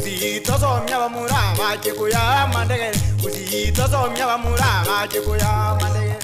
Gusii tosomia abamura bache koya amandegere Gusii tosomia abamura bache koya amandegere.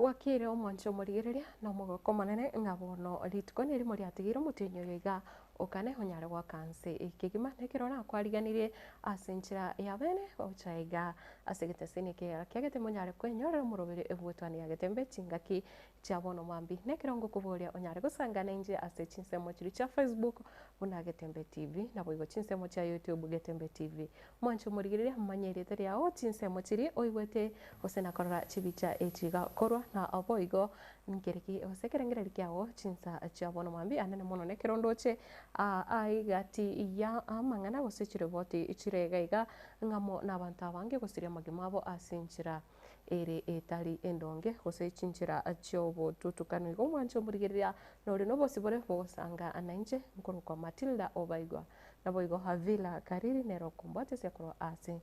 Gwakire omwancho omorigereria na omogoko omonene ng'a bono rituko nerimo riatigeire omotienyi oyo iga okane onyare goaka nse kegima na ekero nakwariganirie ase enchera ya bene gocha iga ase egeteseni eke kia getembe onyare kwenyorera omoroberi bw'etwani ya getembe chingaki chia bono mambia. Na ekero ngokoboria onyare gosangana inche ase chinsemo chiria chia Facebook buna Getembe TV naboigo chinsemo chia YouTube Getembe TV. Mwanche omorigereria manye erieta riao, chinsemo chiria oigwete, gose na korora chibicha echi iga korwa, na boigo nkereki gose ekerengererio kiao chinsa chia bono mambia anene mono nekero ndoche aa egati ya amang'ana gose chiripoti chire iga iga ng'amo na abanto abange gosiria amagima abo ase enchera ere etari endonge gose chinchera chi'obotutukanu. Igo mwanche omorigereria nore nobosibore bogosanga nainche nkorokwa Matilda Obaigwa. Naboigo Havila Kariri nere okombwatesia korwa ase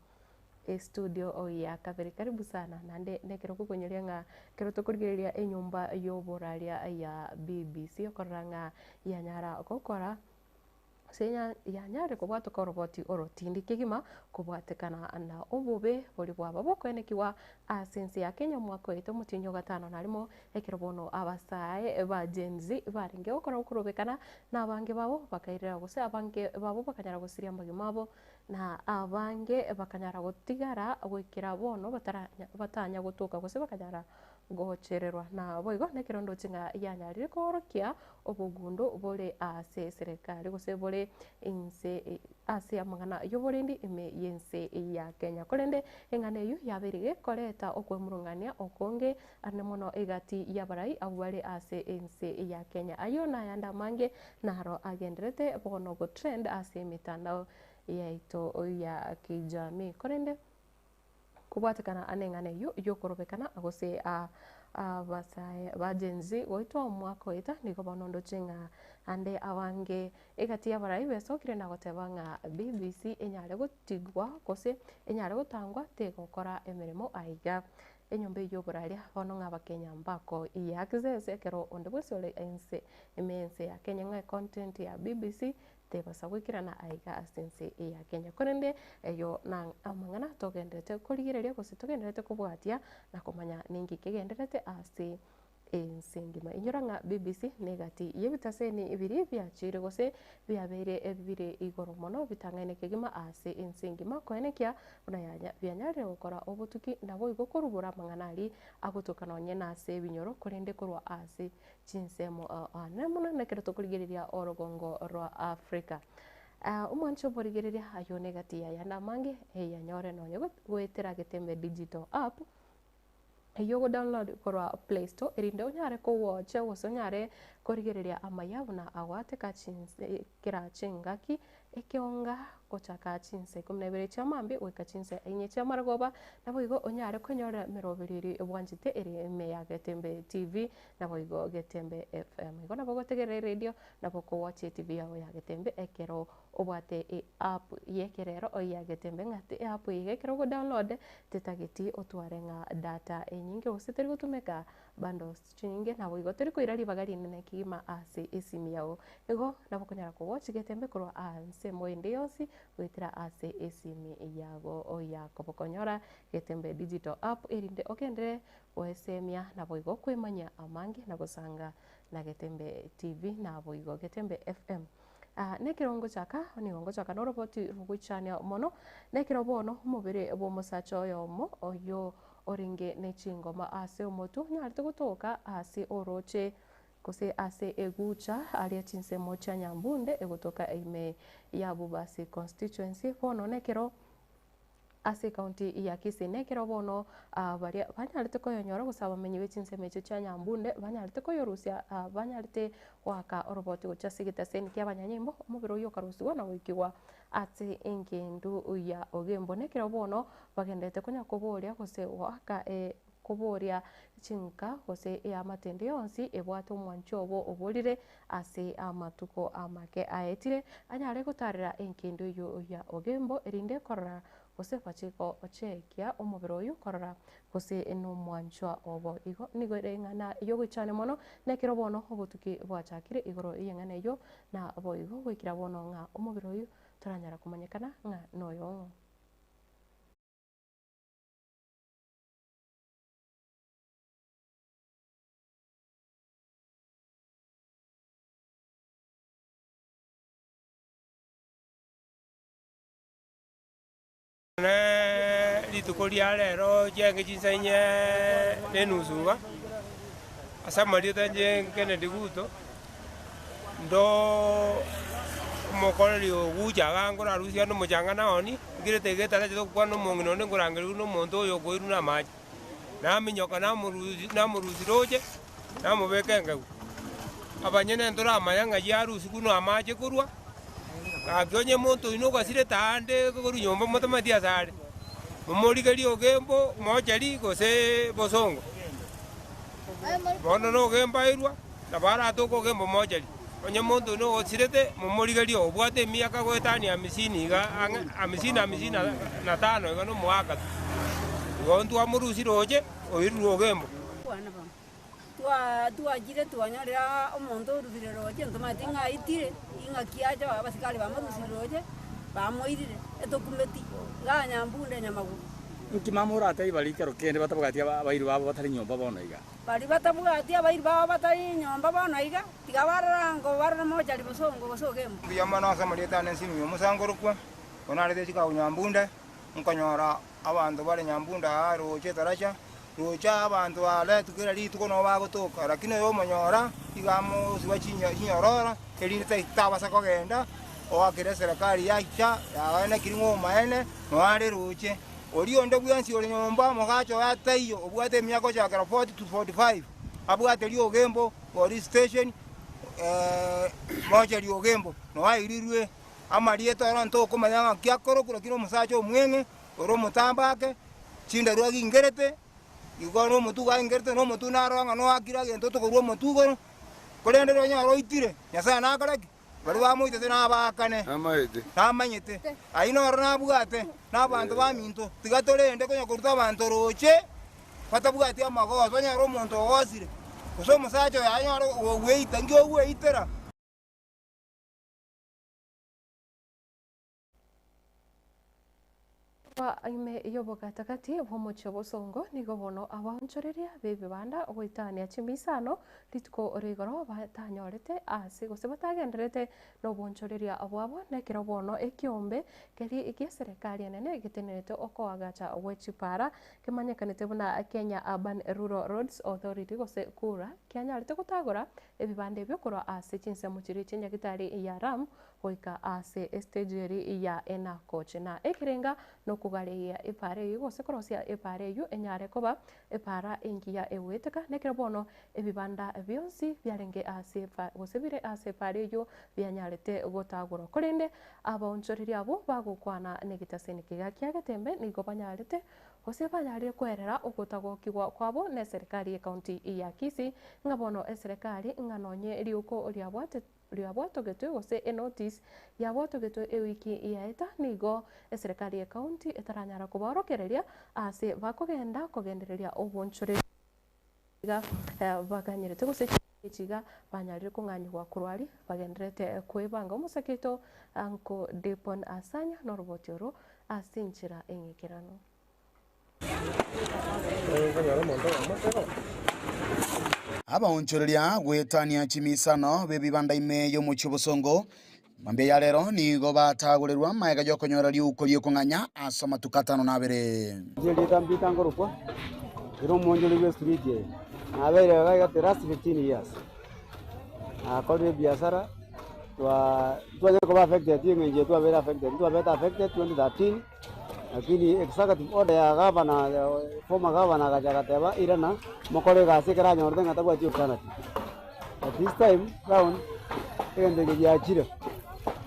estudio ya kabere. Karibu sana naende nekero okokonyoria ng'a ekero tokorigereria enyomba y'oboraria ya BBC okorora ng'a yanyara gokora gose yanyarire kobwatoka oroboti orotindi kegima kobwatekana na obobe boria bwaba bokoenekigwa ase ense ya Kenya omwaka oete omotienyi o gatano na rimo Ekero bono abasae ba Gen Z barenge gokora okorobekana, na abange babo bakairera gose abange babo bakanyara gosiria amagima abo, na abange bakanyara gotigara goikera bono batara batanya gotoka gose bakanyara gochererwa. Naboigo nekero ndoche ng'a yanyarire koorokia obogundo bore ase eserekari gose bore inse ase amang'ana y'oborendi ime y'ense ya Kenya. Korende eng'ana eyio yabeire gekoreta okwemurungania okonge Ande mono egati y'abarai abwo bare ase ense ya Kenya. Ayio nayande amange naro agenderete bono gotrend ase emetandao yaito ya kijamii. Korende kobwatekana neng'ana eyio yokorobekana gose abasae ba Gen Z goetwa omwaka oeta nigo bono ndoche ng'a ande abange egati y'abarai besokire na goteba ng'a BBC enyare gotigwa gose enyare gotangwa tegokora emeremo aiga. Enyomba eyio y'oboraria bono ng'a Abakenya mbako access ekero onde bwensi ore ense ime y'ense ya Kenya ng'a econtent ya BBC tebasa goikerana aiga ase ense ya Kenya. Korende eyio na amang'ana togendererete korigereria gose togendererete kobwatia na komanya ninki kegendererete ase ense engima. Inyora ng'a BBC negati y'ebitaseni biria biachire gose biabeire bire igoro mono bitang'aine kegima ase ense engima koenekia buna yanya bianyarire gokora obotuki naboigo korubora amang'ana aria agotoka nonye nase ebinyoro korende korwa ase chinsemo ane mono nekero tokorigereria orogongo rwa Africa. Omwancho oborigereria ayio negati y'ayande amange eyanyore nonye goetera Getembe Digital App. Eyio ogodownload korwa play store erinde onyare kowocha gose onyare korigereria amaya buna agoateka chinse kera chingaki ekeonga gochaka chinsa ikomi na ibere chia mambia goika chinsa inye chia marogoba naboigo onyare konyorera emeroberi eria bwanchete ere ime ya Getembe TV naboigo Getembe FM. Igo nabo ogotegerera eredio nabo okowocha etv yago ya Getembe ekero Obwate eapp y'ekerero ya Getembe ng'a eapp eye ekero ogodownload tetageti otware ng'a data enyinge gose teri gotumeka bundles chinyinge naboigo teri koira ribaga rinene kegima ase esimi yago. Igo nabo okonyara kowatch Getembe korwa aa ensemo ende yonsi goetera ase esimi yago ya koboko. Nyora Getembe digital app erinde ogenderere goesemia naboigo kwemanyia amange na gosanga na Getembe TV naboigo Getembe FM. Nekero ngochaka, nigo ngochaka noroboti rogoichania mono, nekero bono omobere bw'omosacha oyomo oyio orenge ne chingoma ase omotwe onyarete gotoka ase orooche gose ase egucha aria chinsemo chia Nyambunde egotoka ime ya Bobasi Constituency. Bono nekero. ase ekaunti ya Kisii. Na ekero bono baria banyarete koyonyora gose abamenyi be chinsemo echio chia Nyambunde banyarete koyorusia banyarete goaka oroboti gochia ase egetaseni kia abanyanyimbo, omobere oyio okarusigwa na goikigwa ase engendu ya Ogembo. Na ekero bono bagenderete konya koboria gose goaka koboria chinka gose eamate ende yonsi ebwate omwancho obo oborire ase amatuko amake aetire, anyare gotarera engendu eyio ya Ogembo erinde korora gose bachie gochekia omobere oyio korora gose nomwanchwa obo. Igo nigo ere eng'ana y'ogoichania mono, na ekero bono obotuki bwachakire igoro y'eng'ana eyio, na boigo goikera bono ng'a omobere oyio toranyara komanyekana ng'a noyong'o. Ne rituko ria rero chiaenge chinsa inye na enusu iga, ase amarieta inche Kennedy Guto, ndo omokoreri ogucha iga nkorarusia ande omochanga naoni, nkirete iga etaracha togokwana na omong'ina onde nkorangerigwa na omonto oyo okoirwa na amache. Naminyoka namorusia namorusia roche, namobeka engegu. Abanyene ntoramanya ng'ai arusigwe na amache korwa, gaki onye monto oino ogasirete aande korwa nyomba motamanyeti ase are, momorigerie ogembo mochari gose bosongo. Bono nogembo airwa, nabo aratoke ogembo mochari. Onye monto oino ogosirete, momorigerie obwate emiaka goetania amisini iga ang'e amisini amisini na tano iga nomoaka tu. Igo ntwamorusia roche, oirwe ogembo. Twachire twanyorire omonto orurire roche ntomanyeti ng'a aitire, ing'aki acha abasikari bamorusirie roche, bamoirire, etokumeti, iga Nyambunde Nyamaguru. Inki mama oratebie baria ekero kende batabwati abairi babo batari nyomba bono iga? Baria batabwati abairi babo batari nyomba bono iga, tiga barore ango barore mochari bosongo gose ogembo. Mbuya mono ase amarieta ane Nsimio Omosankorokwa, oyo narete isiko agwo Nyambunde, nkonyora abanto bare Nyambunde aa roche etaracha, roche aa abanto aretwe kera rituko nabo bagotoka, lakini oyo omonyora iga amosiba chinyororo, erinde tabasa kogenda, oakere eserekari yaicha yagaanekiri ng'a omaene noyo are roche. Oria onde bwensi ore nyomba omogacho oye ataiyo, obwate emiaka gochakera 40 to 45, abwate riogembo, police station, moche riogembo, noyo airirwe amarieta oro ntokomanya ng'aki akorokwa, lakini omosacha omweng'e, ore omotambe ake, chindaru agingerete, igo na omotugo agingerete, na omotugo naro ng'a noakire egento tokorwa omotugo igoro, korende riria onyore oitire, Nyasaye nakore ki? Baria bamoitete nabaakane, namanyete. Ayio noro nabwate nabanto baminto. Tiga torende konya koruta abanto roche batabwati amagoso, onyore omonto ogosire, gose omosacha oyo anyore ogweita, inki ogweitera? Korwa ime y'obogatagati bw'omochie o bosongo nigo bono abaonchoreria b'ebibanda goetania chimisano rituko rigoro batanyorete ase gose batagendererete nobonchoreria bwabo nekero bono ekiombe keria gi'eserekari enene getenerete okoagacha gwe chipara kemanyekanete buna Kenya Urban Rural Roads Authority gose KURA kianyarete gotagora ebibanda ebio korwa ase chinsemo chiria chi'enyagitari ya Ram goika ase estage eria ya Enakoch, na ekerenga nokogareia epaara eyio gose korosia epaara eyio enyare koba epaara engiya egoeteka, na ekero bono ebibanda bionsi biarenge ase gose bire ase epaara eyio bianyarete gotagorwa. Korende abaonchoreria abwo bagokwana negetaseni keria kia Getembe nigo banyarete gose banyarire kwerera ogotagokigwa kwabo neserikari y'ecounty ya Kisii, ng'a bono eserekari ng'a nonye riuko riabwate riabwatogetwe gose enotice yabwatogetwe ewiki yaeta nigo eserekari ye county etaranyara kobaorokereria ase bakogenda kogendereria obonchoreria iga baganyerete gose echi iga banyarire kong'anyigwa korwa aria bagendererete kwebanga. Omosake oito Uncle Dipon Asanya noroboti oro ase enchera eng'ikeranu. Abaonchoreria goetania chimisano b'ebibanda ime y'omochie obosongo, mambia ya rero nigo batagorerwa magega y'okonyora riuko ri'okong'anya ase amatuko atano na abere. Inche erieta Peter nkorokwa, ere omoonchoreri bwe street eye. Nabeire iga iga the last 15 years. Nakorire ebiasara, twa twanyare koba affected eng'encho eye twabeire affected, ntwabete affected 2013. Lakini executive order ya gavana, former governor agacha agateba irana mokore egasi ekero anyorete ng'a tabwati alternative. But this time round egento eke giachire,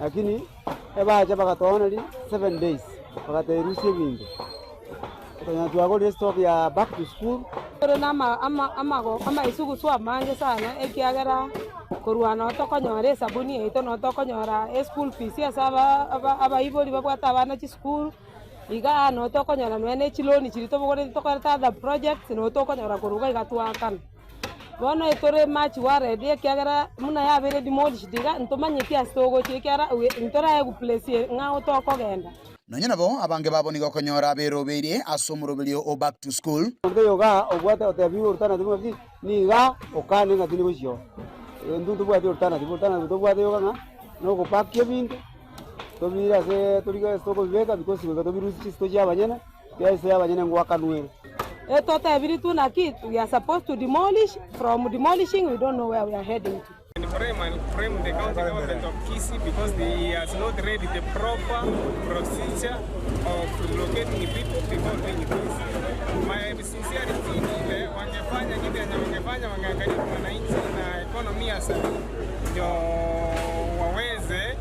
lakini ebacha bagatooneria 7 days bagatebia rusia ebinto. Okonyora twagorire stock ya back to school. Ore na amaisugusu amange sana ekiagera korwa noo tokonyora esabuni yaito noo tokonyora eschool fees ase abaibori babwate abana chisukuru, igaa noo tokonyora nonya na echiloni chiria tobogoreti tokorete other projects noo tokonyora korwa iga iga twakana. Bono etore much worried ekiagera buna yabeire demolished iga ntomanyeti ase togochia ekiagera ntoraegwa place ng'ao tokogenda. Nonya nabo abange babo nigo okonyora aberobeire ase omoroberio o back to school. Onde yoga obwate otebiwe alternative ng'aki niga okane ng'a tindi gochia oo. Intwe ntobwati alternative, alternative tobwate yoka ng'a na ogopakia ebinto tobire ase torige ase tokobibeka because goika tobirusie chisito chia abanyene, ekiagera esito ya abanyene ngoakanwa ere. Etotebiri tu naki we are supposed to demolish, from demolishing we don't know where we are heading to. And blame and blame the county government of Kisii because he has not read the proper procedure of relocating people before doing this. My sincerity ni ile wangefanya kitu yenye wangefanya, wangeangalia mwananchi na economy ya sasa ndio waweze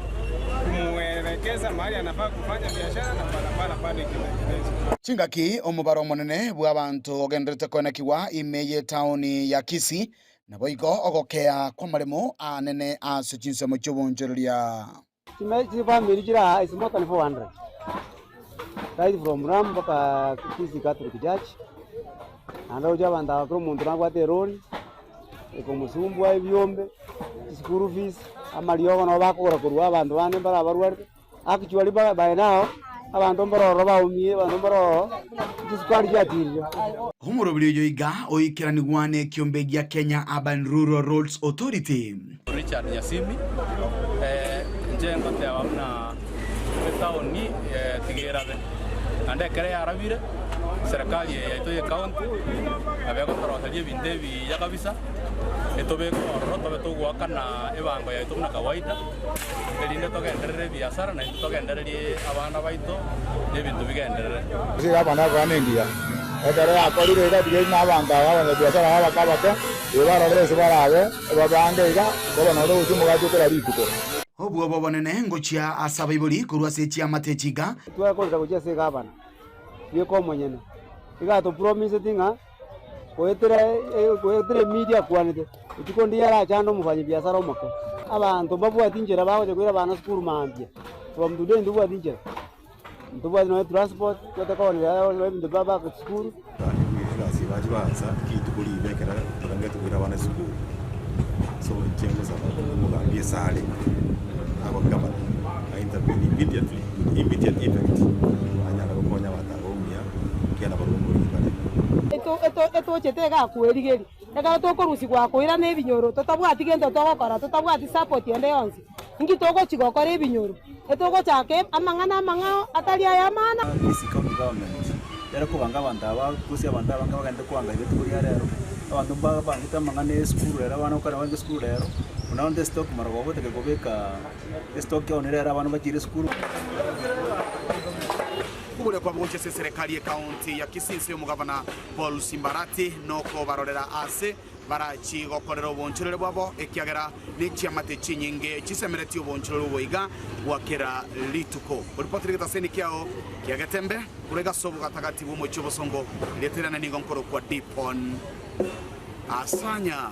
kumuelekeza mahali anafaa kufanya biashara na barabara bado ikitengenezwa. Chingaki omobaro omonene bwa abanto ogenderete koenekiwa ime y'etaoni ya Kisii naboigo ogokea kw'amaremo anene ase chinsemo chi'obonchoreria. Chifamiri chire aa is more than 400 right from Ram mpaka Kisii Catholic Church. Naende ogochia abanto aba kera omonto nabwate erori, ekomosumbua ebiombe, chischool fees, amariogo nabo bakogora korwa abanto bande mbare abarwarete. Actually by now, abanto mbare ororo baumie, abanto mbare ororo, chisukari chiatirire. Omoroberi oyo iga oikeranigwa n'ekiombe gia Kenya Urban Rural Roads Authority. Richard Nyasimi, Inche ngoteba buna etaoni tiga erabe, naende ekero yarabire, serikali eye yaito ye county nabo egotoroseria ebinto ebiya kabisa, etobeke ororo tobe togoakana ebango yaito buna kawaida, erinde togenderere ebiasara naintwe togendererie abana baito na ebinto bigenderere. Ase igo abana bakaba nengiya, ekero yakorire iga tiga na abanto aba abanyabiasara aba abake abake, igo barorere ase barabe babange iga, koba noro gochia omogati o kera rituko. Obwoba obonene ngochia ase abaibori korwa ase chiamate chiga. Twakorera gochia ase egavana bweka omonyene, iga atopromiseti ng'a goetera goetera emedia akwanete, rituko ndiye arachande omofanyabiasara omoke. Abanto mbabwati nchera bagocha koira abana sukuru mambia, from today ntobwati nchera, ntobwati nonye transport, tobwate kooneria ebinto bia back to school. Egasi bachi baansa rituko ribe ekero torengete koira abana esukuru. So inche ngosaba omogambi esare aba gavana a intervene immediately with immediate effect anyare gokonya abanto aba omuya ekiagera barabwo mbori bare. Etochete egakwerigeria, ekero tokorusigwa koirana ebinyoro totabwati gento togokora, totabwati support ende yonsi, inki togochi gokora ebinyoro? Etogochaka amang'ana amang'ao atari aya maana. Kisii County Government yare kobanga abanto aba gose abanto abange bagende koangaika rituko ria rero, abanto mbabangete amang'ana ya esukuru rero abana gokora barenge esukuru rero, buna bono estock marogoba otake kobeka estock yao rero abana bachire esukuru. Koboria kwabo gochia ase eserekari y'ekaunti ya Kisii inse y'omogavana Paul Simbarati nokobarorera aase barachi gokorera obonchorere bwabo, ekiagera nechiamate chinyinge chisemeretie obonchorere obo iga bwa kera rituko. Oripoti rigetaseni kiao kia Getembe korwa egase obogatagati bw'omochie obosongo, erieta riane nigo nkorokwa Dipon Asanya.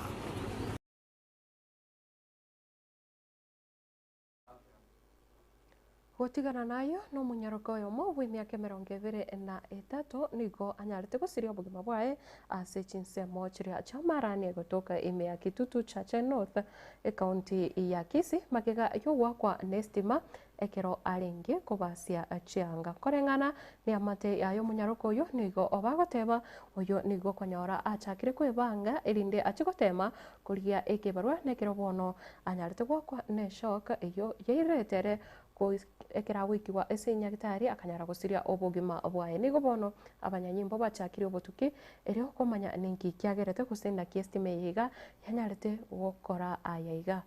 Gotigana nayo nomonyaroka oyomo bw'emiaka 23 nigo anyarete gosiria obogima bwaye ase chinsemo chiria chi'amarani gotoka ime ya Kitutu Chache North, ekaunti ya Kisii, magega y'ogoakwa n'estima ekero arenge kobasia chianga. Koreng'ana neamate yaye omonyaroka oyo nigo bagoteba oyo nigo okonyora achakire kwebanga erinde achie gotema korigia ekebarua nekero bono anyarete goakwa neshock eyio yairetere ekero agoikigwa ase nyagetari akanyara gosiria obogima bwaye. Nigo bono abanyanyimbo bachakire obotuki erio komanya ninki kiagerete gose naki estima eye iga yanyarete gokora aya iga.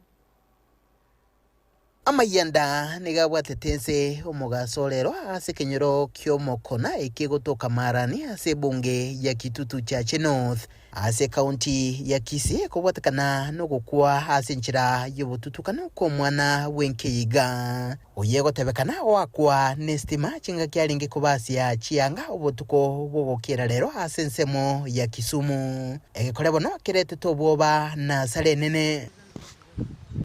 Amayianda nigo abwatete ense omogaso orero ase ekenyoro ki'omokona ekegotoka Marani ase ebunge ya Kitutu Chache North ase ekaunti ya Kisii kobwatekana nogokwa ase enchera y'obotutukanu kw'omwana bw'enkeiga oyo egotebekana goakwa n'esitima chingaki arenge kobasia chianga obotuko bw'ogokiera rero ase ensemo ya Kisumu. Egekore bono keretete obwoba na asara enene.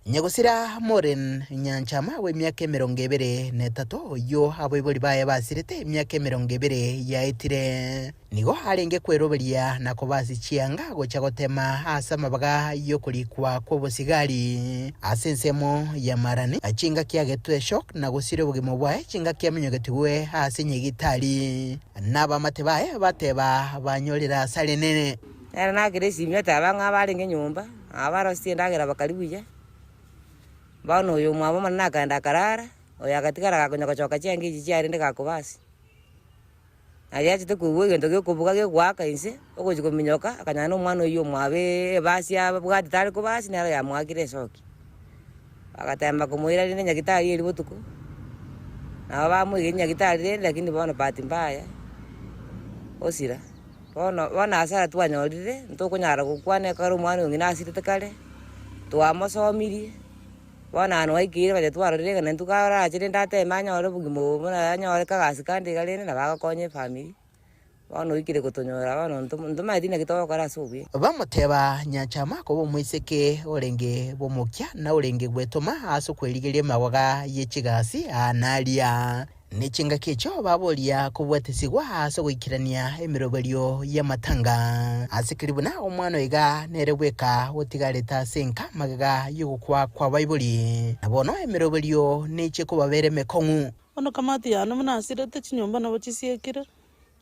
Nyagosira Maureen Nyanchama w'emiaka 23, oyio abaibori baye basirete emiaka 20 yaetire, nigo arenge kweroberia na kobasi chianga gocha gotema ase amabaga y'okorikwa kw'obosigari ase ensemo ya Marani, chingaki agetwe shock na gosiria obogima bwaye chingaki aminyogetigwe ase nyegitari. Nabamate baye bateba banyorire asare enene. Nere nakire esimi oteba ng'a abarenge nyomba, aba barosetie endagera bakaria buya. Bono oyo omwabo omonene akaenda akarara, oyo agatigara gakonya gochoka chianga echi chiarenge gakobasi. Naye achete koigwa egento gekobuga gegoaka inse, ogochia kominyoka, akanyora na omwana oyio omwabo ebasi abwatete are kobasi nero yamoakire esoki. Bagatemba komoira rende nyagetari eria botuko, nabo bamoigeria nyagetari rende lakini bono bahati mbaya, osira. Bono, bono ase aya twanyorire, ntokonyara gokwana ekero omwana oyo ng'ina asirete kare, twamosomirie, bono aa nwaikeire baria twarorire ng'a naintwe karache rende ateme anyore obogima obo buna anyore kagasi kande iga rende nabo agokonya efamiri, bono oikire gotonyora bono nto ntomaeti naki togokora ase obuya. Bamoteba, Nyanchama koba omoiseke orenge bw'omokia na orenge gwetoma ase okwerigeria emagwaga ye chigasi aa na aria. Ne chingaki echio baboria kobwatesigwa ase ogoikerania emeroberio y'amatanga. Ase keri buna omwana oiga nere bweka otigarete ase enka magega y'ogokwa kw'abaibori, na bono emeroberio neche kobabera emekong'u. Bono kamati yane buna asirete chinyomba nabo chisiekire,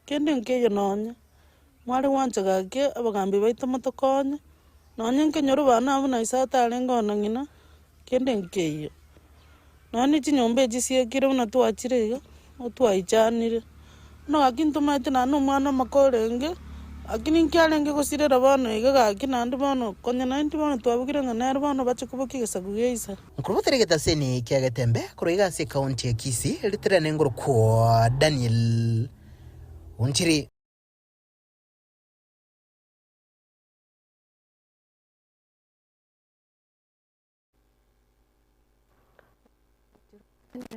kende nkeiyo nonya. Mware gwancha gaki abagambi baito motokonye, nonya nkenyoro bana abwo buna ise atarenge ona ng'ina, kende nkeiyo. Nonya ne chinyomba echi chiekire buna twachire iga, otwaichanire. Bono gaki ntomaete naende omwana omoke orenge, lakini nki arenge gosirera bono iga gaki naende bono konya naintwe bono twabugire ng'a nere bono bache kobokia egesaku gia ise. Nkorobotera egetaseni kia Getembe korwa iga ase ekaunti ya Kisii, ritirane ngorokwo Daniel Onchiri.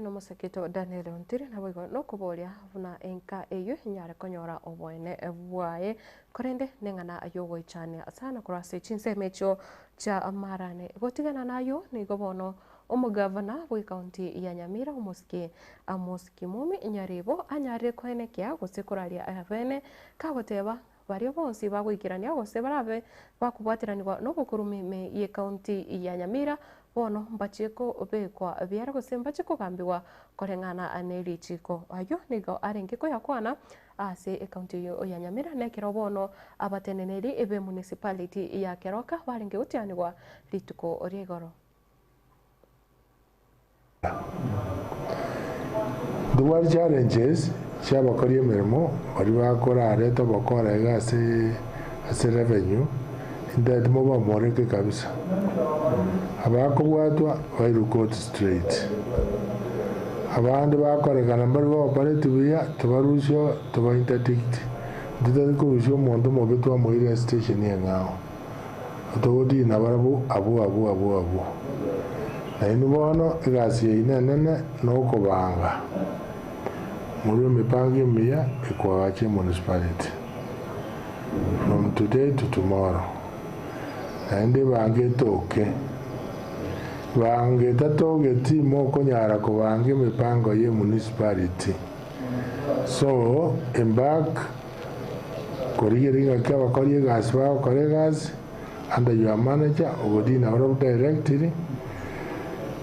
Nomosaketo Daniel Ontiri naboigo nokoboria buna enka eyio enyare konyora oboene bwaye, korende neng'ana yogoichania sana korwa ase chinsemo echio chia marani. Gotigana nayio nigo bono omogavana bw'ecounty ya Nyamira omosike Amos Kimumi Nyaribo anyarire koenekia gose koraria abene kagoteba Baria bonsi bagoikerania gose barabe bakobwateranigwa nobokurume ime y'ecounty ya Nyamira bono mbachie kobekwa biara gose mbachie kogambigwa koreng'ana nerichiko. Ayio nigo arenge koyakwana ase ecounty eyio ya Nyamira nekero bono abateneneri be municipality ya Keroka barenge gotianigwa rituko ria igoro. Ntobwate challenges chi'abakori emeremo baria bakorareta obokora iga ase ase revenue, intagete mobamoreke kabisa. Abakobwatwa bairwe court straight. Abande bakorekana mbari go operate buya tobarusie toba interdict. Ntitari korusia omonto omobe twamoira estation eng'ao. Togotiina barabwo abwo abwo abwo abwo. Nainwe bono egasi yaino enene nokobanga, morue emipango emiya ekoagacha emunicipality from today to tomorrow. Naende ebange etoke. Bange etatogeti mokonyara kobanga emipango ye emunicipality. So embark Korigereria ng'aki abakori egasi bagokora egasi under your manager ogotiina barabwo directly,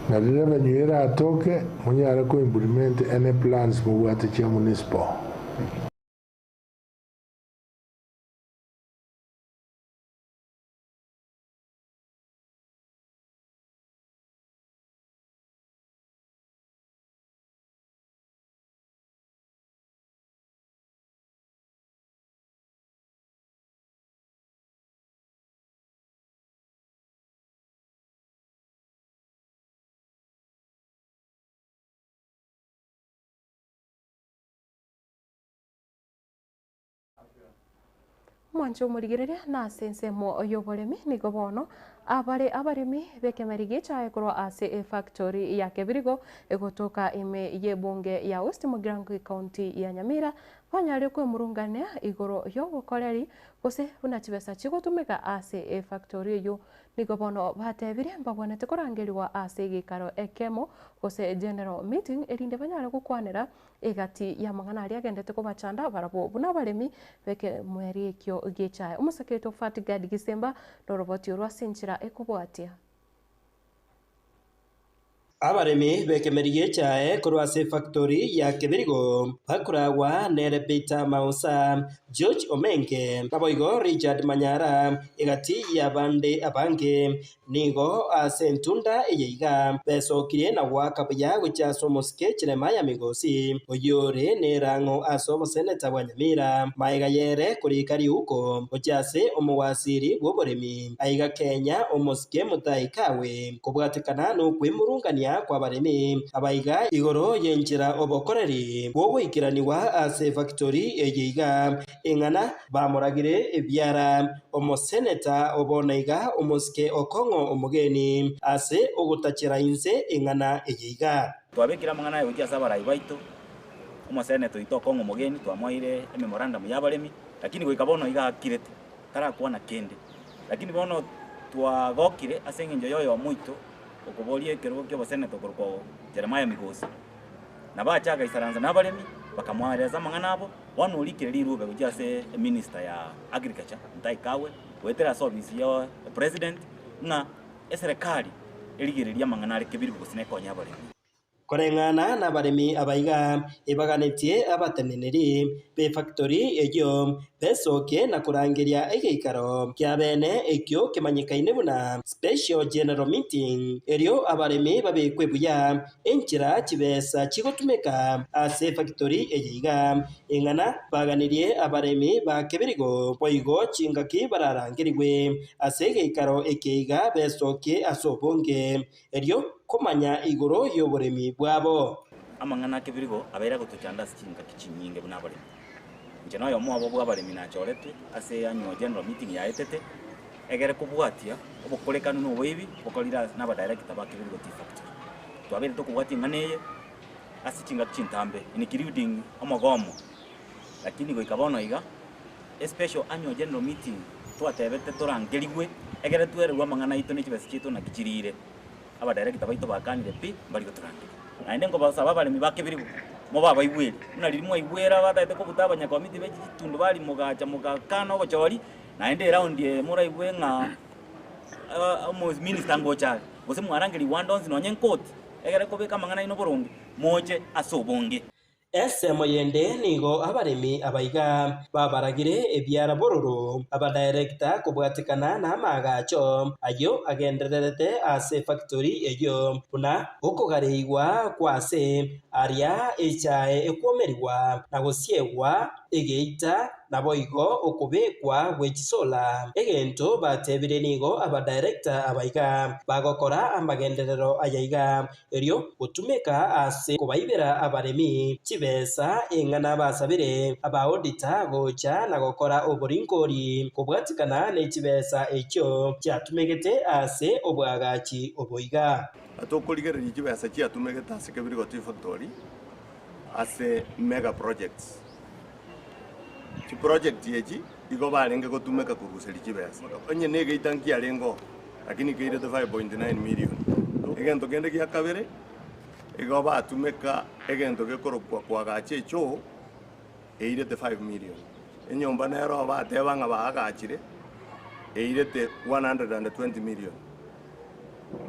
na riria revenue eratoke monyare ko implement any plans mobwate chia municipal. Omwancho omorigereria na ase ensemo y'oboremi nigo bono abare abaremi b'ekemeri gi'echae korwa ase efactory ya Kebirigo egotoka ime y'ebunge ya West Mugirango ecounty ya Nyamira banyare kwemurungania igoro y'obokoreri gose buna chibesa chigotumeka ase efactory eyio. Nigo bono batebire mbabwanete korangerigwa ase egeikaro ekemo gose general meeting erinde banyare gokwanera Egati y'amang'ana aria agendete kobachanda barabwo buna abaremi b'ekemweri ekio gi'echae. Omosake oito Fatgad Gisemba noroboti orwo ase enchera ekobwatia. Abaremi b'ekemeri gi'echae korwa ase efactori ya Kebirigo bakoragwa nere Peter Mausa, George Omenge, naboigo Richard Manyara, egati y'abande abange. Nigo ase entunda eye iga besokirie na goaka buya gochia ase omosike Jeremiah Migosi, oyio ore nerang'o ase oboseneta bwa Nyamira, magega y'ere korika riuko gochia ase omowasiri bw'oboremi aiga Kenya omosike Mutahi Kagwe, kobwatekana nokwemurungania kw'abaremi abaiga igoro y'enchera obokoreri bw'ogoikeranigwa ase efactory eye iga. Ing'ana bamoragire ebiara omoseneta o bono iga omosike okong'o omogeni ase ogotachera inse ing'ana eye iga. Twabekire amang'ana aya gochia ase abarai baito, omoseneta oito okong'o omogeni twamoeire ememorandum y'abaremi, lakini goika bono iga akirete, tarakwana kende. Lakini bono twagokire ase eng'encho ya oyomo oito okoboria ekerogo ki'oboseneta okorokwa Jeremiah Migosi. Nabo acha agaisaransa nabaremi, bakamoeresa amang'ana abo. Bono orikire rirube gochia ase eminister ya agriculture Mutahi Kagwe, goetera ase ofisi ya president ng'a eserekari erigererie amang'ana are kebirigo gose nekonye abaremi. Koreng'ana nabaremi aba iga, ebaganetie abateneneri b'efactory eyio besokie na korangeria egeikaro kiabene ekio kemanyekaine buna Special General Meeting, erio abaremi babekwe buya Enchera chibesa chigotumeka ase efactory eye iga, ing'ana baganirie abaremi ba kebirigo boigo chingaki bararangerigwe ase egeikaro eke iga besokie ase obonge, erio komanya igoro y'oboremi bwabo. Amang'ana a kebirigo abeire agotochanda ase chingaki chinyinge buna abaremi. Inche noyomo obo bw'abaremi nachoretwe ase annual general meeting yaetete, egere kobwatia obokorekanu na oboibi bokorire ase nabadirector ba Kebirigo Tea Factory. Twabeire tokobwatia eng'ana eye ase chingaki chintambe including omogomo, lakini goika bono iga especial annual general meeting twatebete torangerigwe egere twererwe amang'ana aito ne chibesa chiaito naki chirire. Abadirector baito bakanire pi mbari gotorangeria. Naende nkobasaba abaremi ba Kebirigo mobe abaigweri, buna riria mwaigwera batagete kobuta abanyakomiti be chitundubari mogacha mogakana obochori. Naende eraundi eye moraigwe ng'a omominister ngocha are, gose mwarangerigwe ande onsi nonye nkoti, egere kobeka amang'ana aino boronge, moche ase obonge. Ensemo yende nigo abaremi abaiga babaragire ebiara bororo abadirector kobwatekana namaagacho ayio agendererete ase efactory eyio buna okogareigwa kw'ase aria echae ekwomerigwa na gosiegwa egeita Naboigo okobekwa gwe chisola, egento batebire nigo abadirector abaiga bagokora amagenderero ayaiga, erio gotumeka ase kobaibera abaremi chibesa eng'ana basabire abaauditor gocha na gokora oboringori kobwatikana ne chibesa echio chiatumegete ase obwagachi oboiga. Tokorigereria chibesa chiatumegete ase Kebirigo Tea Factory ase mega projects. Chiproject echi igo barenge gotumeka koruseria chibesa. Onye na egeita nkiarenge oo, lakini keirete 5.9 million. Egento kende gia kabere, igo batumeka egento gekorokwa koagacha echoo, eirete 5 million. Enyomba nero oo bateba ng'a baagachire, eirete 120 million.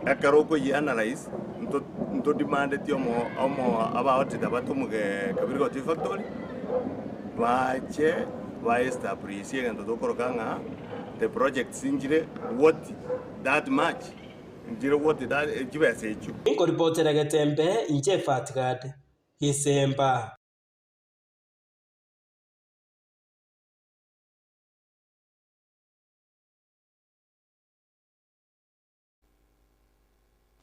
Ekero okoyie-analyse, nto ntodemandeti omo omo abaauditor batomoge Kebirigo Tea Factory, bache baestablish egento tokoroka ng'a the projects nchire worth that much, nchire worth that chibesa echio. Ninkoripotera Getembe inche Fatgad Gisemba.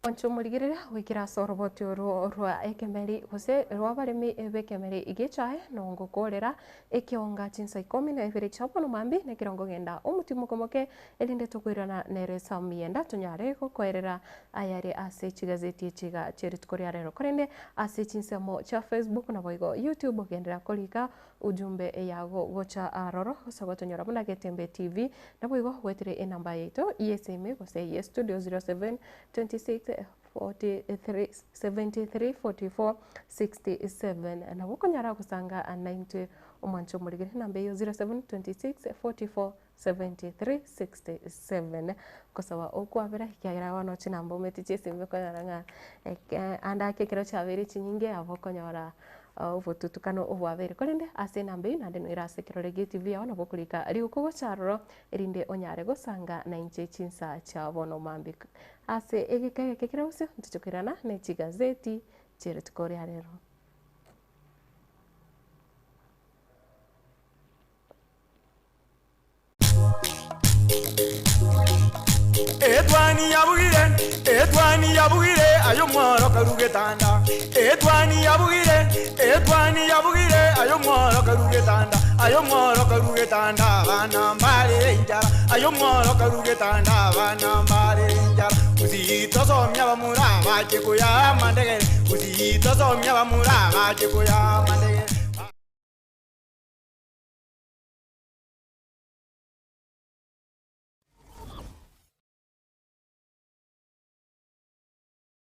Mwanche omorigereria goikera ase oroboti orwo rwa ekemeri gose rw'abaremi b'ekemeri gi'echae nongokorera ekionga chinsa ikomi na ibere chia bono mambia na ekerongo genda omotimoke moke erinde tokoirana nere Samuyenda tonyare gokoerera ayare ase chigazeti echi iga chie rituko ria rero korende ase chinsemo chia Facebook naboigo YouTube genderera korika ujumbe yago gocha aroro gose gotonyora buna Getembe TV naboigo goetire enamba yaito y'esimi gose ye studio 07 26 43 73 44 67 nabo okonyara gosanga naintwe omwancho omorigere enamba eyio 07 26 44 73 67 gosaba okwabera ekiagera bono chinamba omanyete chiesimi okonyora ng'a ande ake ekero chiabeire chinyinge nabo okonyora obotutukano obwabeire. Korende ase enamba eyio naende noira ase ekerore gie etibi yao nabo okorika riguko gocha aroro erinde onyare gosanga nainche chinsa chia bono mambia. Ase egeka egeke kere bosio ntoche koirana ne chigazeti chie rituko ria rero. Etwani yabugire, etwani yabugire, aye omworo karu getanda. Etwani yabugire, etwani yabugire, aye omworo karu getanda. Aye omworo karu getanda, abana mbarere enchara. Aye omworo karu getanda, abana mbarere enchara. Gusii tosomia abamura bache koyaa amandegere. Gusii tosomia abamura bache koyaa amandegere.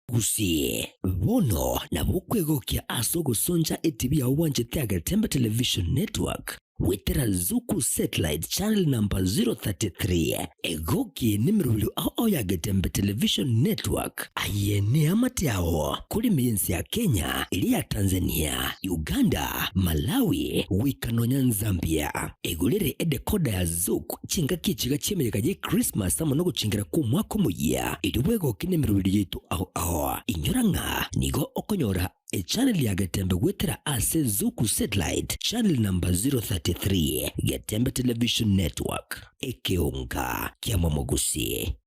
Gusii, bono nabo okwegokia ase ogosoncha etibi yao bwanchete Agetembe Television Network goetera Zuku Satellite Channel number 033. Egoki nemerobio ao ao ya Getembe Television Network. Aye neamate ao kore ime y'ense ya Kenya, eria ya Tanzania, Uganda, Malawi, goika nonya Nzambia. Egorere edecoder ya Zuku chingaki echiga chi'emeyega ye Christmas amo nogochengera kw'omwaka omoyia, erio bwegoke nemerobio yaito ao ao. Inyora ng'a nigo okonyora Echannel ya Getembe goetera ase Zuku Satellite channel number 033, Getembe Television Network, ekeonga kia Momogusi.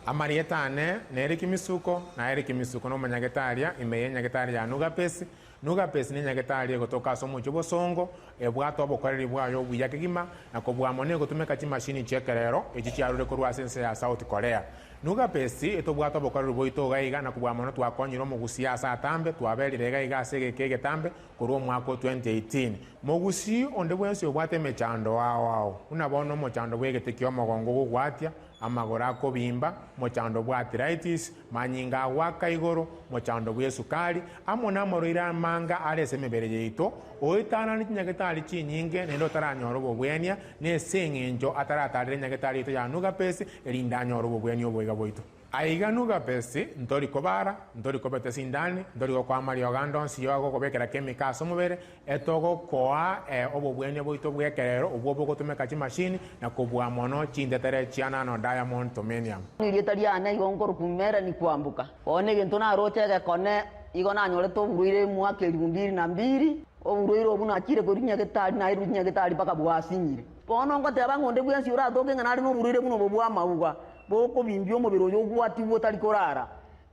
Amarieta ane n'Eric Misuko, na Eric Misuko nomonyagetaria ime y'enyagetari ya Nugapesi. Nugapesi nenyagetari egotoka ase omochie obosongo, ebwate obokoreri bwaye obuya kegima, na kobua mono egotumeka chimashini chi'ekerero echi chiarure korwa ase ense ya South Korea. Nugapesi etobwate obokoreri boito iga iga na kobua mono twakonyire omogusii ase atambe, twaberire iga iga ase egeka egetambe korwa omwaka o 2018. Mogusii onde bwensi obwate emechando ao ao, buna bono omochando bw'egete ki'omogongo ogogwatia, amagoro akobimba, mochando bw'arthritis, manyinga agoaka igoro, mochando bw'esukari, amo namarwaire amanga are ase emebere yaito, oetanane chinyagetari chinyinge naende otaranyora obobwenia, nese eng'encho ataratarera enyagetari yaito ya Nugapesi, erinde anyore obobwenia oboiga bwaito. Aiga Nugapesi, ntori kobara, ntori kobeta esindani, ntori gokoa amariogo ande onsi y'ogokobekera chemical ase omobere, Etogokoa obobwenia bwaito bw'ekerero obwo bogotumeka chimashini na kobua mono chintetere chia nano diamond tomenium. Erieta riane igo nkorokwa Melanie Kwamboka. Bono egento naroche egekone igo nanyorete oborwaire emwaka elifu mbili na mbili, oborwaire obwo nachire korwa nyagetari nairwe nyagetari mpaka bwasinyire. Bono ngoteba ng'a onde bwensi oratoke ng'a nare noborwaire buna obo bw'amauga, bokobimbia omobere oyo obwatigwe otari korara,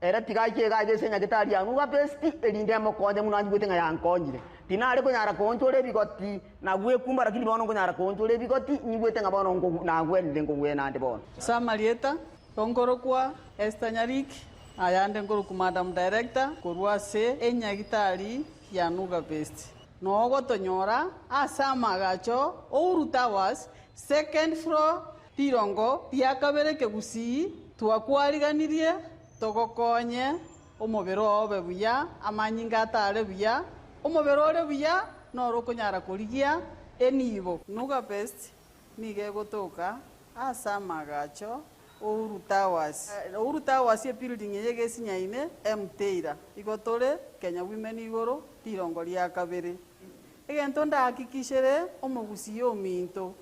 Ere tiga aiche iga aiga ase enyagetari ya Nugapesti, erinde emokonye buna anjigwete ng'a yankonyire. Tinare konyara koonchora ebigoti na gwekumba, lakini bono nkonyara koonchora ebigoti, nyigwete ng'a bono nagwenire nkogwena ande bono. Ase amarieta, nkorokwa Esther Nyariki, ayande nkorokwa Madam Director korwa ase enyagitari ya Nugapesti. Nogotonyora ase amagacho Uhuru Towers, second floor, Rirongo ria kabere kegusii, twakwariganirie togokonye omobere oo obe buya, amanyinga atare buya, omobere ore buya noro okonyara korigia enibo. Nuga Best nigo egotoka ase amagacho Uhuru Towers. Uhuru Towers ebuilding eye egesinyaine Mteira. Igo tore Kenya Women igoro rirongo ria kabere. Egento ndahakikishere omogusii ominto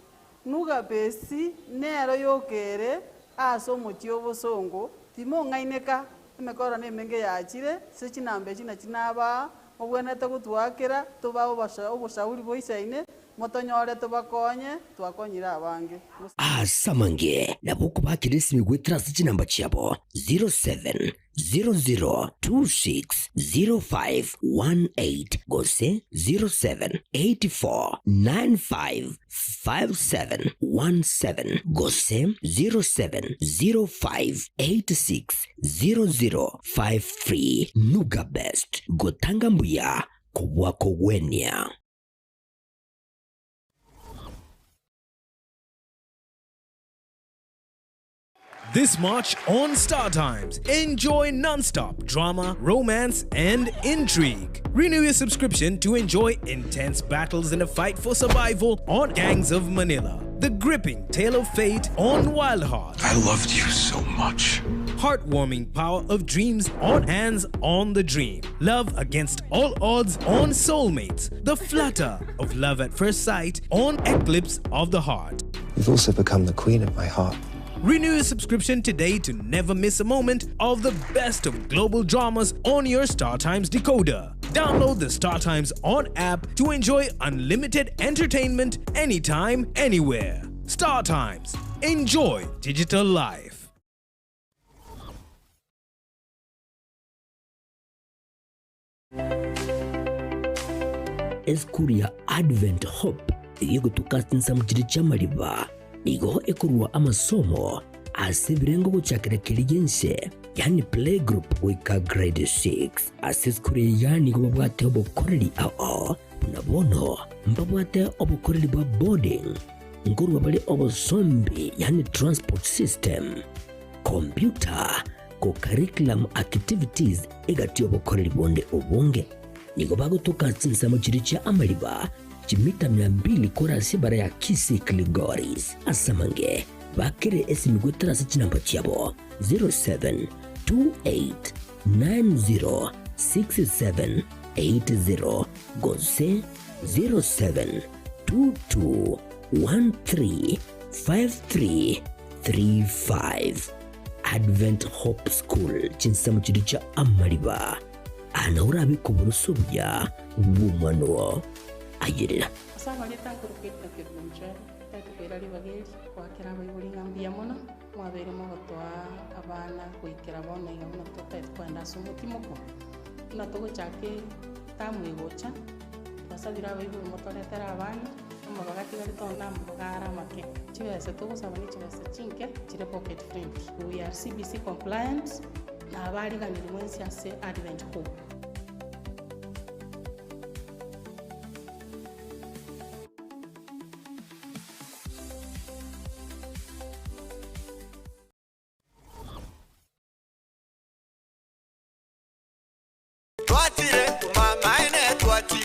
Nugapesi nero yoka ere ase omochie obosongo, timong'aineka, emekoro nemenge yachire, ase chinamba echi nachi nabaa. Mobwenerete gotwakera, tobae oboshauri boisaine, motonyore tobakonye, twakonyire abange. Ase amange nabo okobakera esimi goetera ase chinamba chiabo 0700260518 gose 0784955717 gose 0705860053. Nuga Best, gotanga mbuya kobua kogwenia. This March on Star Times, enjoy non-stop drama, romance, and intrigue. Renew your subscription to enjoy intense battles in a fight for survival on Gangs of Manila. The gripping tale of fate on Wild Heart. I loved you so much. Heartwarming power of dreams on Hands on the Dream. Love against all odds on Soulmates. The flutter of love at first sight on Eclipse of the Heart. You've also become the queen of my heart. Renew your subscription today to never miss a moment of the best of global dramas on your StarTimes decoder. Download the StarTimes On app to enjoy unlimited entertainment anytime, anywhere. StarTimes. Enjoy digital life. Esukuru ya Advent Hope eyio egotuka ase chinsemo chiria chi'amariba nigo ekorua amasomo ase ebirengo gochakera keria gi'ense yaani playgroup goika grade 6. Ase esukuru eye iga nigo babwate obokoreri ao buna bono mbabwate obokoreri bwa boarding, nkorua bare obosombi yaani transport system, computer, co-curriculum activities egati y'obokoreri bonde obonge. Nigo bagotoka chinsemo chiria chia amariba chimita mia mbili korwa ase ebara ya Kisii Kilgoris. Ase amange bakere esimi goetera ase chinamba chiabo 0728906780 gose 0722135335. Advent Hope School chinsemo chiria chia amariba aa orabe koborosia obuya bw'omwana oo. Ayerera. Ase amarieta nkorokwa Edna Kerubo Mchwere, tari koira ribaga eri goakera abaibori ng'a mbuya mono, mwabeire mogotoa abana goikera bono iga buna totagete kogenda ase omotimoko, buna togochaka etamu egocha, twasabire abaibori motoretere abana, amabaga atigarete onde namabaga are amake. Chibesa togosaba ne chibesa chinke chire pocket friendly. We are CBC compliant, na abariganiri mwensi ase Advent Hope.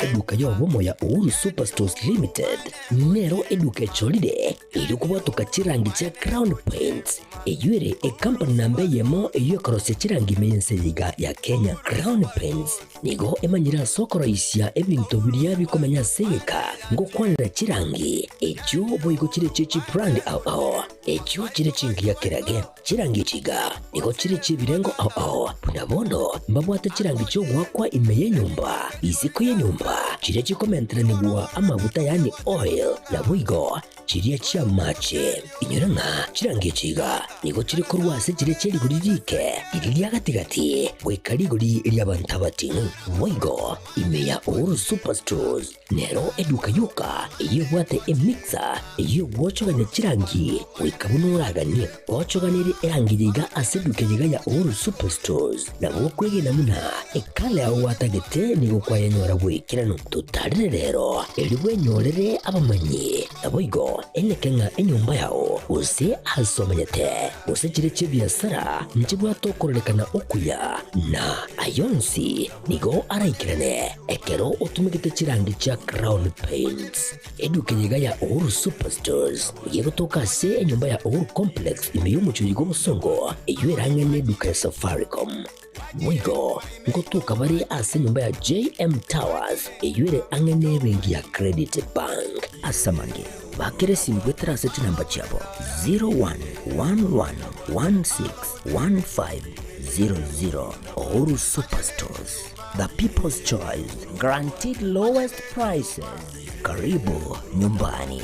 Eduka y'obomo ya Uhuru Superstores Limited nero eduka echorire erio kobwatoka chirangi chia Crown Paints eyio ere ekampani namba eyemo eyio ekorosia chirangi ime y'ense eye iga ya Kenya. Crown Paints nigo emanyire ase okoroisia ebinto biria bikomenya ase egeka ngokwanera chirangi echio boigo chire chie chibrand ao ao echio chire chingiya kerage. Chirangi echi iga nigo chire chi'ebirengo ao ao, buna bono mbabwate chirangi chi'ogoakwa ime y'enyomba, isiko y'enyomba, chiria chikomenteranigwa amaguta yaani oil, naboigo chiria chi'amache. Inyora ng'a chirangi echi iga nigo chire korwa ase chiria chie rigori riike, riria ria gati-gati, goika rigori ri'abanto abating'u. Boigo ime ya Uhuru Superstores Nero eduka yoka eyio ebwate emixer eyio egwochogania chirangi goika buna oraganie. Ochoganerie erangi eye iga ase eduka eye iga ya Uhuru Superstores. Nabo okwegena buna ekala yao gwatagete nigo kwayenyora goikeranu. Totarere rero erio bwenyorere abamanyi. Naboigo eneke ng'a enyomba yao gose aase omenyete gose chire chi'ebiasara nchibwate okororekana okuya na ayonsi Nigo araikerane ekero otumegete chirangi chia Crown Paints. Eduka eye iga ya Uhuru Superstores nigo egotoka ase enyomba ya Uhuru Complex ime y'omochie oyo bw'obosongo eyio erang'e neduka ya Safaricom. Boigo ngotoka bare ase enyomba ya JM Towers eyio ere ang'e nebenki ya Credit Bank. Ase amange, bakera esimi goetera ase chinamba chiabo 0111161500. Uhuru Superstores. The People's Choice, guaranteed lowest prices. Karibu nyumbani.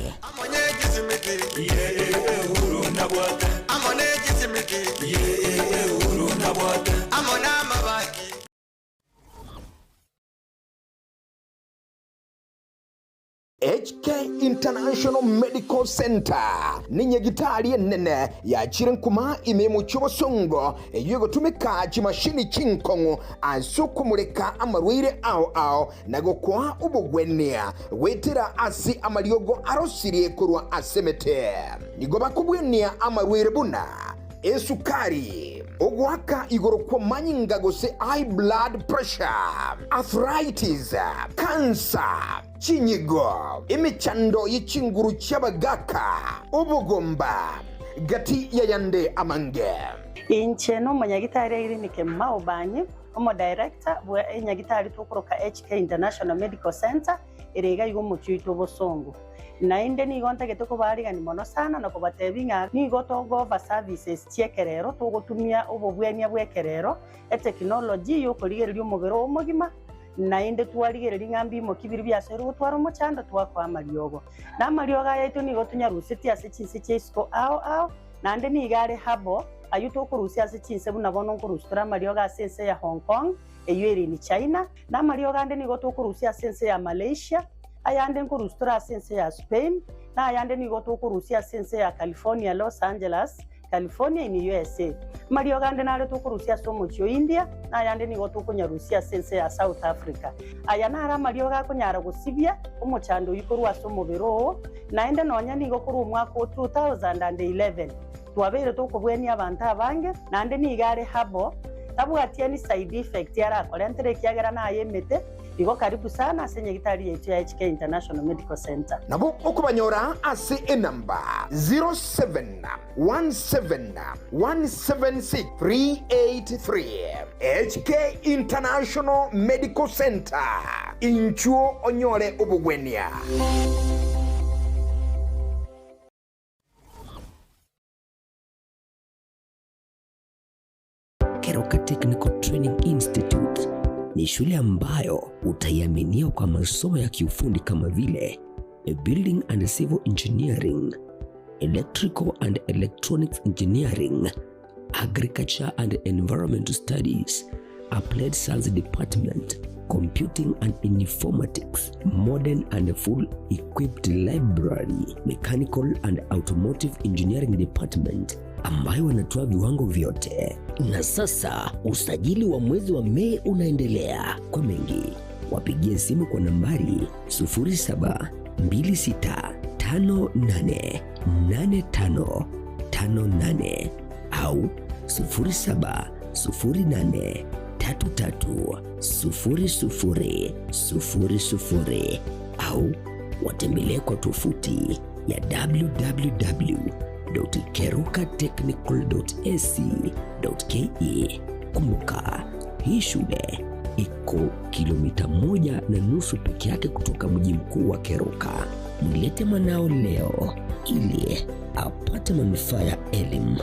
HK International Medical Center nenyagitari enene yachire nkuma ime y'omochie obosongo eyio egotumeka chimashini chinkong'u ase okomoreka amarwaire ao ao na gokoa obogwenia goetera ase amariogo arosirie korwa ase emete. Nigo bakobwenia amarwaire buna esukari, ogoaka igoro kw'amanyinga gose high blood pressure, arthritis, cancer, Chinyigo, emechando ye chinguru chi'abagaaka, obogomba, gati y'ayande amange. Inche nomonyagitari Irene Kemuma Obanyi, omodirector bwe enyagitari tokoroka HK International Medical Centre ere iga iga omochie oito obosongo. Naende nigo ntagete kobaarigani mono sana na kobatebia ng'a nigo togo-offer services chi'ekerero togotumia obobwenia bw'ekerero, etechnology y'okorigereria omobere oo omogima, Naende twarigereria ng'a mbimoki biria biasoirwe gotwara omochando, twakoa amariogo. Na amariogo aya aito nigo tonyarusetie ase chinse chia isiko ao ao, naende nigo are habo, ayio tokorusia ase chinse buna bono nkorusia tore amariogo ase ense ya Hong Kong, eyio ere in China, na amariogo ande nigo tokorusia ase ense ya Malaysia, ayande nkorusia tore ase ense ya Spain, na ayande nigo tokorusia ase ense ya California, Los Angeles, California in USA. Amariogo ande nare tokorusia ase omochie o India, na ayande nigo tokonyarusia ase ense ya South Africa. Aya naro amariogo akonyara gosibia omochando oyio korwa ase omobere oo, naende nonya nigo korwa omwaka o 2011 twabeire tokobwenia abanto abange, naende nigo are herbal, tabwati any side effect arakorentere ekiagera naye emete. Igo karibu sana ase nyagitari yaito ya HK International Medical Centre. Nabo okobanyora ase enamba 0717176383. HK International Medical Centre, inchuo onyore obogwenia. Keroka Technical Training Institute ni shule ambayo utaiaminia kwa masomo ya kiufundi kama vile Building and Civil Engineering, Electrical and Electronics Engineering, Agriculture and Environmental Studies, Applied Science Department, Computing and Informatics, Modern and Full Equipped Library, Mechanical and Automotive Engineering Department ambayo wanatoa viwango vyote. Na sasa usajili wa mwezi wa Mei unaendelea. Kwa mengi wapigie simu kwa nambari 0726588558 au 0708330000 au watembelee kwa tovuti ya www.kerukatechnical.ac.ke. Kumbuka, hii shule iko kilomita 1.5 peke yake kutoka mji mkuu wa Keroka. Mlete mwanao leo ili apate manufaa ya elimu.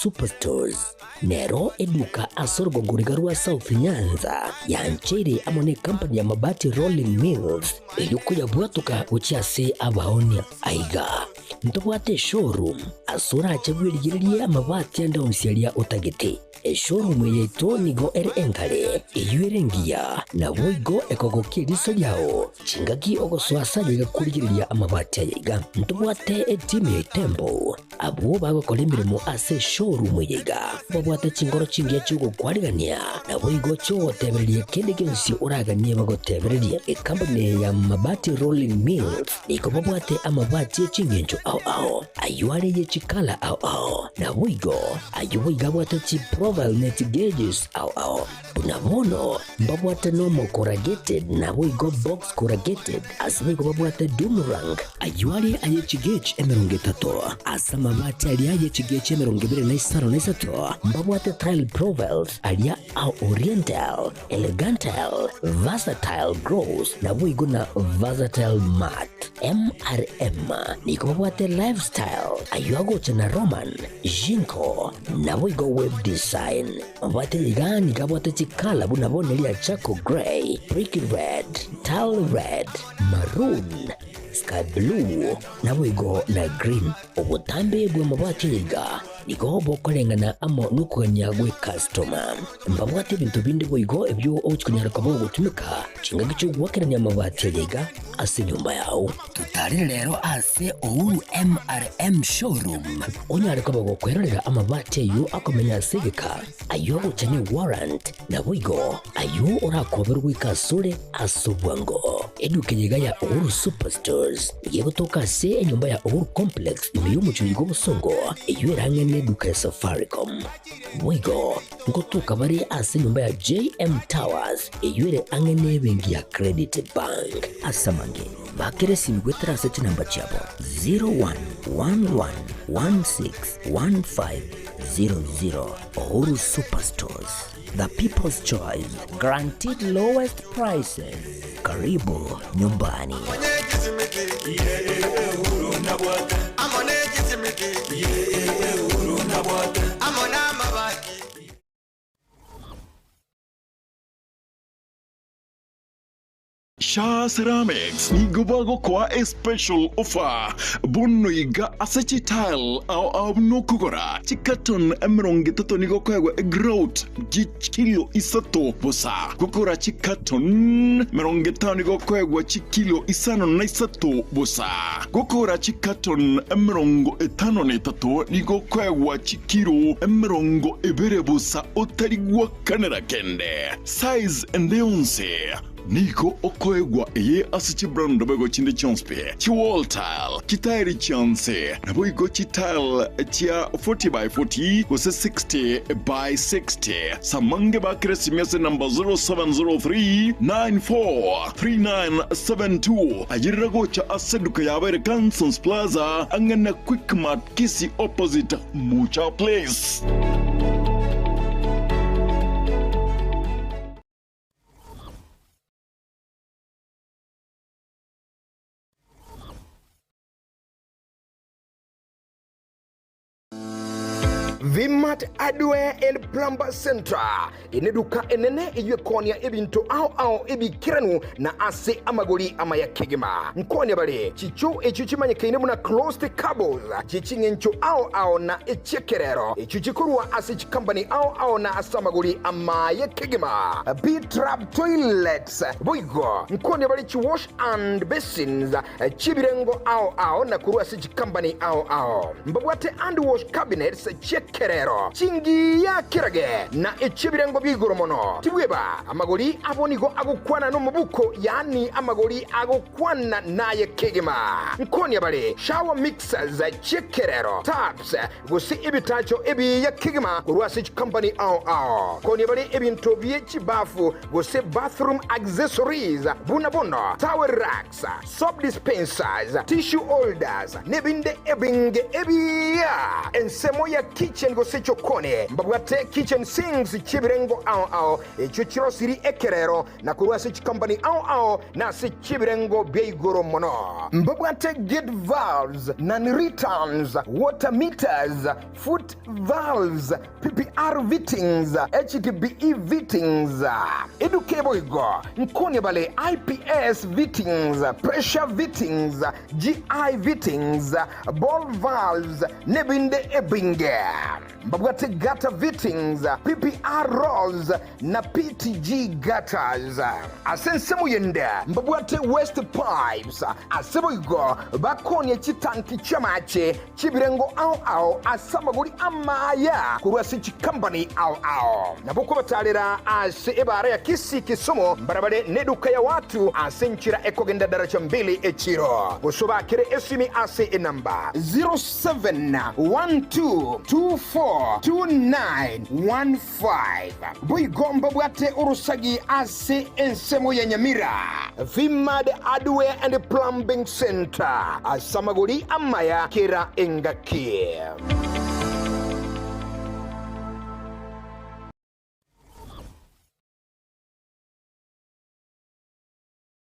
Superstores nero eduka ase orogongo riga rwa South Nyanza yancheire amo ne company ya Mabati Rolling Mills eyio koyabwatoka gochia ase abaonia. Aiga ntobwate eshowroom ase orache bwerigererie amabati ande onsi aria otagete. Eshowroom eye yaito nigo ere enkare, eyio ere engiya, naboigo ekogokia eriso riao chingaki ogosoa ase aye iga korigereria amabati aya iga. Ntobwate etimu ya Itembo Abwo bagokora emeremo ase eshowroom eye iga babwate chinkoro chingiya chi'ogokwarigania, naboigo chi'ogotebereria kende gionsi oraganie bagotebererie. Ekampuni eye ya Mabati Rolling Mills nigo babwate amabati e chingencho ao ao, ayio are ye chikala ao ao, naboigo ayio boigo abwate chiprofile ne chigauges ao ao. Buna bono mbabwate normal corrugated naboigo box corrugated, ase boigo babwate doom rank, ayio are aye chigauge 30 ase amabati. amabati aria ye chigechi 25 na 3, mbabwate tile profiles aria a Oriental, Elegantal, Versatile Gross, naboigo na Versatile Matte. MRM nigo babwate Lifestyle, ayio agocha na Roman, Jinko, naboigo Web Design. Mabwate iga nigo abwate chikala buna bono eria charcoal grey, brick red, tile red, maroon, sky blue, naboigo na green. Obotambe bw'amabati iga nigo bokoreng'ana amo nokogania gw'ekastoma. Mbabwate ebinto binde boigo ebio ogochia konyara koba ogotumeka chingaki chi'ogoakerania amabati aya iga ase enyomba yao. Totarere rero ase Uhuru MRM Showroom onyare koba gokwerorera amabati ayio akomenya ase egeka, ayio agocha ne warrant, naboigo ayio orakoberwe goika asore ase obwango. Eduka eye iga ya Uhuru Superstores nigo egotoka ase enyomba ya Uhuru Complex ime y'omochie oyo bw'obosongo, eyio erang'e neduka ya Safaricom. Boigo ngotoka bare ase enyomba ya JM Towers eyio ere ang'e nebenki ya Credit Bank. Ase amange, bakera esimi goetera ase chinamba chiabo 0111161500. Uhuru Superstores, the people's choice, guaranteed lowest prices. Karibu nyumbani. Shaa Ceramics nigo bagokoa a special offer bono iga ase chitile ao ao buna okogora chicarton 30 nigo okoegwa egrout chikilo isato bosa. Gokora chicarton 50 nigo okoegwa chikilo 53 bosa. Gokora chicarton 53 nigo okoegwa chikilo 20 bosa otari gwakanera kende. Size ende yonsi. Nigo okoegwa eye ase chibrand boigo chinde chionsi pi, chiwall tile, chitairi chionsi, naboigo chitile chia 40 by 40 gose 60 by 60. Samange bakere esimi ase enamba 0703 94 3972. Ayerera gocha ase eduka yabo ere Cansons Plaza ang'e na Quickmart Kisii opposite Mucha Place. Vmart Hardware and Plumber Centre neduka enene eyio ekoonia ebinto ao ao ebiikeranu na ase amagori amaya kegima. Nkoonia bare chichoo echio chimanyekaine buna closed cables chie ching'encho ao ao na echi'ekerero echio chikorwa ase chikambani ao ao na ase amagori amaya kegima. P-Trap Toilets boigo nkoonia bare chiwash and basins chi'ebirengo ao ao na korwa ase chikambani ao ao. Mbabwate hand wash cabinets chi'ekerero, chingiya kerage, na echi'ebirengo bia igoro mono. Tibweba, amagori abo nigo agokwana nomobuko, yaani amagori agokwana naye kegima. Nkonia bare shower mixers chi'ekerero, taps, gose ebitacho ebiya kegima korwa ase chikompani ao ao. Konia bare ebinto bie chibafu gose bathroom accessories buna bono towel racks, soap dispensers, tissue holders, nebinde ebinge ebiya. Ensemo ya kitchen gose chokoni mbabwate kitchen sinks chi'ebirengo ao ao echio chirosiri ekerero na korwa ase chikompani ao ao na ase chi'ebirengo bia igoro mono. Mbabwate gate valves, non-returns, water meters, foot valves, PPR fittings, HDPE fittings, eduke boigo nkonia bare IPS fittings, pressure fittings, GI fittings, ball valves, nebinde ebinge. Mbabwate gutter fittings, PPR rolls, na PTG gutters. Ase ensemo yende mbabwate waste pipes, ase boigo bakonia chitanki chi'amache chi'ebirengo ao ao ase amagori amaya korwa ase chikambani ao ao. Nabo kobatarera ase ebaara ya Kisii Kisumu mbarabare neduka ya watu ase enchera ekogenda daraja mbili echiro. Gose obakere esimi ase enamba 071224. 242915. Boigo mbabwate orosagi ase ensemo ya Nyamira, Vimad Hardware and Plumbing Centre, ase amagori amaya kera engaki.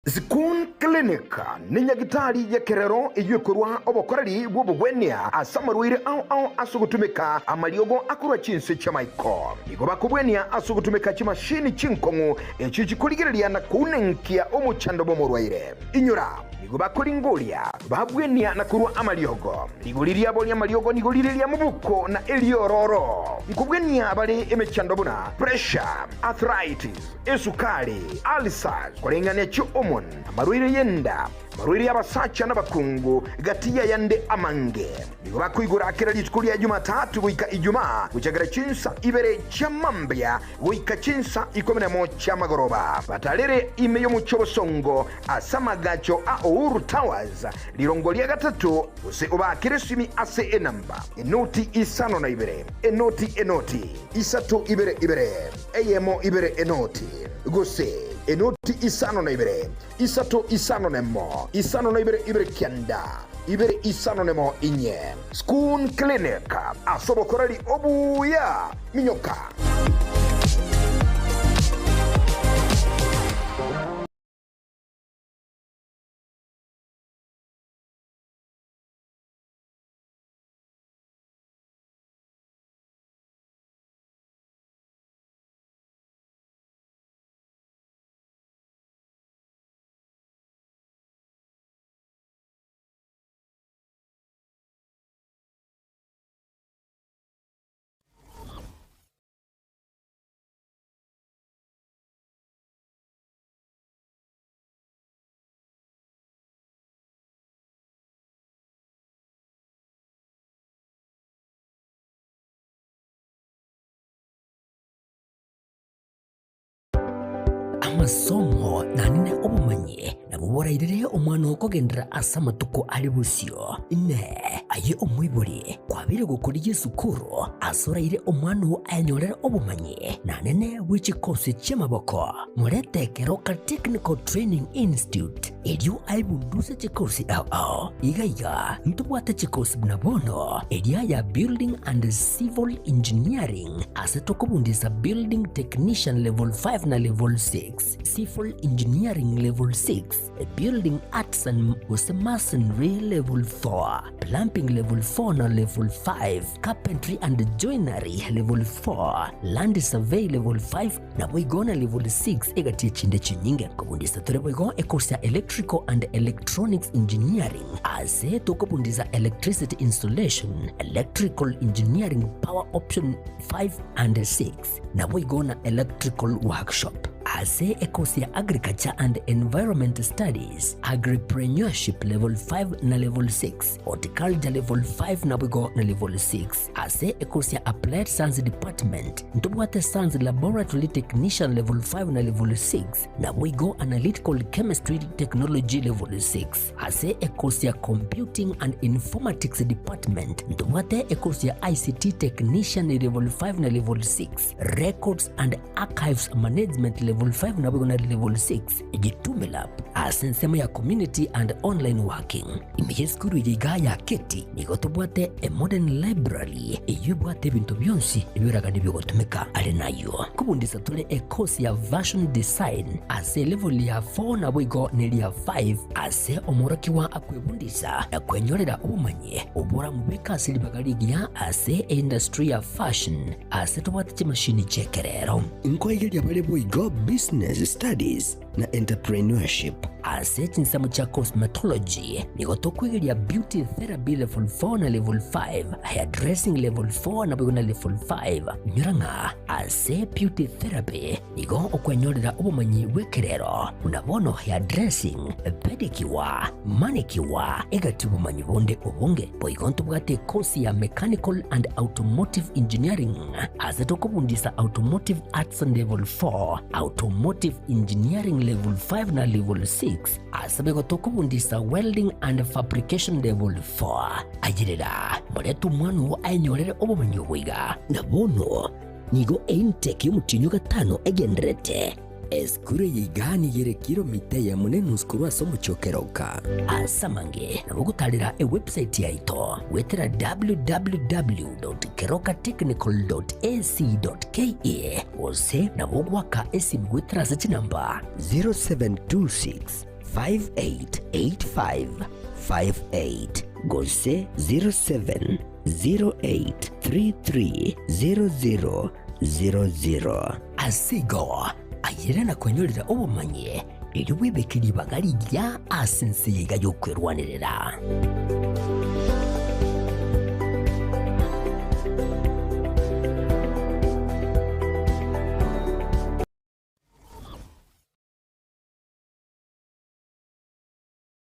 Zikun Clinic nenyagitari y'ekerero eyio ekorua obokoreri bw'obogwenia ase amarwaire ao ao ase ogotumeka amariogo akorwa chinse chi'amaiko. Nigo bakobwenia ase ogotumeka chimashini chinkong'u echio chikorigereria na kounenkia omochando bw'omorwaire. Inyora, nigo bakoringoria, babwenia na korua amariogo. Rigori riabo ri'amariogo nigo rire ria mobuko na eriororo. Nkobwenia bare emechando buna pressure, arthritis, esukari, ulcers, koreng'ania chi'hormone, amarwaire y'enda, amarwaire y'abasacha n'abakungu, gati y'ayande amange. Nigo bakoigora kera rituko ria Jumatatu goika Ijumaa, gochakera chinsa ibere chia mambia goika chinsa ikomi nemo chi'amagoroba. Batarere ime y'omochie obosongo ase amagacho a Uhuru Towers, rirongo ria gatato, gose obaakere esimi ase enamba, enoti isano na ibere, enoti enoti, isato ibere ibere. Eyemo ibere enoti, gose enoti isano na ibere, isato isano nemo, isano na ibere ibere kianda, ibere isano nemo inye. Schoon Clinic, ase obokoreri obuya. Minyoka. Amasomo naende obomanyi nabwo borairere omwana oo kogenderera ase amatuko are bosio. Inee! Aye omoibori, kwabeire gokorigia esukuru ase oraire omwana oo ayenyorere obomanyi naende bwe chikosi chi'amaboko? Morete Keroka Technical Training Institute, erio aebunduse chikosi ao ao. Iga iga ntobwate chikosi buna bono, eria ya Building and Civil Engineering, ase tokobundisa Building Technician Level 5 na Level 6, Civil Engineering Level 6, Building Arts and gose Masonry Level 4, Plumbing Level 4 na Level 5, Carpentry and Joinery Level 4, Land Survey Level 5, Naboigo na level 6 egati echinde chinyinge. Nkobundisa tore boigo ecourse ya Electrical and Electronics Engineering ase tokobundisa Electricity Installation, Electrical Engineering Power Option 5 and 6 naboigo na Electrical Workshop. Ase ecourse ya Agriculture and Environment Studies, Agripreneurship level 5 na level 6, Horticulture level 5 naboigo na level 6. Ase ecourse ya Applied Science Department, Ntobwate Science Laboratory Technician Level 5 na Level 6, naboigo Analytical Chemistry Technology Level 6. Ase ekosi ya Computing and Informatics Department, ntobwate ekosi ya ICT Technician Level 5 na Level 6, Records and Archives Management Level 5 naboigo na Level 6, Jitume Lab ase ensemo ya Community and Online Working. Ime y'esukuru eye igaa ya Keti nigo tobwate a modern library eyio ebwate ebinto bionsi ebioragani biogotumeka. Are nayio nkobundisa tore ecourse ya Fashion Design ase elevel ya 4 naboigo neria 5 ase omworokigwa akwebundisa na kwenyorera obomanyi oboramobeke ase ribaga rigiya ase eindustry ya fashion ase tobwate chimashini chi'ekerero. Nkoigeria bare boigo Business Studies na Entrepreneurship. Ase chinsemo chia Cosmetology, nigo tokwegeria Beauty Therapy Level 4 na Level 5, Hairdressing Level 4 naboigo na Level 5. Inyora ng'a ase Beauty Therapy nigo okwenyorera obomanyi bw'ekerero buna bono hairdressing, pedicure, manicure, egati obomanyi bonde obonge. Boigo ntobwate ekosi ya Mechanical and Automotive Engineering ase tokobundisa Automotive Arts Level 4, Automotive Engineering Level 5 na Level 6. 6 ase begotokobundisa Welding and Fabrication Level 4. Ayerera, morete omwana oo aenyorere obomenyo obo iga. Na bono nigo eintake y'omotienyi o gatano egendererete. Esukuru eye iga nigo ere kilomita eyemo na enusu korwa ase omochie o Keroka. Ase amange nabo ogotarera ewebsite yaito goetera www.kerokatechnical.ac.ke gose nabo ogoaka esimi goetera ase chinamba 0726 588558 gose 0708330000. Ase igo, ayerera na kwenyorera obomanyi, erio bwebeke ribaga rigiya ase ense eye iga y'okwerwanerera.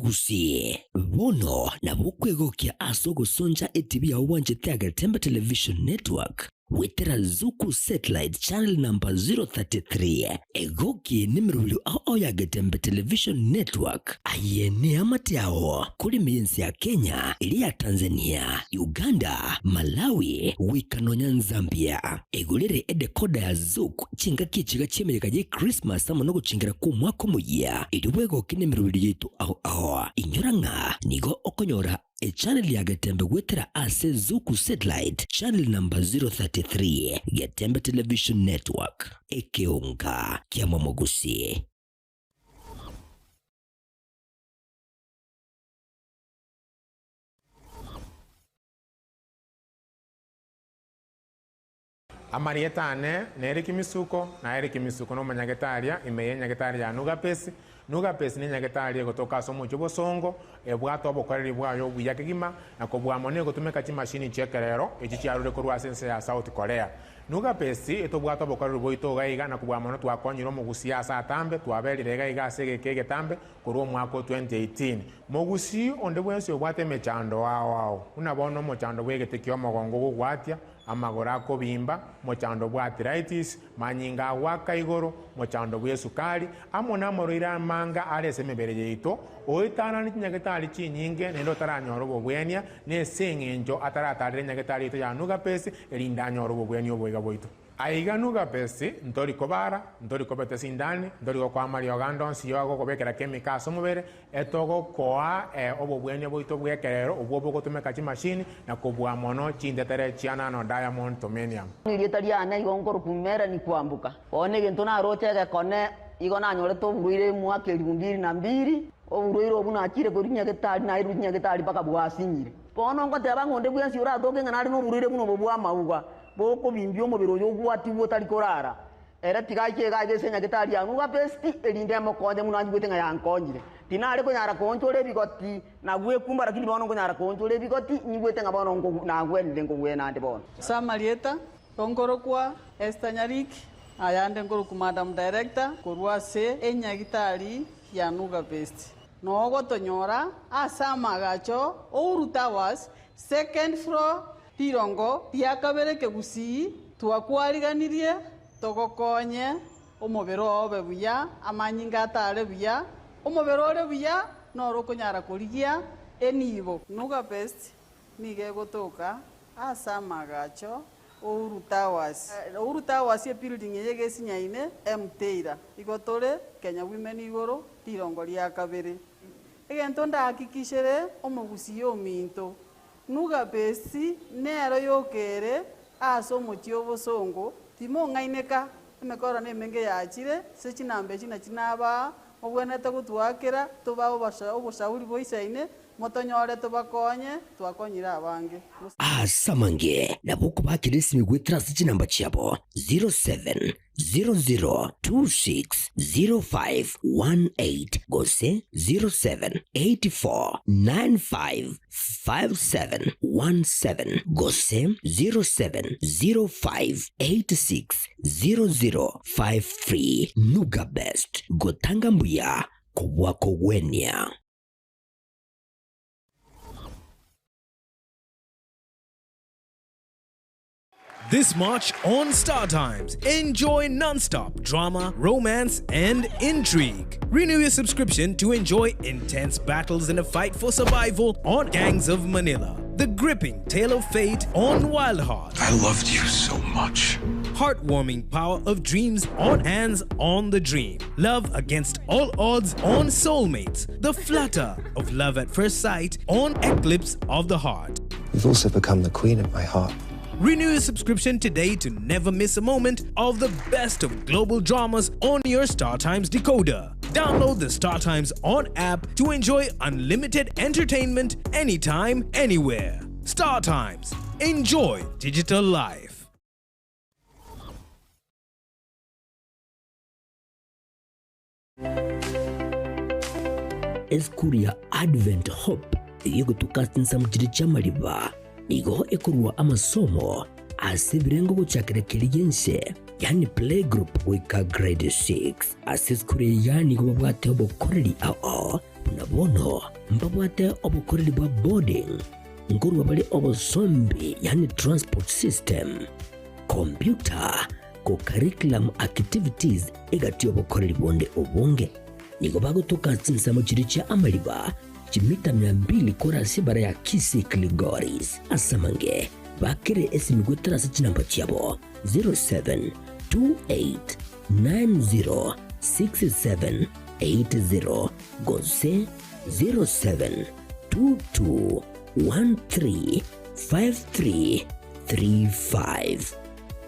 Gusii, bono nabo okwegokia ase ogosoncha etibi yao bwanchete ya Getembe Television Network goetera Zuku Satellite Channel number 033. Egoki nemerobio ao ao ya Getembe Television Network. Aye neamate ao kore ime y'ense ya Kenya, eria ya Tanzania, Uganda, Malawi, goika nonya Zambia. Egorere edecoder ya Zuku Chingaki echiga chi'emeyega ye Krismasi amo nogochengera kw'Omwaka Omoyia, erio bwegoke nemeroberi yaito ao ao. Inyora ng'a nigo okonyora echannel ya Getembe goetera ase Zuku Satellite channel number 033, Getembe Television Network, ekeonga kia Momogusi. Amarieta ane nere Kimisuko, na ere Kimisuko nomonyagetaria ime y'enyagetari ya Nugapesi. Nugapesi nenyagetari egotoka ase omochie obosongo, ebwate obokoreri bwaye obuya kegima, na kobua mono egotumeka chimashini chi'ekerero echi chiarure korwa ase ense ya South Korea. Nugapesi etobwate obokoreri bwaito iga iga na kobua mono twakonyire omogusii ase atambe, twaberire iga iga ase egeka egetambe korwa omwaka o 2018. Mogusii onde bwensi obwate emechando ao ao, buna bono omochando bw'egete ki'omogongo ogogwatia, amagoro akobimba, mochando bw'arthritis, manyinga agoaka igoro, mochando bw'esukari, amo namarwaire amanga are ase emebere yaito, oetanane chinyagetari chinyinge naende otaranyora obobwenia, nese eng'encho ataratarera enyagetari yaito ya Nugapesi, erinde anyore obobwenia oboiga bwaito. Aiga Nugapesi, ntori kobara, ntori kobeta esindani, ntori gokoa amariogo ande onsi y'ogokobekera chemical ase omobere, Etogokoa obobwenia bwaito bw'ekerero obwo bogotumeka chimashini na kobua mono chintetere chia nano diamond tomenium. Erieta riane igo nkorokwa Melanie Kwamboka. Bono egento naroche egekone igo nanyorete oborwaire mwaka elifu mbili na mbili, oborwaire obwo nachire korwa nyagetari nairwe nyagetari mpaka bwasinyire. Bono ngoteba ng'a onde bwensi oratoke ng'a nare noborwaire buna obo bw'amauga, bokobimbia omobere oyo ogwatigwe otari korara, Ere tiga aiche iga ase enyagetari ya Nugapesti, erinde emokonye buna anyigwete ng'a yankonyire. Tinare konyara koonchora ebigoti na gwekumba, lakini bono nkonyara koonchora ebigoti, nyigwete ng'a bono nagwenire nkogwena ande bono. Ase amarieta, nkorokwa Esther Nyariki, ayande nkorokwa Madam Director korwa ase enyagitari ya Nugapesti. Nogotonyora ase amagacho Uhuru Towers, second floor, Rirongo ria kabere kegusii twakwariganirie togokonye omobere oo obe buya, amanyinga atare buya, omobere ore buya noro okonyara korigia enibo. Nuga Best nigo egotoka ase amagacho Uhuru Towers. Uhuru Towers ebuilding eye egesinyaine Mteira. Igo tore Kenya Women igoro rirongo ria kabere. Egento ndahakikishere omogusii ominto Nugabesi nero yokere ase omochie obosongo, timong'aineka, emekoro nemenge yachire, ase chinamba echi nachi nabaa, mobwenerete gotwakera, tobae oboshauri boisaine, motonyore tobakonye, twakonyire abange. Ase amange nabo okobakera esimi goetera ase chinamba chiabo 07 00260518 gose 0784955717 gose 0705860053. Nuga Best, gotanga mbuya kobua kogwenia. This March on Star Times, enjoy non-stop drama, romance, and intrigue. Renew your subscription to enjoy intense battles in a fight for survival on Gangs of Manila. The gripping tale of fate on Wild Heart. I loved you so much. Heartwarming power of dreams on Hands on the Dream. Love against all odds on Soulmates. The flutter of love at first sight on Eclipse of the Heart. You've also become the queen of my heart. Renew your subscription today to never miss a moment of the best of global dramas on your Star Times decoder. Download the Star Times On app to enjoy unlimited entertainment anytime, anywhere. Star Times. Enjoy digital life. Esukuru ya Advent Hope eyio egotuka ase chinsemo chiria chi'amariba nigo ekorua amasomo ase ebirengo gochakera keria gi'ense yaani playgroup goika grade 6. Ase esukuru eye iga nigo babwate obokoreri ao buna bono mbabwate obokoreri bwa boarding, nkorua bare obosombi yaani transport system, computer, Co-curriculum activities egati y'obokoreri bonde obonge. Nigo bagotoka ase chinsemo chiria chia amariba chimita mia mbili korwa ase ebara ya Kisii Kilgoris. Ase amange, bakere esimi goetera ase chinamba chiabo 0728906780 gose 0722135335.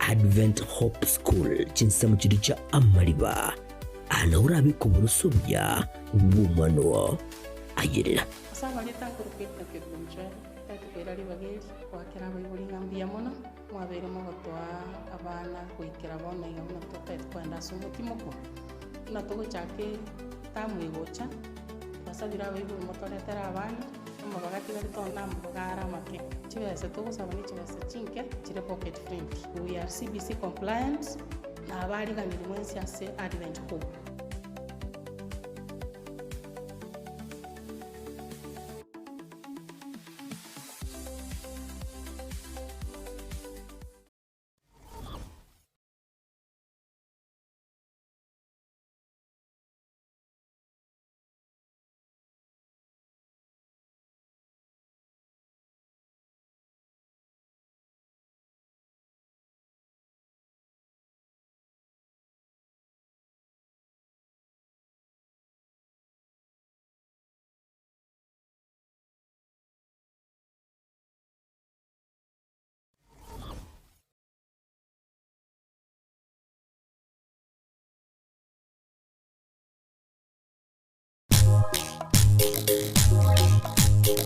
Advent Hope School chinsemo chiria chia amariba aa orabe koboroso obuya bw'omwana oo. Ayerera. Ase amarieta nkorokwa Edna Kerubo Mchwele, tari koira ribaga eri goakera abaibori ng'a mbuya mono, mwabeire mogotoa abana goikera bono iga buna totagete kogenda ase omotimoko, buna togochaka etamu egocha, twasabire abaibori motoretere abana. Amabaga atigarete oo namabaga are amake. Chibesa togosaba ne chibesa chinke chire pocket friendly. We are CBC compliant na abariganiri mwensi ase Advent Hope.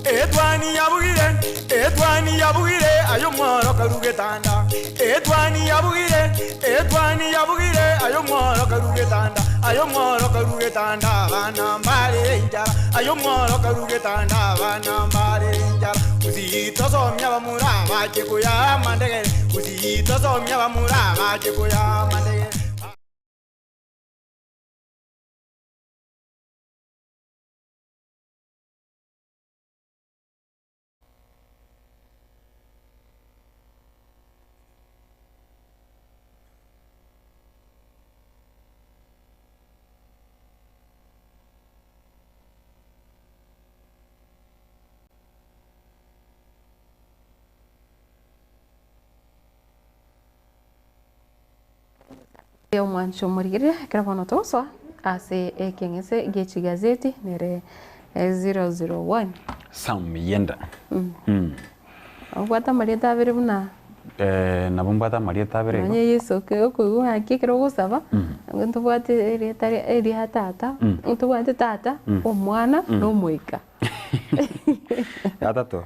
Etwani yabugire, etwani yabugire, aye omworo karu getanda. Etwani yabugire, etwani yabugire, aye omworo karu getanda. Aye omworo karu getanda, abana mbare enchara. Aye omworo karu getanda, abana mbare enchara. Gusii tosomia bamura bache koya amandegere. Gusii tosomia bamura bache koya amandegere. Omwancho omorigereria ekero bono togosoa ase ekeng'ese gie chigazeti nere 001. Sam Yenda. Obwate amarieta abere buna Eh, nabo mbwate amarieta abere igo. Nonye Yeso okoigwa ng'aki ekero ogosaba, ntobwate erieta eria tata, ntobwate tata, omwana, na omoika. Gatato.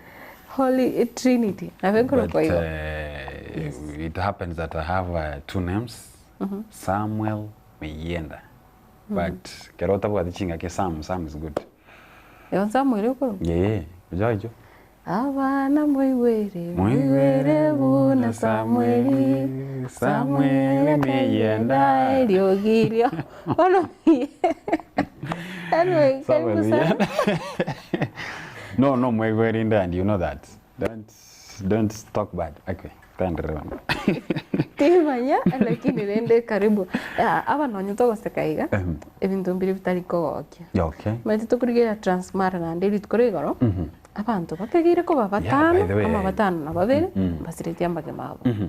Holy Trinity, nabo But ekorokwa igo. it happens that I have two names, Samuel Miyenda. But kero otabwati chingaki Sam, Sam is good. Igo Samuel okorokwa? Yee, ojo ojo. Abana moigwere, moigwere buna Samueli, Samueli akagenda eriogi rio. Bono anyway, karibu Samuel sana. Miyenda. No, no, moigwere inde and you know that. Don't talk bad. Okay, thank you. Timanya lakini rende karibu Ah, aba nonye togoseka iga ebinto mbire bitari kogokia. Okay. Maete tokorigereria Transmara naende rituko ria igoro abanto bategeire koba Yeah, by batano the way, ama batano na babere basiretie amagima abo.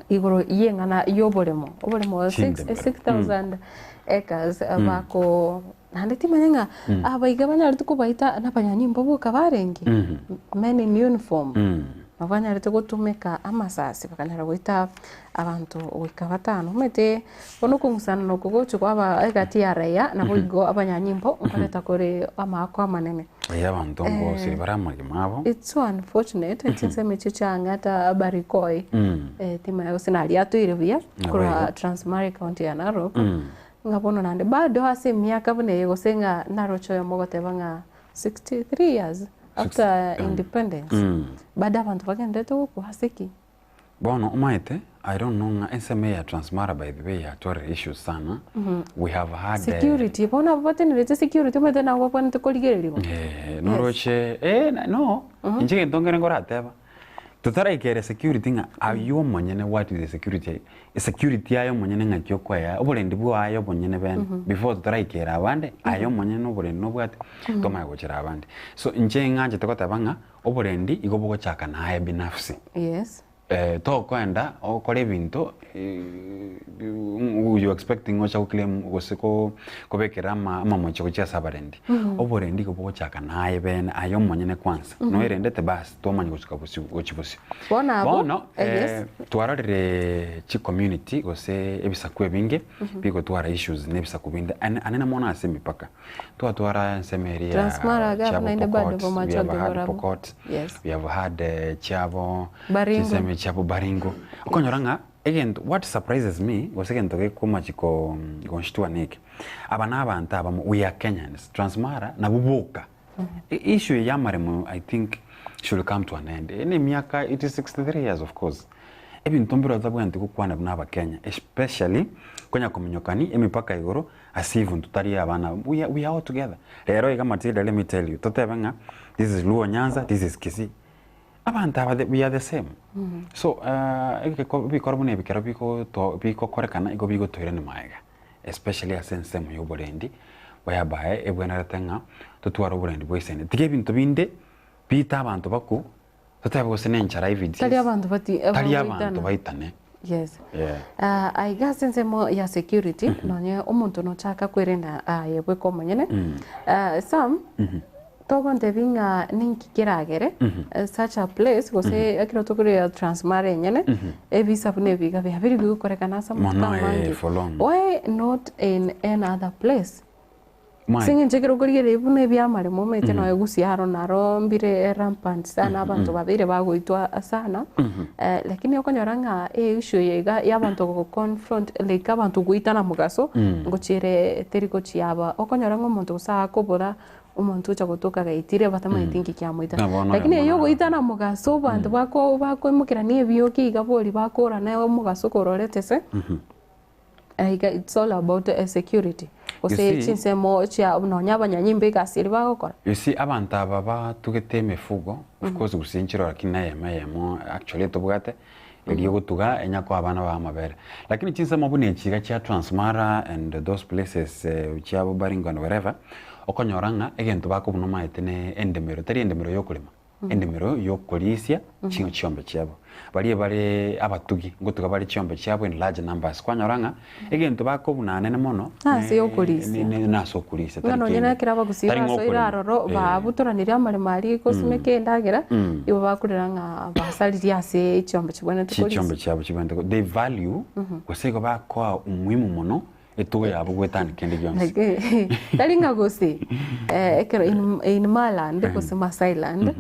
Igoro y'eng'ana y'oboremo, oboremo Chindemero. 6000 acres bako naende timanya ng'a aba iga banyarete kobaita na abanyanyimbo boka barenge men in uniform nabo banyarete gotumeka amasasi bakanyara goita abanto goika batano. Omanyete bono okong'usanana oko gochi kwaba egati ya raia nabo igo abanyanyimbo nkoreta kore amaako amanene. Eye abanto ngosiri bare amagima abo. It's so unfortunate chinsemo echio chiang'ata Barikoi timanya gose naria atoeire buya Nabo korwa igo. Transmara ecounty ya Narok ng'a bono naende bado ase emiaka buna eye gose ng'a naroche oyomo ogoteba ng'a 63 years after independence bado abanto bagenderete gokwa ase ki? Bono omanyete, I don't know ng'a ensemo eye ya Transmara by the way yatwarire issues sana, we have had Security, bono abwo batenerete security omanyete nabo babwenerete korigereriwa. Eh, noroche eh, na- no, inche egento nkere nkorateba, totaraikera security ng'a aywo omonyene what is the security, esecurity aye omonyene ng'aki okoeya, oborendi bwaye obonyene bene, before totaraikera abande, aye omonyene na oborendi nobwate, tomanye gochera abande. So inche ng'anchete goteba ng'a. Oborendi igo bogochaka naye binafsi. Yes. Eh, tokoenda okore ebinto eh, you expecting ocha goclaim gose ko kobekera ama amamocho gochia ase abarendi. Oborendi igo bogochaka naye bene aye omonyene kwanza. Noerendete bas twamanya gosuka bosio gochia bosio. Bono abwo, Bono eh, yes. eh, twarorire chicommunity gose ebisaku ebinge bigotwara issues na ebisaku binde ane anene mono ase emipaka. Twatwara ensemo eria Transmara iga chiabo naende bado Pokot, bomache we have had barabwo. Pokot, Yes. we have had eh, chiabo Baringo. chinsemo chiabo Baringo. Okonyora ng'a egento what surprises me gose egento gekomachi ko gonshtua neke, aba na abanto abamo we are Kenyans, Transmara nabwo boka. I- Issue eye ya amaremo I think should come to an end. Eye na emiaka it is 63 years of course. Ebinto mbire otabwenereti gokwana buna abakenya especially konya kominyokani emipaka igoro Ase even totari abana we are, we are all together. Rero iga Matilda let me tell you totebe ng'a this is Luo Nyanza, this is Kisii. Abanto aba we are the same. So uh, ebiko bikoro buna ebi kero bigoto bigokorekana igo bigotoirania maega especially ase ensemo ya oborendi whereby ebwenerete ng'a totware oborendi bwa isene. Tiga ebinto binde biite abanto bakwo Totebe gose nenchara evidence. Tari abanto bati Tari abanto baitane. Yes. Yeah. Ah, aiga ase ensemo ya security nonye omonto nochaka kwerenda aye bweka omonyene. Ah, Sam, togontebia ng'a ninki keragere such a place gose ekero tokorera Transmara enyene ebisa buna ebi iga biabeire bigokorekana ase amatuko Mono, eh, amange. for long. Why not in any other place? Mwaye. Ase eng'encho ekero okorigereria buna ebiamaremo omanyete nonya gusii aro naro mbire rampant sana abanto babeire bagoitwa sana, lakini okonyora ng'a eissue eye iga ya abanto go confront like abanto goitana mogaso, ngochiere teri gochiaba. Okonyora ng'a omonto gose akobora, omonto ocha gotoka gaitire batamanyeti nki kiamoita. Na bono Lakini oyomo eye naro. ogoitana mogaso abanto bako bakoimokerania ebioki iga bori bakorana omogaso kororete se. Iga it's all about security You gose see- chinsemo chia nonya abanyanyimbo egasi eria bagokora. You see abanto aba batugete emifugo of course gose inchire lakini na eyemo eyemo actually etobwate eria ogotuga enya koa abana bao amabere. Lakini chinsemo buna echi iga chia Transmara and those places eh, chiabo Baringo and wherever, okonyora ng'a egento bakobuna omanyete ne endemero, tari endemero ya okorema. Endemero y'okorisia ching'o chiombe chiabo. Baria bare abatugi, ngotuga bare chiombe chiabo in large numbers. Kwanyora ng'a egento bakobuna anene mono Nase ne- okorisia. ne- ne- nase okorisia, Ng'a tari nonye kende. nekero abagusii Tari ng'a basoire okorema. aroro Eh. babutoranire amaremo aria gosimeka endagera, igo bakorera ng'a basaririe ase chiombe chibwenerete Chichombe korisia. chiabo chibwenerete ko- they value gose igo bakoa umuhimu mono Etugo yabo gwetania kende gionsi. Tari ng'a gose ekero in Maland gose Maasailand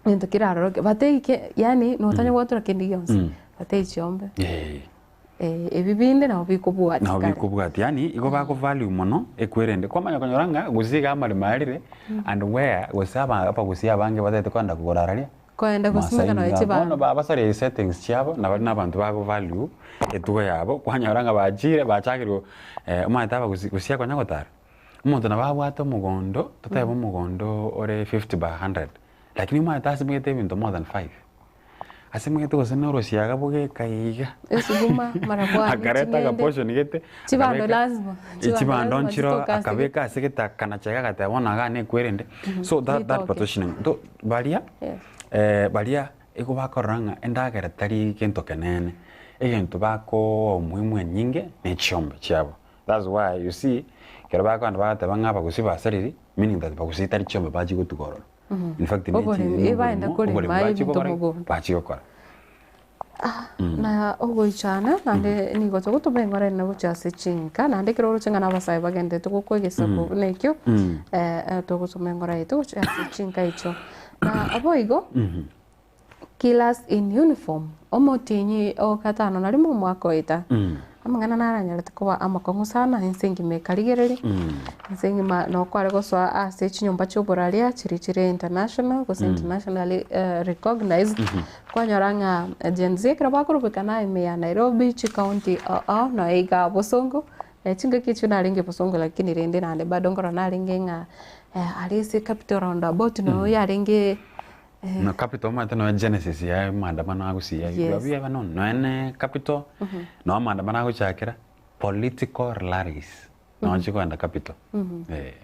egento kere aroro bateike yaani notanya gwatura kende gionsi batei chiombe ebi binde nabo bikobwatia Nabo kare. bikobwatia yaani igo bako value mono ekwerende kwamanya konyora ng'a gose iga amaremo arire and where gose abagusii abange batagete kogenda kogora araria Koenda gosimeka nonya Maasai chibando. Bono babasareire settings chiabo na bari nabanto bago value etugo yabo kwanyora ng'a bachire bachakire omanyete aba gosi gosia konya gotara omonto nabo abwate omogondo totebe omogondo ore 50 by 100 lakini omanyete asimegete ebinto more than 5. Asemegete gose na orosiaga bogeka iga. Esuguma, marakwani, Akareta ching'ende. agaportion gete, Chibando akabeka lazima, eh, chibando chibando lazima nchiro chitoke ase akabeka ase gete akanacha iga agateba bono iga nekwerende. So that that Ritoke. partitioning tho baria Yes. eh, baria igo bakorora ng'a endagera tari gento kenene, egento bakoa omuhimu enyinge ne chiombe chiabo. That's why you see, ekero bakogenda bagateba ng'a abagusii basariri, meaning that bagusii tari chiombe bachia gotuga ororo. In fact, ne chi- Oboremi, ne ebaenda oboremo, korema oboremi bachia ebinto gokora ki? mogondo. Bachia gokora. Na ogoichana naende nigo togotoma eng'ora ene gochia ase chinka, naende ekero oroche ng'a na abasae bagenderete gokwa egesaku buna ekio, togotoma eng'ora yaito gochia ase chinka echio. Na boigo, Killers in uniform, omotienyi o gatano na rimo omwaka oeta, amang'ana naranyarete koba amakong'u sana ense engima ekarigereria, ense engima noo kware gosoa ase chinyomba chia oboraria chiria chire international gose internationally recognized, kwanyora ng'a Gen Z ekero bakorobekana ime ya Nairobi, chicounty ao ao nonya igaa bosongo, chingaki echio narenge bosongo lakini rende naende bado nkorora narenge ng'a aria ase capital roundabout noo yarenge. Na capital omanyete nonya genesis ya maandamano agosia Yes. have you ever known nonya ne capital nonya maandamano agochakera political rallies nonya chikoenda capital eh.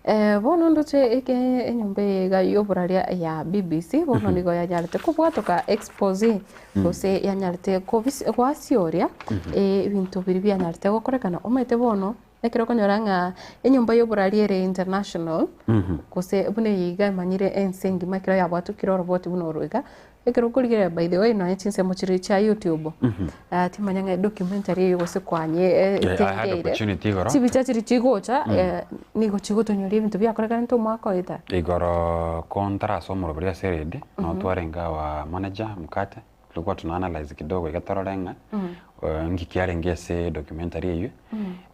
Eh, bono ndoche eke enyomba eye iga y'oboraria ya BBC bono nigo yanyarete kobwatoka expose gose yanyarete kobis goasioria ebinto biria bianyarete gokorekana omanyete bono Ekero okonyora ng'a enyomba y'oboraria ere international, gose buna eye iga emanyire ense engima ekero yabwatokire oroboti buna oro iga, ekero okorigereria by the way nonya chinsemo chiria chia YouTube, timanya ng'a edocumentary eywo gose kwanye Yeah, I had etengeire, opportunity igoro. chibicha chiria chigocha nigo chigotonyoria ebinto biakorekanete omwaka oeta. Igoro ko ntarasoma orobori ase eredi, nabo twarenge our manager Mukate, Tulikuwa tuna analyze kidogo iga torore ng'a nki kiarenge ase documentary eywo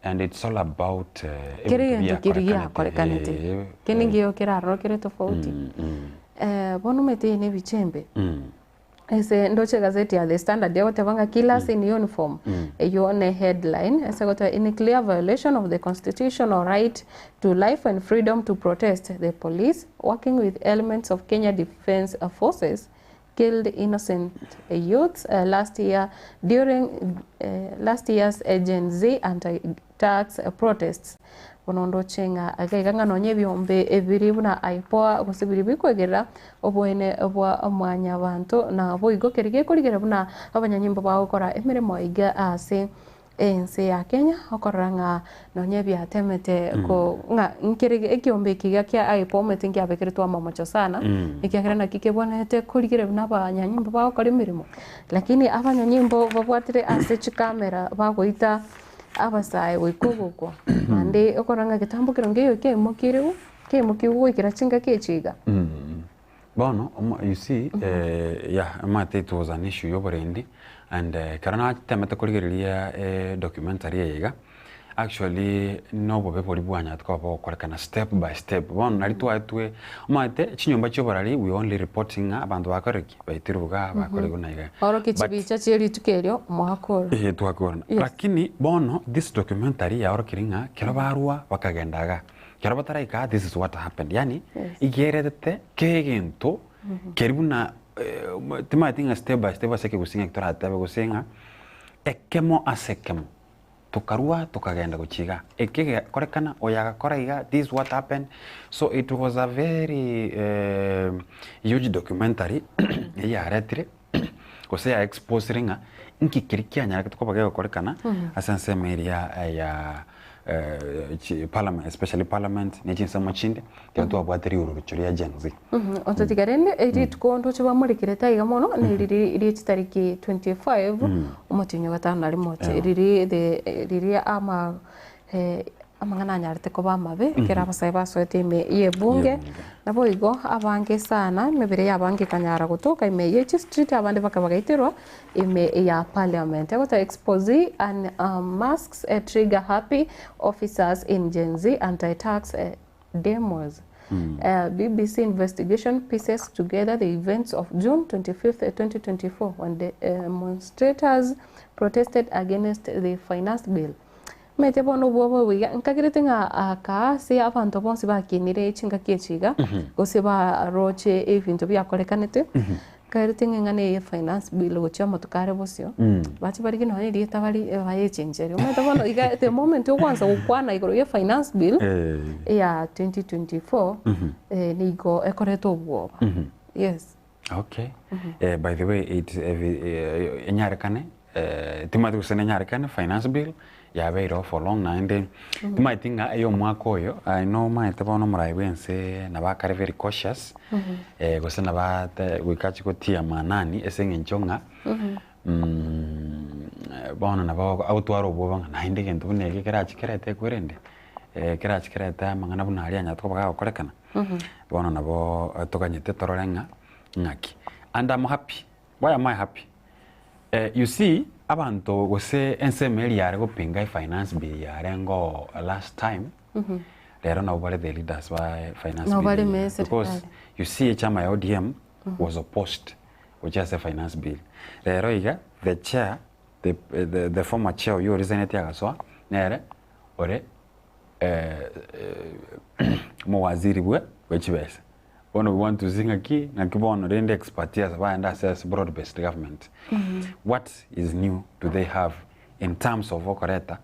and it's all about Kera ebinto egento keria biakorekanete. giakorekanete Eh, kende nkiyo keraroro kere tofauti. Bono omanyete eye ne ebicha embe ase ndoche egazeti ya The Standard egoteba ng'a killers in uniform eywo ne headline ase egoteba in clear violation of the constitutional right to life and freedom to protest the police working with elements of Kenya Defence Forces killed innocent youths last year during last year's Gen Z anti-tax protests. Bono ndoche ng'a iga iga ng'a nonye ebiombe ebiri buna IPOA gose biria bikoegerera oboene bwa mwanyabanto naboigo keria gekorigereria buna abanyanyimbo bagokora emeremo iga ase Ense ya Kenya okorora ng'a nonya ebiatemete ko ng'a nkere ekiombe eke iga kia IPOA omanyete nkiabekeretwe amamocho sana, ekiagera naki kebwenerete korigereria buna abanyanyimbo bagokora emeremo. Lakini abanyanyimbo babwatire ase chicamera bagoita abasae goika ogokwa, naende okorora ng'a egetambo kero nkeiyo kiaimokirewu, kiaimokiwu goikera chingaki echi iga. Bono omo you see yeah omanyete it was an issue ya oborendi and ekero natemete korigereria edocumentary eye iga, actually na obobe boria bwanyarete koba bogokorekana step by step. Bono nari twaetwe omanyete chinyomba chia oborari we only reporting ng'a abanto bakorire ki? Baitirwe igaa bakorire buna iga. Orokia But chibicha chie rituko erio mwakora. Eeh twakorana. Yes. Lakini bono this documentary yaorokirie ng'a kero barwa bakagenda igaa. Ekero bataraika aa this is what happened yaani igeretete kera egento keri buna timanyeti ng'a step by step ase ekegusii ng'aki toratebe gose ng'a ekemo ase ekemo tokarua tokagenda gochia igaa eke gekorekana oyo agakora iga this is what happened so it was a very huge documentary eywo yaretire gose ya exposire ng'a inki keria kianyarekete koba gegokorekana ase ensemo eria ya chi parliament especially parliament ne chinsemo chinde ekero twabwate riururucho ria Gen Z. Ototiga rende rituko ndoche bamorekerete aiga mono ne riri rie chitariki 25 omotienyi o gatano na rimo riri the riria ama Amang'ana anyarete koba amabe ekero abasae basoete ime y'ebunge, naboigo abange sana emebere y'abange ekanyara gotoka ime ye chistreet abande bakaba bagaiterwa ime ya parliament. Egoteba expose and masks trigger happy officers in Gen Z anti-tax demos. BBC investigation pieces together the events of June 25th, 2024 when the demonstrators protested against the finance bill. Omanyete bono obwoba obo iga, nkagerete ng'a aka ase abanto bonsi bakinire chingaki echi iga, gose baroche ebinto biakorekanete, Nkaereti ng'a eng'ana eye ya finance bill gochia amatuko are bosio, bache barigie nonye erieta bari bayechencherie. Omanyete bono iga the moment ogoansa gokwana igoro ya finance bill, eya 2024, nigo ekoreta obwoba. Yes. Okay. By the way it enyarekane timanyeti gose nenyarekane finance bill yabeire oo for long naende timanyeti ng'a eye omwaka oyo aye nomanyete bono omorai bwa ense nabo akare very cautious gose nabo ate goika achie gotia maanani ase eng'encho ng'a bono nabo agotwara obwoba ng'a naende egento buna eke kerachi kerete ekwerende kerachi kerete amang'ana buna aria anyarete koba gagokorekana. Bono nabo toganyete torore ng'a ng'aki. And am happy. Why am I happy? You see, abanto gose ensemo eria yare gopinga efinance bill yarenge last time, rero nabo bare the leaders ba finance Nabo bill bare eye. ime ase Because serikali. you see echama ya ODM was opposed gochia ase finance bill. Rero iga the chair, the, the, the former chair oyio oriseneti agasoa, nere ore omowaziri bwe bwe chibesa. Bono we want to see ng'aki, ng'aki bono rende expertise bagende ase ase broad based government. What is new do they have in terms of okoreta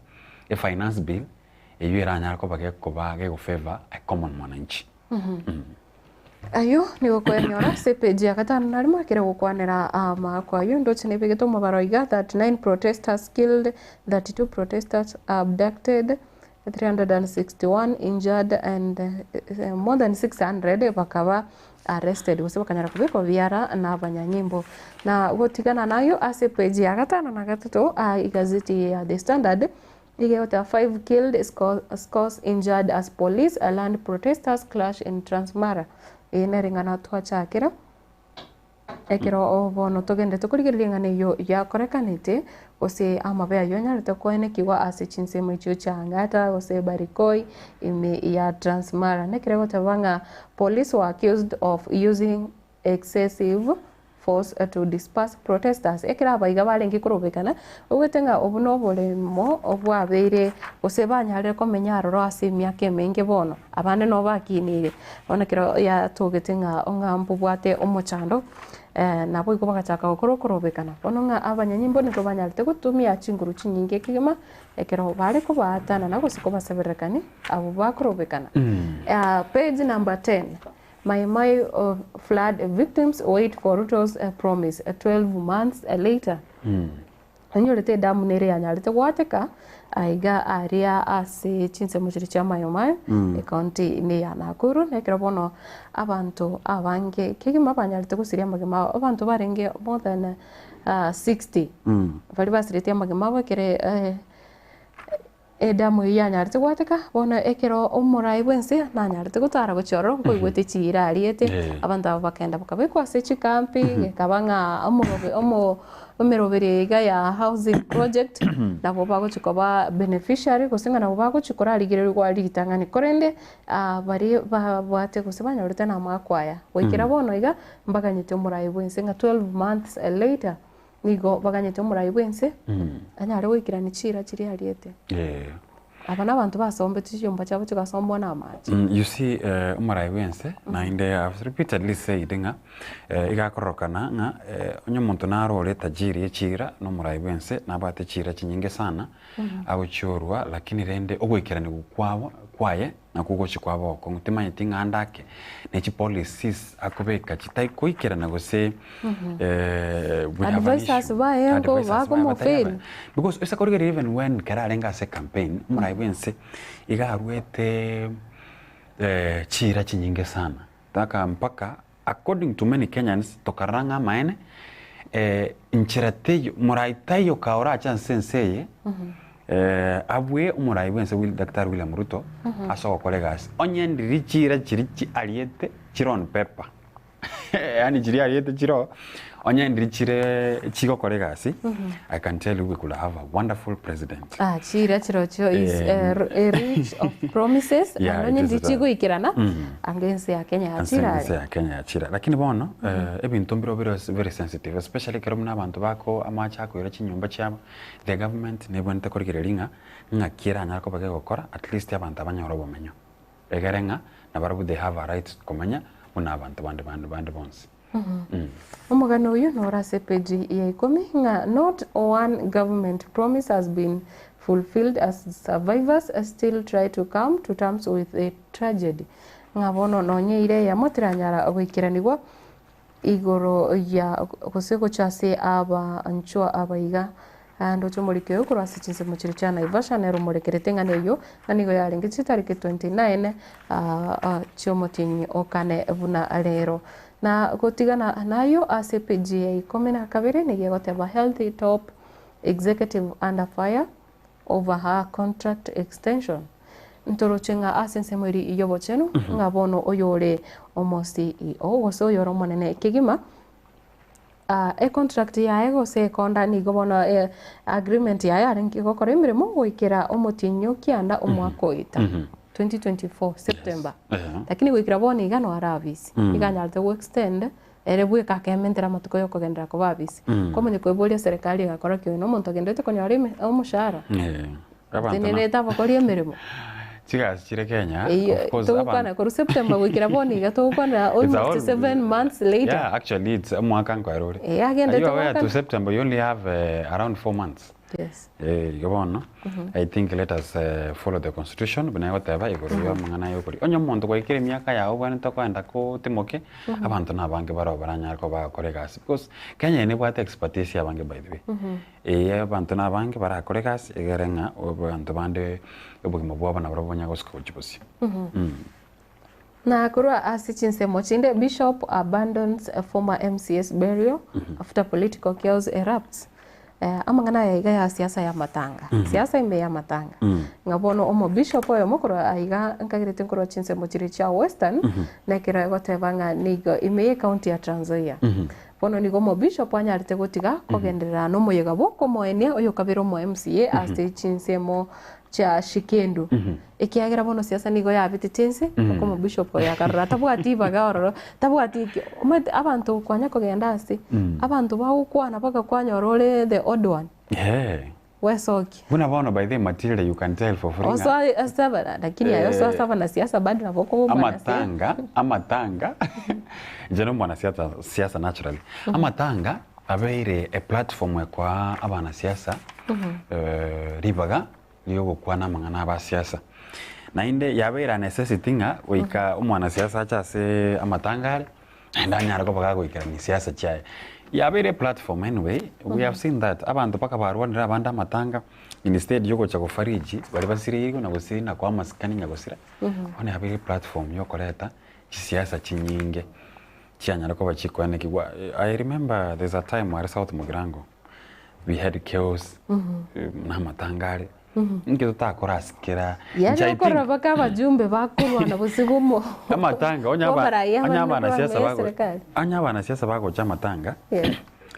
e finance bill eywo eranyare koba gekoba gego favour a common mwananchi. Ayio nigo kwenyora ase epeji ya gatano na rimo ekere gokwanera amaakwa ayio ndoche nebegete omobaro iga 39 protesters killed, 32 protesters abducted, 361 injured and more than 600 bakaba arrested gose bakanyara kobekwa biara na abanyanyimbo. Na gotigana nayo ase epeji ya gatano na gatato igazeti eye ya The Standard Nigo egoteba 5 killed, scores injured as police land protesters clash in Transmara. Eye nere eng'ana twachakera ekero bono togenderete korigereria eng'ana eyio yakorekanete gose amabe ayio anyarete koenekigwa ase chinsemo echio chia Angata gose Barikoi ime ya Transmara. Nekero egoteba ng'a police were accused of using excessive force to disperse protesters, ekero abaiga barenge korobekana, oigwete ng'a obwo noboremo bwabeire gose banyarire komenya aroro ase emiaka emenge bono, abande nabo bakinire. Bono ekero yatogete ng'a ng'a mbobwate omochando, naboigo bagachaka gokora okorobekana. Bono ng'a abanyanyimbo nigo banyarete gotumia chinguru chinyinge kegima, ekero bare kobaatanana gose kobasebererekani abwo bakorobekana. Page number 10. Mai Mai flood victims wait for Ruto's promise 12 months later. Onyorete edamu nere yanyarete goateka aiga aria ase chinsemo chiria chia Mayo Mayo ecounty ime ya Nakuru na ekero bono abanto abange kegima banyarete gosiria amagima abo abanto barenge more than 60 baria basiretie amagima abo ekere Edamu eyio yanyarete gwateka, bono ekero omorai bw'ense nanyarete gotara gochia ororo, nkoigwete chiira ariete, abanto aba bakagenda bakabekwa ase chikampi, gekaba ng'a omorobe omo emeroberi eye iga ya housing project, nabo bagochia koba beneficiary gose ng'a nabo bagochia korarigererigwa ritang'ani. Korende baria babwate gose banyorete namako aya, goikera bono iga, mbaganyete omorai bw'ense ng'a 12 months later, Nigo baganyete omorai bw'ense anyare goikerania chiira chiria ariete. Aba nabanto basombetwe chinyomba chiabo chigasombwa namache. You see omorai bw'ense naende I have repeatedly said ng'a iga akororokana ng'a onye omonto naro ore tajiri ye chiira na omorai bw'ense nabwate chiira chinyinge sana agochiorwa lakini rende ogoikeranigwa kwabo kwaye Nakwo ogochia kwaba okong'u, timanyeti ng'a ande ake ne chipolicies akobeka chitaikoikerana gose we have an Advisors issue. baye nko Advisors baye batari bakomofail. abaya. Because ase korigereria even when kera arenge ase campaign, omorai bwa ense iga arwete chiira chinyinge sana, mpaka mpaka according to many Kenyans tokarora ng'a amaene nchera teiyo morai taiyo ka orache ase ense eye abue omorai bwense Daktari William Ruto ase ogokora egasi. Onye ndiri chiira chiria chi ariete chire on paper yaani chiria ariete chire oo onye ndiri chire chigokora egasi I can tell you we could have a wonderful president. Ah, chiira chirochio is a rich of promises Yeah, naende it onye is ndiri chigoikerana ange ense ya Kenya Ense yachire ense are. ya Kenya yachire lakini bono ebinto mbiro bire very sensitive especially ekero buna abanto bako amache akoira chinyomba chiabo the government nebwenerete korigereria ng'a ng'aki eranyare koba gegokora at least abanto abanyore obomenyo egere ng'a nabarabwo they have a right komenya buna abanto bande bande bande bonsi. Omogano oyio nore ase epeji ya ikomi ng'a not one government promise has been fulfilled as survivors still try to come to terms with the tragedy. Ng'a bono nonye eira eyemo teranyara goikeranigwa igoro ya gose gocha ase abanchwa aba iga. Ndoche omoriki oyo korwa ase chinsemo chiria chia Naivasha nere omorekerete eng'ana eyio, ng'a nigo yarenge chitariki 29 chi'omotienyi o kane buna rero. Na gotigana nayio ase epeji ya ikomi na kabere nigo egoteba Healthy Top Executive Under Fire Over Her Contract Extension. Ntoroche ng'a ase ensemo eria y'obochenu ng'a bono oyore omo CEO gose oyore omonene kegima Econtract yaye gose ekonda nigo bono agreement yaye arenge gokora emeremo goikera omotienyi o kianda omwaka oeta 2024 September. Lakini goikera bono iga no are abisi. Iga anyarete go extend ere bweka akementera amatuko ya okogenderera koba abisi. Kwamanya koiboria serikali egakora ki oyo na omonto ogendererete konyora omoshahara. Abanto na Otenerete abakori emeremo. Chigasi chire Kenya, Eyio of course, togokwana aban- korwa September goikera bono iga togokwana It's a almost whole- 7 months later. Yeah, actually it's omwaka nkoera ore. Eh, agendete Are you aware mwaka- to September you only have around 4 months. Yes. Eh, igo bono I think let us follow the constitution buna egoteba igoro ya amang'ana ya okori. Onye omonto gwaikire emiaka yago obwenerete koenda kotimoke, abanto nabange baroo baranyare koba bagokora egasi because Kenya eye nebwate expertise abange by the way. Ee, abanto nabange barakore egasi egere ng'a abanto bande obogima bwabo nabarabwo banyare gosuka gochia bosio. Na korwa ase chinsemo chinde, Bishop abandons former MCA's burial after political chaos erupts. Amang'ana aya iga ya siasa ya matanga. Siasa ime ya matanga. Ng'a bono omo bishop oyomo korwa aiga nkagerete nkorwa chinsemo chiria chia Western, nekero egoteba ng'a nigo ime ye county ya Trans Nzoia. Bono nigo omobishop anyarete gotiga kogenderera nomoyega bw'okomoenia oyokabere omo MCA ase chinsemo chia Shikendu. Ekiagera bono siasa nigo yabetete ense, mpaka omobishop oyo akarora atabwati ibaga ororo, tabwati eki, omanyete abanto kwanya kogenda ase, abanto bagokwana mpaka kwanyora ore the odd one. Eeh. Wesokia. Buna bono by the way Matilda you can tell for free ng'a. Osoe ase abana lakini aye osoe ase abanasiasa bado nabo okoba omwanasiasa. Amatanga amatanga inche no mwanasiasa siasa naturally. Amatanga abeire a platform ekoa abanasiasa ribaga riogokwana amang'ana abasiasa. Naende yabeire a necessity ng'a goika omwanasiasa ache ase amatanga are Naende anyare koba gagoikerania siasa chiaye. Yabeire eplatform anyway, we have seen that abanto mpaka barwanire abande amatanga instead yogocha gofariji baria basireirwe na gosiri na koa amasikani nyagosira, bono yabeire eplatform yokoreta chisiasa chinyinge chianyara koba chikoenekigwa. I remember there's a time are South Mugirango we had chaos na amatanga are. Inki totakora ase kera Yaani inche I okorora think mpaka abajumbe bakorwana gose gomo amatanga onye aba bobarai onye abanene abanasiasa korwa bago eserikali. onye abanasiasa bagocha amatanga Yeah.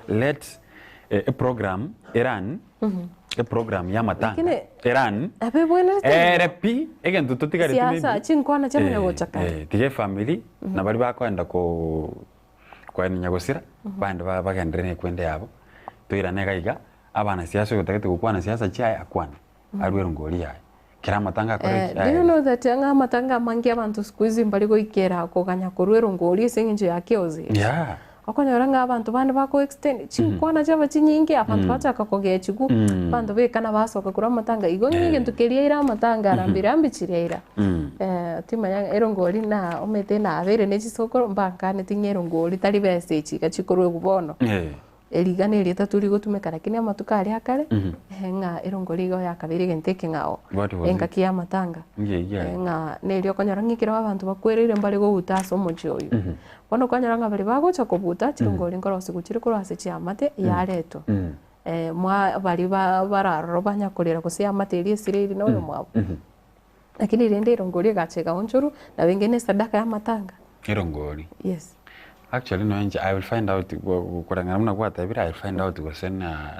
let eprogram eran eprogram ya amatanga Lakini eran abebwenerete ere pi egento totigareti siasa maybe chinkwana chiamanya gocha kare. tiga efamiri na baria bakoenda ko koenia nyagosira bande ba bagenderere na ekwende yabo toirane iga iga. Abanasiasa oyotagete gokwana siasa chiaye akwane, arue erongori yaye. Kera amatanga akore Eh, ki? do you Aye. know that ng'a amatanga amange abanto siku hizi mbari goikera koganya korwa erongori ase eng'encho ya chaos eye. Yeah. Okonyora ng'a abanto bande bako extend chinkwana chiaba chinyinge abanto bachaka kogechigwa, abanto bekana basoka korwa amatanga. Igo ng'a egento keria aire amatanga rambi rambi chiria aira. Eh, timanya ng'a erongori na omanyete nabeire ne chisokoro mbankaneti ng'a erongori tari besa echi iga chikorwegwa bono. Eh. Eriga nerieta torigotumeka lakini amatuko aria akare, ng'a erongori igo yakabeire egento ekeng'ao, What was it? engaki y'amatanga. Inki eyio Eh, aye? ng'a nerio okonyora ng'a ekero abanto bakwereire mbare gobuta ase omochie oyio. Bono okonyora ng'a baria bagocha kobuta, chirongori nkorosigwa chire korwa ase chiamate, yaretwa. Mwa baria ba bararoro banyakorera gose eamate eria esire eria na oyomwabo. Lakini rende erongori egacha egaonchorwa, nabo enga ne esadaka y'amatanga. Erongori? Yes. Actually nonya inche I will find out koreng'ana buna gwatebire I will find out gose na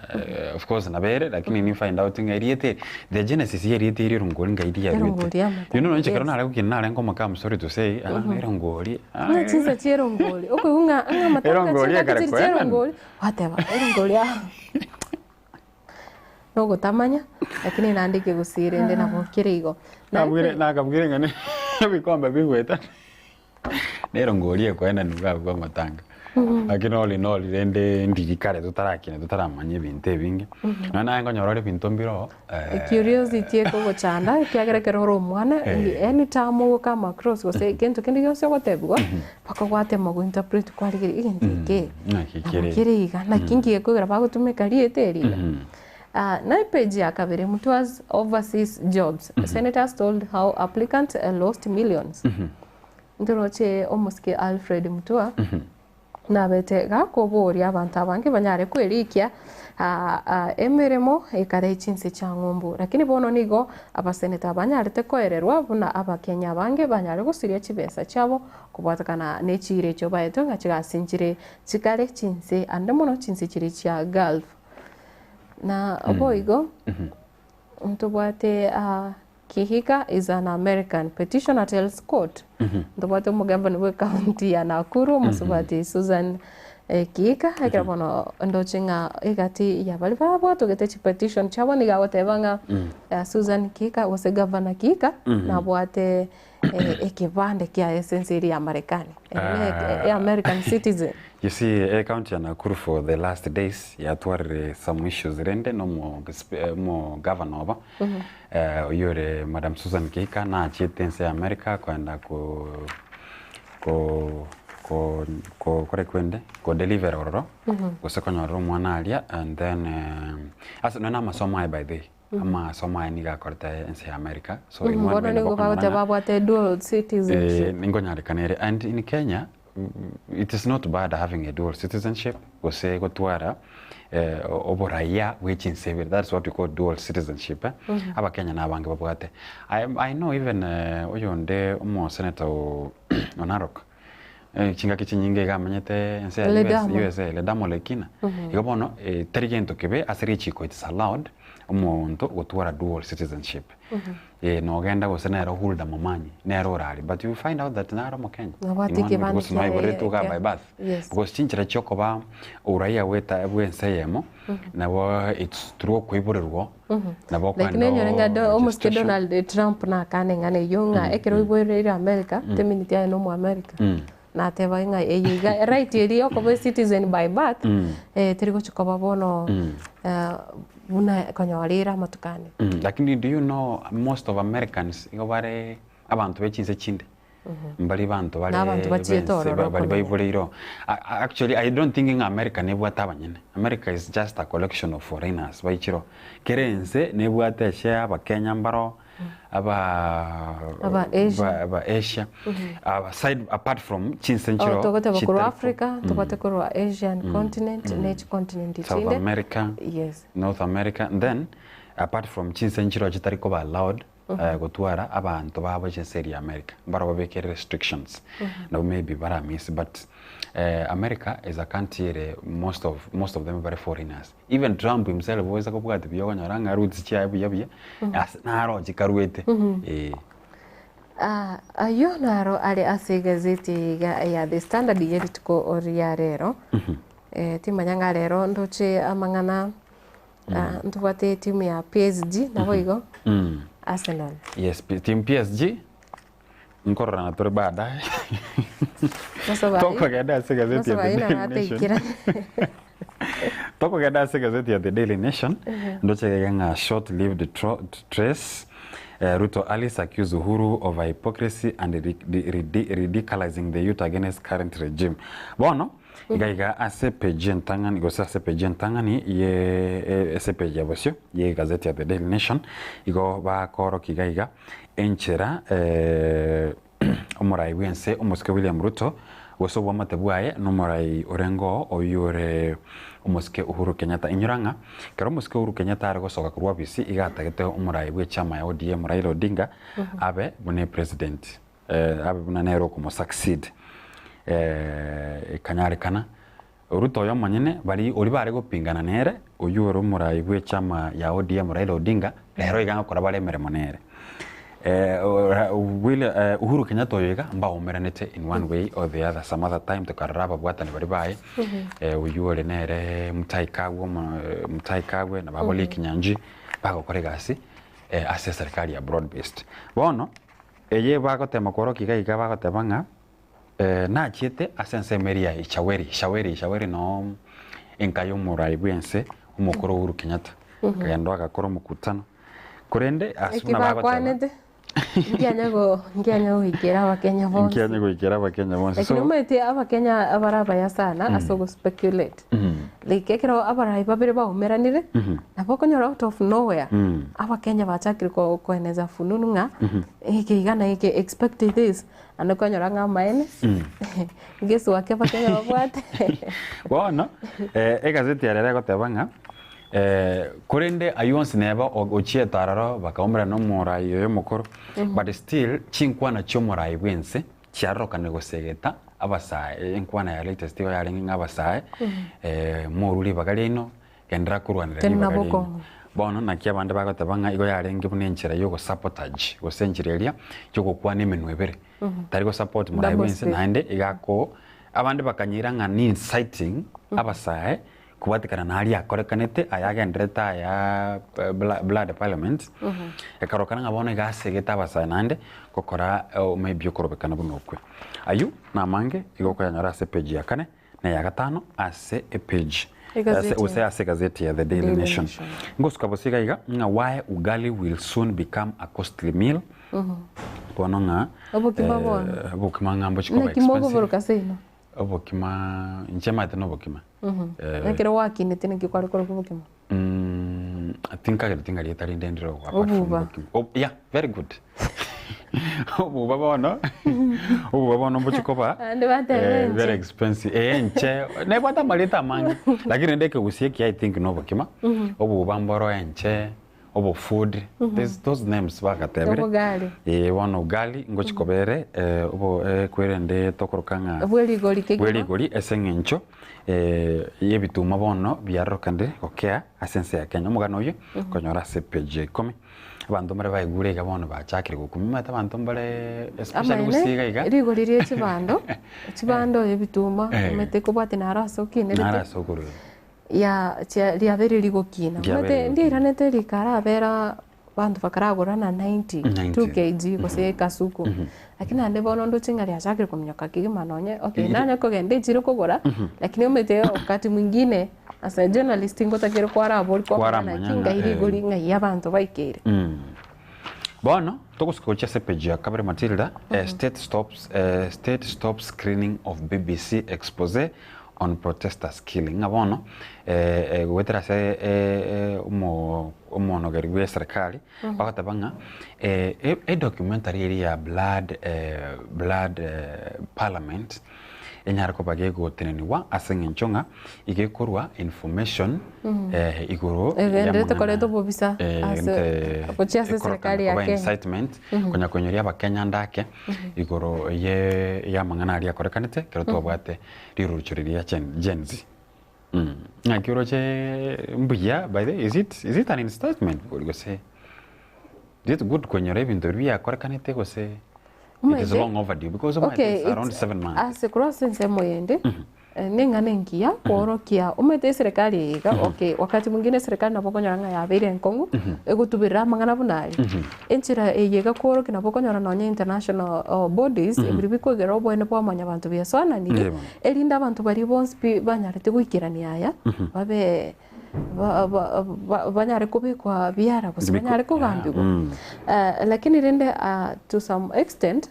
of course nabo ere lakini ni find out ng'a erieta eri the genesis ya erieta eri erongori ng'ai riaruete. Erongori y'amatanga, You know nonya inche ekero yes. nare gokina narenge omoke I'm sorry to say ah erongori ah Ng'a chinsa chia erongori, okoigwa ng'a ng'a amatanga Erongori chingaki ekare chiri chia koenana. erongori, gwateba erongori aa. Nogotamanya, lakini naende ekegusii rende nabo kere igo. Nabwire nakabwire ng'a ne ebikombe bigoeta nero ngori ekoenanigwa abwo amatanga. Lakini all in all rende ndiri kare totarakina totaramanya ebinto ebinge. Nonya naye nkonyora ore ebinto mbire oo Curiosity ekogochanda ekiagera ekero ore omwana anytime ogokama across gose gento kende gionsi ogotebiwa mpaka gwatema go interpret kwarigereria egento eke Naki nabo kere. kere iga naki nki gekogera bagotumeka rieta eri iga. Na epage ya kabere Mutua's overseas jobs, senators told how applicants lost millions. Ntoroche omosike Alfred Mutua nabete gakoboria abanto abange banyare kwerikia emeremo ekare chinse chia ng'umbu. Lakini bono nigo abaseneta banyarete koererwa buna abakenya abange banyare gosiria chibesa chiabo kobwatekana ne chiira echio baetwe ng'a chigasinchire chikare chinse ande mono chinse chiria chia Gulf. Na boigo ntobwate Kihika is an American petitioner tells court. Ntobwate omogavana bwe county ya Nakuru omosubati Susan Kihika ekero bono ndoche ng'a egati ya baria babwatogete chipetition chiabo nigo agoteba ng'a Susan Kihika gose Governor Kihika nabwate ekebande kiaye ase ense eria ya Marekani. Ere ne American citizen. You see, ecounty ya Nakuru for the last days yatwarire some issues rende na omo omo governor obo Oyio ore Madam Susan Kihika nachiete ense ya America koenda ko ko ko ko kwende ko deliver ororo gose konyorera omwana aria and then ase nonya na amasomo aye by the way amasomo aye nigo akorete ense ya America so in one Bono way nigo nabo okonyora bagoteba ng'a babwate dual citizenship. Nkonyarekana ere and in Kenya It is not bad having a dual citizenship gose gotwara oboraia bwe chinse ibere that's what we call dual citizenship eh. Abakenya na abange babwate. I, I know even oyonde omo senator o o Narok chingaki chinyinge iga amenyete ense ya US, Ledama. USA Ledama Olekina. Igo bono tari gento kebe ase richiko it is allowed omonto gotwara dual citizenship. Eh, nogenda gose nere Hulda Momanyi, nere orari, but you find out that nare omokenya. Nabwate In one way, ekebande because kiaye naiboretwe iga ekia- by birth. Yes. Because chinchera chiokoba uraia bweta bwense eyemo, nabo it's through okoiborerwa, nabo Like okogenda nenyore ng'a do omosike registration. Donald Trump nakane ng'a neyio ng'a ekero oiboreire America, teminiti aye na omoamerica. Nateba ng'a eye iga right eria yokoba ecitizen by birth, teri gochia koba bono buna konyora ere amatuko ane. Lakini do you know most of Americans igo bare abanto be chinse chinde mbari banto bare Na abanto bachiete bense ororo bari komenya. baiboreire oo. Actually I don't think ng'a America nebwate abanyene, America is just a collection of foreigners baichire oo. Kera ense nebwate eshare abakenya mbaro aba Aba Asia. ba aba Asia aside apart from chinse Oh, nchiro togoteba korwa chitari Africa, tobwate korwa Asian continent, ne chicontinent South chinde. America, Yes. North America, and then apart from chinse nchiro chitari koba allowed gotwara abanto babo chinse eria America, mbaro babekere restrictions, nabo maybe baramiss but America is a country ere most of most of them bare foreigners. Even Trump himself oise kobwati buya okonyora ng'a roots chiaye buya buya ase naro chikaruete eh. Ah, ayio naro are ase egazeti iga ya The Standard ye rituko ria rero. Eh, timanya ng'a rero ndoche amang'ana ah, ntobwate etimu ya PSG naboigo Arsenal. Yes, team PSG nkororana tore baadaye. Mosobayi. Tokogenda ase egazeti ya The Mosobayi Daily naro Nation. ateikera. Tokogenda ase egazeti ya The Daily Nation, ndoche iga ng'a short lived trace, Ruto allies accuse Uhuru of hypocrisy and ridiculizing the youth against current regime. Bono, iga iga ase page entang'ani gose ase page entang'ani ye ase page ya bosio ye egazeti ya The Daily Nation, igo bakorokia iga iga enchera omorai bw'ense omosike William Ruto, gose obwamate bwaye nomorai orenge oo oyio ore omosike Uhuru Kenyatta. Inyora ng'a ekero omosike Uhuru Kenyatta are gosoka korwa ofisi iga atagete omorai bw'echama ya ODM Raila Odinga abe buna epresident abe buna nere okomo succeed ekanyarekana Ruto oyo omonyene baria oria bare gopingana nere oyio ore omorai bw'echama ya ODM Raila Odinga rero iga ngokora bare emeremo nere. Uhuru Kenyatta oyo iga mbaumeranete in one way or the other some other time tokarora ababwatani baria baye oyio ore nere Mutahi Kagwe Mutahi Kagwe na babo Lee Kinyanjui bagokora egasi ase eserikari ya broad based. Bono eye bagotema kworokia iga iga bagoteba ng'a. Nachiete ase ensemo eria ya Ishaweri, Ishaweri, Ishaweri noo enka y'omorai bw'ense omokoro Uhuru Kenyatta. Akagenda agakora omokutano. Korende ase Eki buna bagoteba bakwanete nkianya go nkianya goikera abakenya bonsi. nkianya goikera abakenya bonsi. Lakini So, omanyete abakenya abare abaya sana ase ogo speculate. Like ekero abarai babere baumeranire, nabo okonyora out of nowhere, abakenya bachakire ko koeneza fununu ng'a eke iga na eke expect this. Naende okonyora ng'a amaene, ngesuake abakenya babwate. Bono, egazeti ere egoteba ng'a korende ayio onsi neba ochiete aroro bakaumerana na omorai oyo omokoro, but still chinkwana chia omorai bwa ense chiarorokana gosegeta abasae, enkwana ya latest igo yarenge ng'a abasae, morwe ribaga riaino, genderera korwanera Tenena ribaga riaino. bokong'u. Bono naki abande bagoteba ng'a igo yarenge buna enchera ya ogosabotage gose enchera eria ya ogokwana emenwa ebere. Tari gosupport morai Double bwense speak. naende iga ako abande bakanyeira ng'a ni inciting abasae kobwatekana na aria akorekanete aya agenderete aya blood parliament, ekarokana ng'a bono iga asegete abasae naende gokora maybe okorobekana buna okwe. Ayio namange igo okoyanyora ase epage ya kane na eya gatano ase epage Egazeti ase gose ase egazeti ya The Daily Daily Nation. Nation. Ngosuka bosa iga iga ng'a why ugali will soon become a costly meal bono ng'a Obokima bono. obokima ng'a mbochi koba Naki expensive. mokoboroka seino? Obokima inche maete na obokima. Ekero gwakinete naki kware korokwa obokima? Tinkagereti ng'a rieta rinde ndire apart from Obuba. obokima. Yeah, very good. Obuba bono, obuba bono mbochi koba Abande bateba enche. very expensive. Eh, enche, nebwate amarieta amange, lakini rende ekegusii eke I think na obokima, obuba mboro enche, obofood, this those names bagatebire. Obogari. Eh, bono ugali ngochi koba ere obo kwerende tokoroka ng'a Bwe rigori kegima. bwe rigori ase eng'encho y'ebituma bono biarorokande gokea ase ense ya Kenya. Omogano oyio okonyora ase page ya ikomi. Abanto mbare baigure iga bono bachakire gokumia, omanyete abanto mbare especially Amaene, gusii iga iga. rigori rie chibando, chibando ebituma, omanyete kobwatia naro ase okinerete. Naro ase okorwa. Ya chia riabeire rigokina. Riabeire Omanyete rigokina. ndiairanete rikarabera abanto bakaragora na 90, 90. 2 kg gose ekasuku. Lakini naende bono ndoche ng'a riachakire kominyoka kegima nonye okay Iri- nanye kogenda echiro kogora, lakini omanyete wakati mwingine as a journalist ngotakeire kwarabori kwamanya Kwaramanya naki ng'a, ngai eh. rigori ng'ai abanto baikeire. Bono togosuka gochia ase page ya kabere Matilda, state stops, state stops screening of BBC expose on protesters killing ng'a bono goetera ase omonogeri bwe eserekari bagoteba ng'a edocumentary eria ya blood blood parliament enyare koba gegotenenigwa ase eng'encho ng'a iga ekorwa information igoro Egenderete y'amang'ana koreta obobisa ase gochia ase ekorokana eserekari ya koba Kenya. incitement konya koinyoria abakenya ande ake igoro ye y'amang'ana aria akorekanete ekero twabwate rirurucho riria Gen Gen Z. Ng'aki oroche mbuya by the way is it is it an incitement gose is it good konyora ebinto biria biakorekanete gose it is Omanyete? long overdue because omanyete Okay, it's around it's- 7 months. ase korwa ase ensemo eyende, neng'ana engiya koorokia omanyete eserekari eye iga okay wakati mwingine eserekari nabo okonyora ng'a yabeire enkong'u, egotuberera amang'ana buna aria. Enchera eye iga koorokia nabo okonyora nonye international bodies ebiria bikoigera oboene bwa mwanyabanto biasoananire, Yebo. erinde abanto baria bonsi pi banyarete goikerania aya, babe ba- ba- ba- banyare kobekwa biara gose Biko- banyare kogambigwa. Lakini rende to some extent,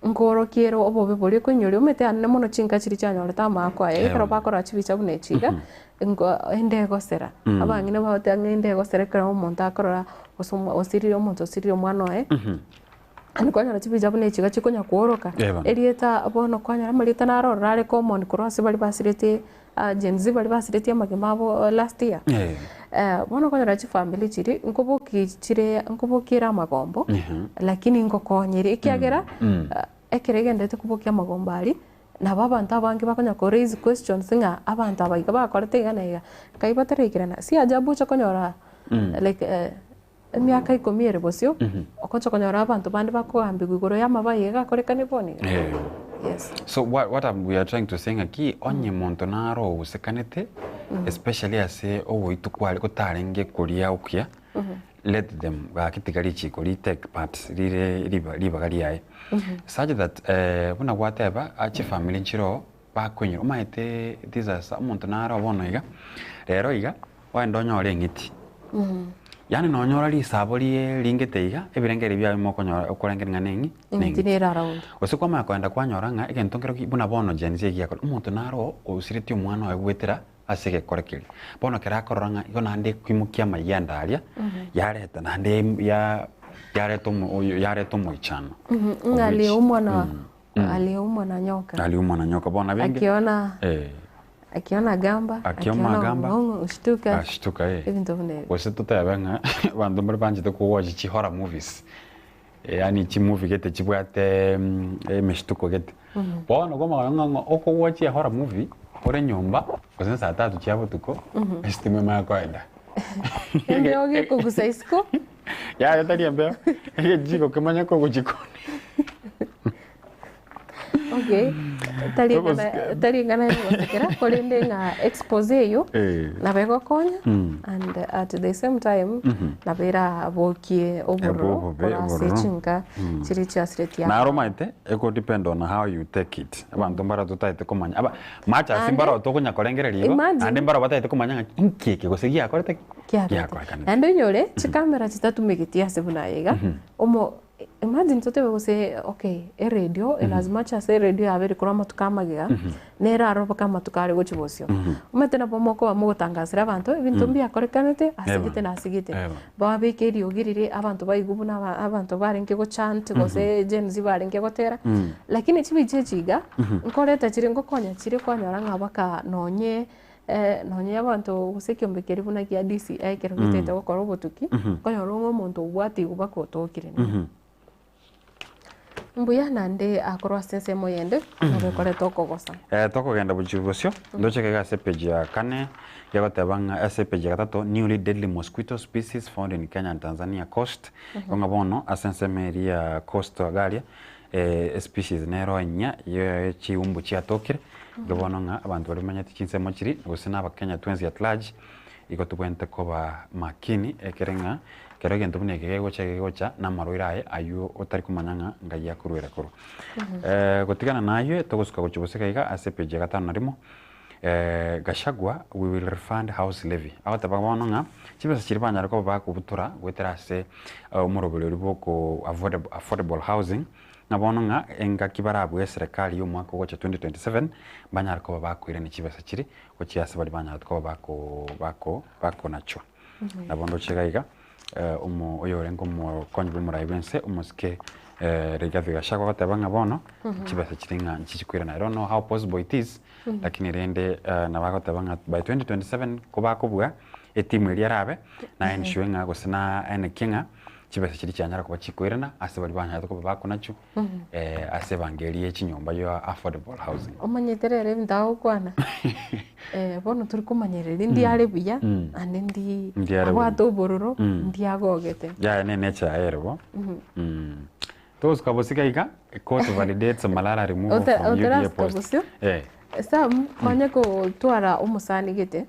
Nkoorokia ere obobe boria okoinyoria omanyete anene mono chinka chiria chianyorete amaako aye, ekero bakorora chibicha buna echi iga, nko ende egosera. Abang'ina bagoteba ng'a ende egosera ekero omonto akorora gose omo osirire omonto osirire omwana oye, yaani kwanyora chibicha buna echi iga chikonya kooroka, erieta bono kwanyora amarieta naro ororo are common korwa ase baria basiretie Gen Z baria basiretie amagima abo last year. Bono okonyora chifamiri chiria nkoboki chire nkoboki ere amagombo, lakini ngokonyire ekiagera ekero egenderete kobokia amagombo aria, nabo abanto abange bakonya ko raise questions ng'a abanto aba iga bakorete iga na iga, nkai bataraikerana. Si ajabu oche konyora like emiaka ikomi ere bosio, ogocha konyora abanto bande bakogambigwa igoro y'amabayo iga akorekane bono iga. Yes. So what, what I'm, we are trying to say ng'aki onye monto naro ogosekanete especially ase ogoitwa kware gotarenge koria okuya. let them gaki tiga richiko ri take part rire riba ribaga riaye. Such that buna gwateba chifamiri nchiroo bakoinyora omanyete this as omonto naro bono iga, rero iga ogende onyore eng'iti. Yaani nonyora risabo rie ringete iga, ebirengererio biaye mokonyora okorengera ng'a neng'i Eng'iti neng'iti. nere around. Gose kwamanya kogenda kwanyora ng'a egento nkero ki buna bono Gen Z egiakora, omonto naro osiretie omwana oye goetera ase egekore keria. Bono ekero akorora ng'a igo naende ekoimokia amayianda aria, yareta naende ya yareta omo oyo yareta omoichano. Ng'a Of which aliumwa na aliumwa na nyoka. Aliumwa na nyoka. Bono abenge Akiona eh. akiona gamba, Akioma akiona gamba, ong'ong'o ushtuka. Ashtuka eh. Ebinto buna ebio. Gose totebe ng'a abanto mbare banchete kowatch chi horror movies, yaani chimovie gete chibwate emeshtuko gete. Bono kwamanya ng'a ng'a okowatch ehorror movie ore nyomba gose saa tatu chia botuko, estima emanye koenda. Embeo gekogusa isiko. Yaya tari embeo, egechiko kemanye kogochikoni. Okay, tari eng'ana tari eng'ana ya ogosekera korende ng'a expose eywo Eh. nabo egokonya Mm. and at the same time nabo erabokie obororo Obobe, korwa ase obororo. chinka chiria chiasiretie Naro abana. omanyete, eko depend on how you take it. Abanto mbaro totaete komanya, aba much as Naende, mbaro tokonya korengereria igo, imagine naende mbaro bataete komanya ng'a inki eke gose giakorete ki? kiabete. Giakorekanete. Naende onyore chikamera chitatumegeti ase buna aya iga, omo Imagine totebe gose okay eredio in as much as eredio yabeire korwa amatuko amagega, nere aroboke amatuko are gochia bosio. Omanyete nabo mokoba mogotangasera abanto ebinto mbiakorekanete ase gete na ase gete. Babeke eriogi riria abanto baigwe buna aba abanto barenge gochant gose Gen Z barenge gotera, lakini chibicha echi iga, nkoreta chire ngokonya chire kwanyora ng'a mpaka nonye Nonya abanto gose ekiombe keria buna gia DCI ekero getaete gokora obotuki, okonyora ng'a omonto obwatigwe mpaka otokire. Mbuya naende akorwa ase ensemo eyende, nabo ekoreta okogosa. Tokogenda bochio bosio, ndoche iga ase epage ya kane, egoteba ng'a ase epage ya gatato, newly deadly mosquito species found in Kenya and Tanzania coast, igo ng'a bono ase ensemo eria ya coast iga aria, especies nero enyia ye chiumbu chiatokire, igo bono ng'a abanto baria bamenyete chinsemo chiria, gose na abakenya twensi at large, igo tobwenerete koba makini ekere ng'a ekero egento buna eke gegocha gegocha na amarwaire aye aywo otari komanya ng'a ngai akoruera korwa. Gotigana na aywo togosuka gochia bosio iga ase epage ya gatano na rimo, Gachagua we will refund house levy, agoteba bono ng'a chibesa chiria banyare koba bakobutora goetera ase omoroberi oria bwa oko affordable housing, ng'a bono ng'a engaki barabue eserekari ya omwaka ogocha 2027 mbanyare koba bakoirania chibesa chiria gochia ase baria banyarete koba bako bako bakonachwa. Nabo ndoche iga iga omo oyorenge omokonyi bwa omorai bwense omosike Rigathi Gachagua agoteba ng'a bono chibesa chiria ng'a nchichi koirana. I don't know how possible it is lakini rende nabo agoteba ng'a by 2027 kobakobua etimu eria erabe na ensure ng'a gose na enekie ng'a chibesa chiria chianyara koba chikoirana ase baria banyarete koba bakonachwa ase ebango eria ye chinyomba ya affordable housing. Omanyete rero ebinto agokwana bono tori komanyereria ndi are buya naende ndi Ndi are abwate buya. obororo ndi agogete. Yaya ne nature yaye ere bo. Togosuka bosio iga iga, court validates Malala removal from UDA Otarasuka post. bosio, Sam konya kotwara omosani gete,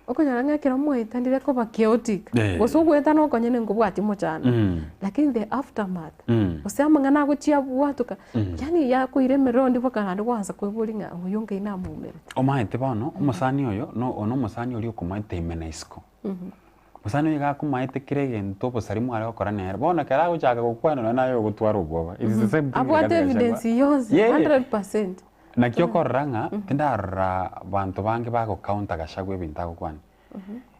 Okonyora ng'a ekero mwaetanire koba chaotic, Eh. gose ogoetana okonyene nkobwatia mochando, Mm. lakini the aftermath, Mm. gose amang'ana agochia abwatoka, Mm. yaani yakoira emerondi mpaka naende gwansa koiboria ng'a oyo ngai namoumerete. Omaete bono, omosani oyo, no ono omosani oria okomaete ime na isiko. Mosani oyo iga akomaete kera egento obosari mware gokora nere, bono ekero agochaka gokwana nonye naye ogotwara obwoba. It is the same thing Abwate Rigathi Gachagua. evidence yonsi, Yeah. 100%. Naki okorora ng'a tindarora banto bange bago counter Gachagua ebinto agokwana,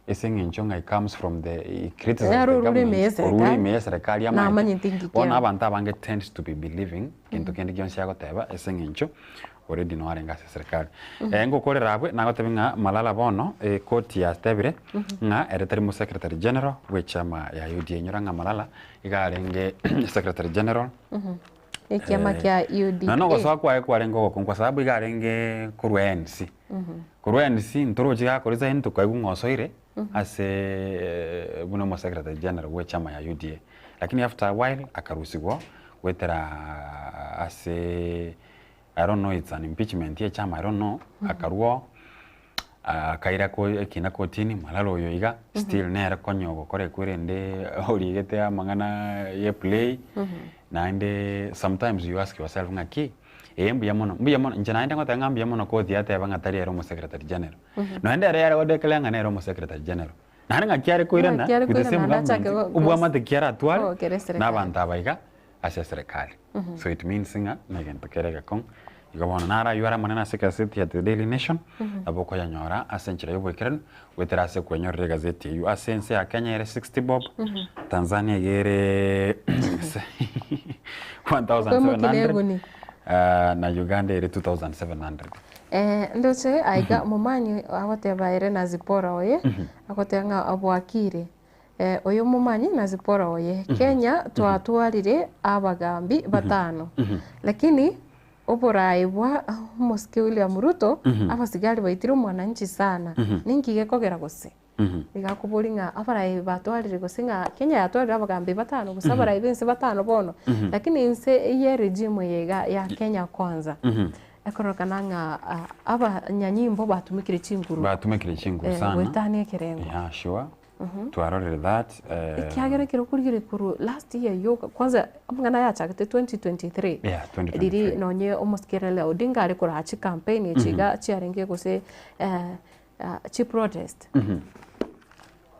ase eng'encho ng'a he comes from the he criticizes Ere the orure ime government, ye orure serikali, ime ye serikali amaete. namanyete inki Bono kiaye. abanto abange tend to be believing gento kende gionsi agoteba ase eng'encho already noo arenge ase serikali. Ngokorera abwe nagotebia ng'a Malala bono ekoti yatebire ng'a ere tari mo secretary general bw'echama ya UDA. Inyora ng'a Malala iga arenge secretary general. Ekiama kia UDA. Nonya ogosoa kwaye kwarenge ogokong'u kwa sababu iga arenge korwa ANC. Korwa ANC ntoroche iga akore sign tokaigwa ng'a osoire ase buna omo secretary general bwe echama ya UDA. Lakini after a while akarusigwa goetera ase I don't know it's an impeachment ye echama I don't know, akarwa oo. Akaira ko ekina kotini, Malala oyo iga, still nere konya ogokora ekwe rende origete amang'ana ye play, naende sometimes you ask yourself ng'aki, ee mbuya mono, mbuya mono, inche naende ngoteba ng'a mbuya mono koti yateba ng'a tari ere omosecretary general. Noende ere yare godeclare ng'a nere omosecretary general. Naende ng'aki are koirana Ng'aki are with the same koirana naende achake government, go- obwamate ki aratware kogokera eserekari. na abanto aba iga ase eserekari. So it means ng'a negento kere egekong'u. Igo bono naro aywo are amanene ase egazeti ya The Daily Nation, nabo okoyanyora ase enchera y'oboikeranu, goetera ase okwenyorera egazeti eywo. Ase ense ya Kenya ere 60 bob, Tanzania iga ere 1700, Eguni. na Uganda ere 2700. Eh, ndoche aiga omomanyi agoteba ere na Zipporah oye, agoteba ng'a bwakire. Oyo omomanyi na Zipporah oye, Kenya twatwarire abagambi batano, lakini oboraai bwa omosike William Ruto abasigari baitire omwananchi sana, ninki gekogera gose? Iga akoboria ng'a abarai batwarire gose ng'a Kenya yatwarire abagambi batano gose abarai b'ense batano bono, lakini inse ye regime eye iga ya Kenya Kwanza, Ekororekana ng'a abanyanyimbo batumekire chinguru. Batumekire chinguru sana. Goetania ekerengo. Yeah, sure. Twarorire that. Ekiagera ekero okorigereria korwa last year yoka, kwanza amang'ana aya achagete 2023. Yeah, 2023. Riria nonye omosike Raila Odinga are koraa chicampaign echi iga chiarenge gose chiprotest.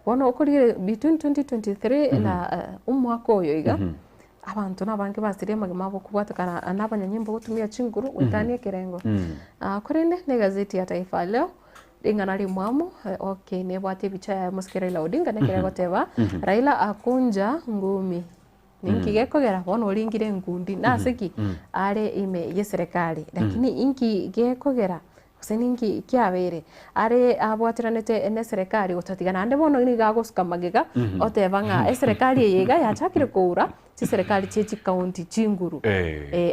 Bono okorigereria between 2023 na omwaka oyo iga, abanto nabange basirie amagima abo kobwatekana na abanyanyimbo gotumia chinguru goetania ekerengo. Korende na egazeti ya Taifa Leo, ring'ana rimwamu okay nebwate ebicha yaye omosike Raila Odinga nekero egoteba, Raila akunja ngumi. Ninki gekogera bono oringire enkundi? Nase ki? Are ime y'eserekari. Lakini inki gekogera gose ninki kiabeire? Are abwateranete neserekari gotatiga naende bono nigo agosuka magega oteba ng'a eserekari eye iga yachakire koura chiserekari chie chikaunti chinguru.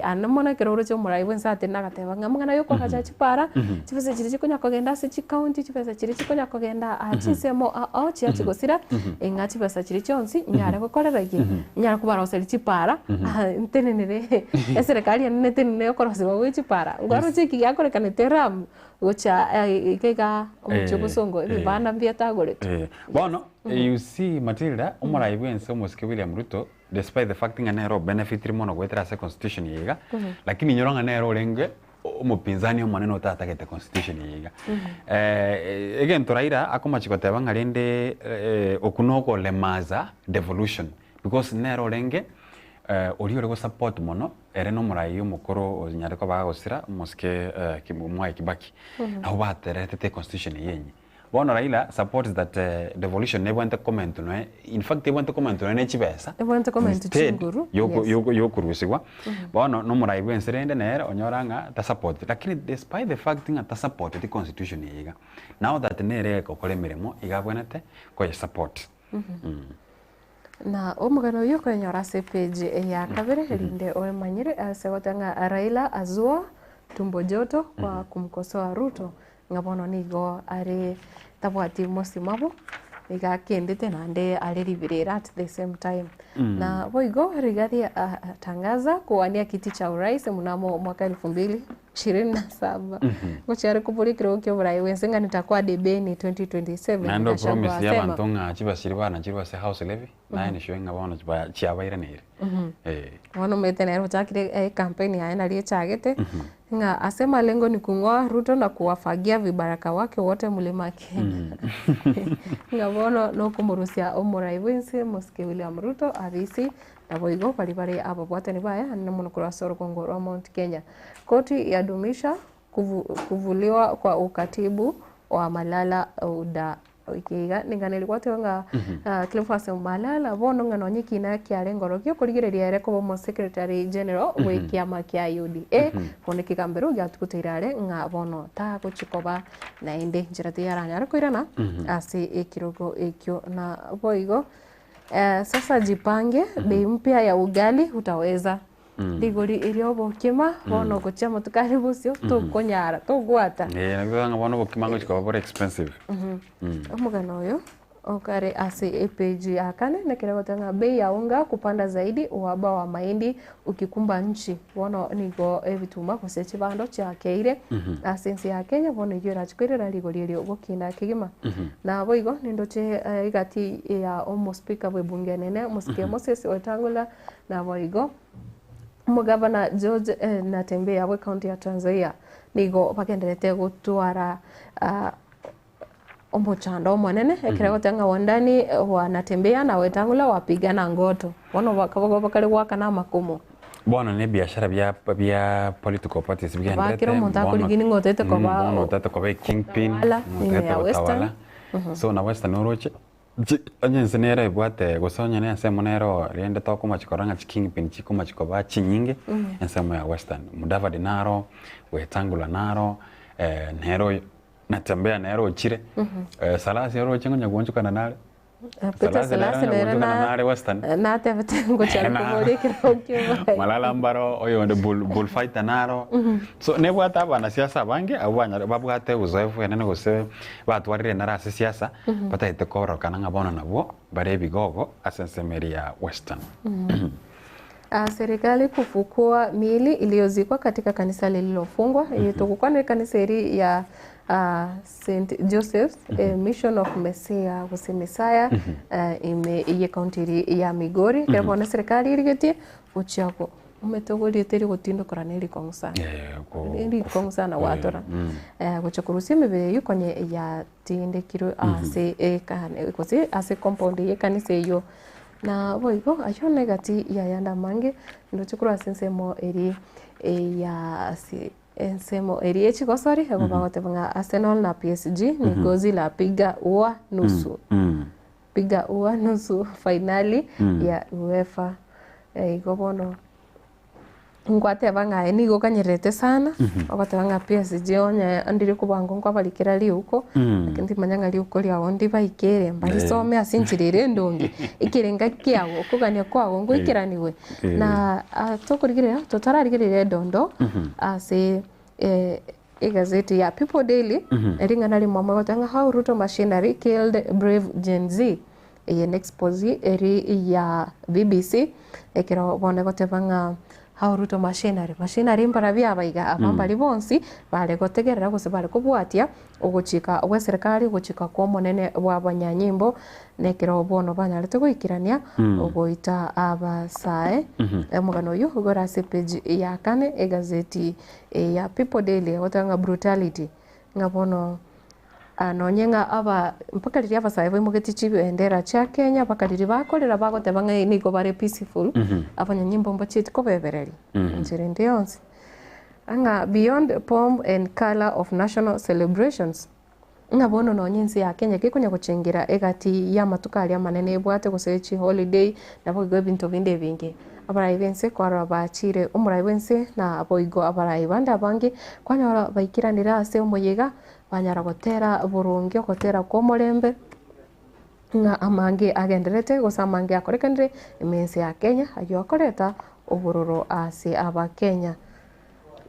Ande mono ekero oroche omorai bwensi atenena agateba ng'a amang'ana ya okoagacha chipara, chibesa chiria chikonya kogenda ase chikaunti, chibesa chiria chikonya kogenda aa chinsemo ao chiachia gosira, ng'a chibesa chiria chionsi nyare gokorera ki? Nyare kobaroseria chipara, ntenenere eserekari ende netenenere okorosiwa gwe chipara. Nkwaroche eki giakorekanete Lamu gocha iga igaa omochie o Bosongo ebibanda mbiatagoretwe. Bono you see Matilda, omorai bwense omosike William Ruto, despite the fact ng'a nere obenefitire mono goetera ase constitution eye iga, lakini inyora ng'a nere orenge omopinzani omonene otatagete constitution eye iga. Egento Raila akomachi goteba ng'a rende okwo nogolemaza devolution because nere orenge oria ore gosupport mono ere na omorai omokoro onyare koba agosira omosike Mwai Kibaki, nabo bateretete econstitution eye enyia. Bono Raila supports that devolution nebwate comment noe, in fact ebwate comment noe ne chibesa Ebwate comment instead chinguru, yoko yes. yoko yokorusigwa. Bono nomorai bwense rende nere onyora ng'a tasupporteti lakini despite the fact ng'a tasupporteti constitution eye iga, now that nere egokora emeremo iga abwenerete koyesupport. Na omogano oyio okoenyora ase epage ya kabere erinde oemanyere ase goteba ng'a Raila azua tumbo joto kwa kumkosoa Ruto ng'a bono nigo are tabwati mosimamo nigo akendete naende are riberera at the same time. Na boigo Rigathi atangaza kuwania kiti cha urais mnamo mwaka elfu mbili ishirini na saba. Ngochia are koboria ekerogo kia oborai bwense ng'a nitakuwa debeni 2027 Naende Gachagua opromise asema. y'abanto ng'a chibasiri banachirwe ase house levy, naye nisho ng'a bono chiabairaneire. Eh. Bono omanyete nere ochakire ecampaign yaye naria echagete, ng'a ase malengo ni kung'oa Ruto na kuwafagia vibaraka wake wote mlima Kenya. Ng'a bono nokomorusia omorai bwense omosike William Ruto abisi Naboigo baria bare ababwatani baye anene mono korwa ase orogongo rwa Mount Kenya. Koti yadumisha kuvuliwa kwa ukatibu wa Malala Uda iga ning'ana rigwateba ng'a Cleophas Malala bono ng'a nonye ekina kiare ngoro giokorigereria ere koba omo secretary general bw'ekiama kia UDA bono ekegambero giatuguteire are ng'a bono tagochi koba naende nchera tiyaranyare koirana ase ekerogo ekio na boigo Sasa jipange, bei mpya ya ugali hutaweza. Rigori ri'obokima bono gochia amatuko are bosio tokonyara togwata. Eh, nabwo ng'a bono obokima ngochia koba bore expensive. Omogano oyo Okare ase epeji ya kane nekero egoteba ng'a bei ya unga kupanda zaidi uhaba wa mahindi ukikumba nchi. Bono nigo ebituma gose chibando chiakeire ase ense ya Kenya bono eyio erachi koirera rigori erio gokina kegima. Naboigo nindoche egati ya omospika bw'ebunge enene omosike Moses Wetangula naboigo omogavana George Natembeya bw'ecounty ya Trans Nzoia nigo bagendererete gotwara omochando omonene ekero egoteba ng'a wandani wanatembea na Wetangula wapigana ngoto bono bakaboka bakare goakana amakumo. Bono ne ebiashara bia bia political parties Ba bigenderete kera omonto bono akorigini ng'a otagete koba bono otagete koba ekingpin gotawala ime otagete ya Western. gotawala so na Western oroche chi onye ense nere ebwate gose onye na ensemo nere oo rende tokomochi korora ng'a chikingpin chikomochi koba chinyinge ensemo ya Western. Mudavadi naro, Wetangula naro, nere oyo Natembea nere ochire, Salasi oroche ngonya goonchokana nare. Peter Salasi nere Salasi onya nere goonchokana na nare Western. natebete ngochia koboria ekerogo ki'oborai. Malala mbaro oyonde bull, bullfighter naro. So nebwate abanasiasa abange abwo banyare babwate uzoefu enene gose batwarire enara ase siasa, batagete kororokana ng'a bono nabwo bare ebigogo ase ensemo eria ya Western. Serikali kufukua miili iliyozikwa katika kanisa lililofungwa. Eye togokwana ekanisa eri ya St Joseph's Mission of Messiah gose Messiah ime ye county eri ya Migori. Ekero bono eserikali erigetie gochia omanyete ogoriete eri gotindokora ne rikong'u sana. Rikong'u sana gwatora. Gochia korusia emebere eyio konye yatindekirwe ase gose ase compound ye ekanisa eyio. Na boigo ayio negati y'ayande amange, ndoche korwa ase ensemo eria ya ase ensemo eria ye chigosori, igo bagoteba ng'a Arsenal na PSG ni gozi la piga ua nusu, piga ua nusu fainali ya UEFA. Igo bono. Ngwateba ng'a aye nigo okanyererete sana, ogoteba ng'a PSG onye ndire kobangwa nkwabarikera riuko, lakini timanya ng'a riuko riago ndibaikere, mbarisome ase enchera ere endonge, ekerenga kiago, okogania kwago ngoikeranigwe. Na tokorigereria, totararigereria edondo ase egazeti ya People Daily, ring'ana rimwamo egoteba ng'a how Ruto machinery killed brave Gen Z. Eye nexpose eri ya BBC ekero bono egoteba ng'a how Ruto machinery, machinery mbarabio aba iga aba mbari bonsi bare gotegerera gose bare kobwatia ogochika gwe serikali ogochika kwa omonene bwa abanyanyimbo nekero bono banyarete goikerania ogoita abasae. Omogano oyio igoro ase epage ya kane egazeti ya People Daily egoteba ng'a brutality ng'a bono Nonye ng'a aba mpaka riria abasae baimogetie chibendera chia Kenya mpaka riria bakorera bagoteba ng'a nigo bare peaceful, abanyanyimbo mbachieti kobebereria enchera ende yonsi. Ng'a beyond pomb and colour of national celebrations, ng'a bono nonye ense ya Kenya kekonya gochengera egati y'amatuko aria amanene ebwate gose chiholiday, naboigo ebinto binde ebinge. Abarai b'ense kwarora bachire omorai bw'ense naboigo abarai bande abange kwanyora baikeranire ase omoyega Banyara gotera boronge ogotera kw'omorembe, ng'a amange agendererete gose amange akorekanire ime ense ya Kenya, ayio akoreta obororo ase Abakenya.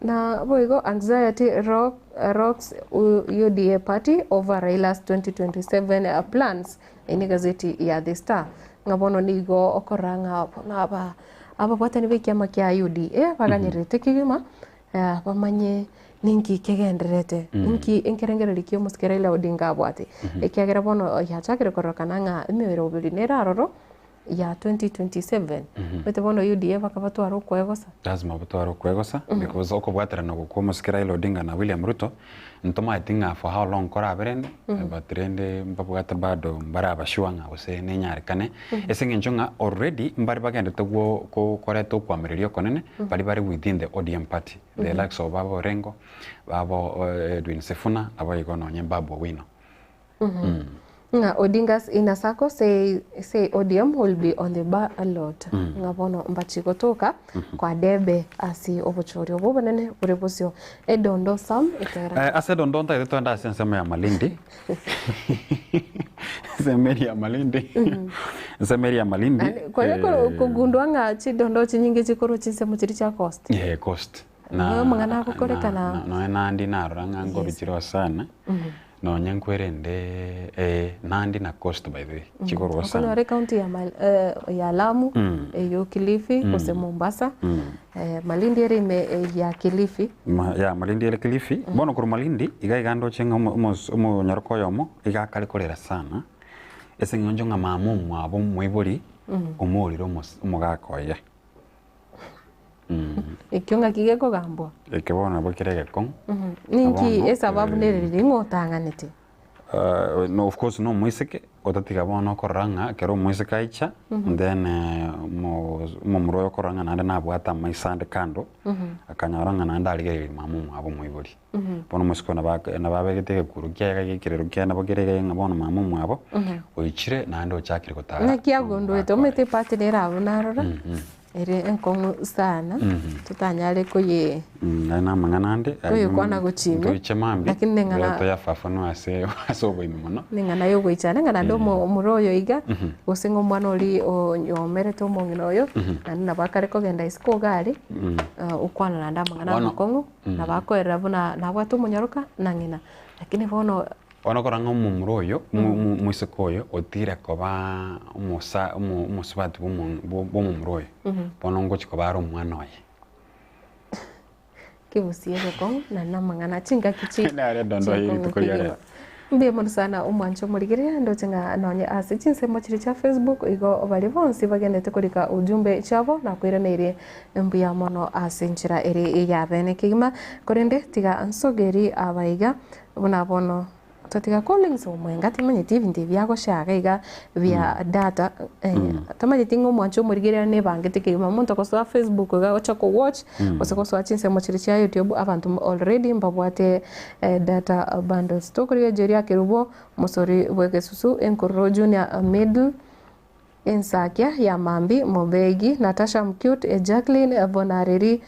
Na boigo anxiety rock, rocks UDA party over Raila's 2027 plans, eye ne egazeti ya The Star, ng'a bono nigo okorora ng'a bono aba ababwatani b'ekiama kia UDA baganyererete kegima bamanye ninki kegendererete, ninki enkerengererio kia omosike Raila Odinga abwate, ekiagera bono yachakire kororekana ng'a emeroberi nere aroro ya 2027, omanyete bono UDA bakabatwara okwegosa. Lazima batware okwegosa because okobwaterana oko kwa omosike Raila Odinga na William Ruto, ntomaeti ng'a for how long korabe rende, but rende mbabwate bado mbare aba sure ng'a gose nenyarekane, ase eng'encho ng'a already mbare bagenderete go ko koreta okoamereria okonene, baria bare within the ODM party, the likes of baba Orengo, baba Edwin Sifuna, naboigo nonye Babu Owino. Ng'a Odinga's inner circle say, say ODM will be on the ballot. Ng'a bono mbachi gotoka kwa debe ase obochori obo obonene bore bosio. Edondo Sam etera. Ase edondo ntagete twende ase ensemo ya Malindi ensemo eria ya Malindi ensemo eria ya Malindi Kwanya kogundua ng'a chidondo chinyinge chikorwa chinsemo chiria chia coast. Eh, coast. Na amang'ana agokorekana. Nonya nandi narora ng'a nkoruchire sana. Nonye nkwerende eh, Nandi na Coast by the way, chikorwa sana. Okonyora ecounty ya Mal- eh, ya Lamu, eyio Kilifi, gose Mombasa, eh, Malindi ere ime eh, ya Kilifi. Ma, ya Malindi ere Kilifi, bono korwa Malindi, iga iga ndoche ng'a omo- omos- omonyaroka oyomo, iga akare korera sana, ase eng'encho ng'a mama omwabo omoibori, omoorire omos- omogaka oye. Ekio ng'aki gekogambwa? Eke bono nabo kere egekong'u. Ninki Bono, esababu nere riria ng'o otang'anete? No of course na omoiseke, otatiga bono okorora ng'a ekero omoiseke aicha, then omomura oyo okorora ng'a naende nabwate amaiso ande kando, akanyora ng'a naende arigereiri mama omwabo omoibori. Bono omosike oyo nabo nabo abegete egekuro kiaye iga ekerero kiaye nabo kere iga ng'a bono mama omwabo oichire naende ochakire gotara Naki agonduete omanyete epati nere abwo narora ere enkong'u sana totanyare koye Aye na amang'ana ande koyekwana gochia ime toiche mambia lakini neng'ana toyafafanue ase ase oboime mono. Neng'ana ya ogoichana ng'a naende omoro oyo iga gose ng'a omwana oria onyomerete omong'ina oyo naende nabo akare kogenda isiko iga aria okwana naende amang'ana Bono amakong'u. Nabo akoerera buna nabwate omonyaroka na ng'ina, lakini bono. Bono korora ng'a omomura oyo, omoiseke oyo otire koba omosa omosubati bw'omomura oyo, bono ngochia koba are omwana oye. Kegusie egekong'u na namang'ana chingaki chi Nare dondo ye rituko ria rero. Mbuya mono sana omwanche omorigereria ndoche ng'a nonye ase chinsemo chiria chia Facebook igo baria bonsi bagendete korika ujumbe chiabo nakoiraneirie mbuya mono ase enchera ere ya bene kegima korende tiga nsogeri abaiga buna bono Tatiga Collins omwenga timanyeti ebinto ebi agoshaga iga bia data tamanyeti ng'a omwancho omorigereria nebangete kegima omonto ogosoa Facebook iga agocha ko watch gose gosoa chinsemo chiria chia YouTube abanto already mbabwate data bundles. Tokorigereria erio akerubo omosori bwa egesusu enkororo junior middle ensakia ya mambi mobegi Natasha mcute Jacqueline bonareri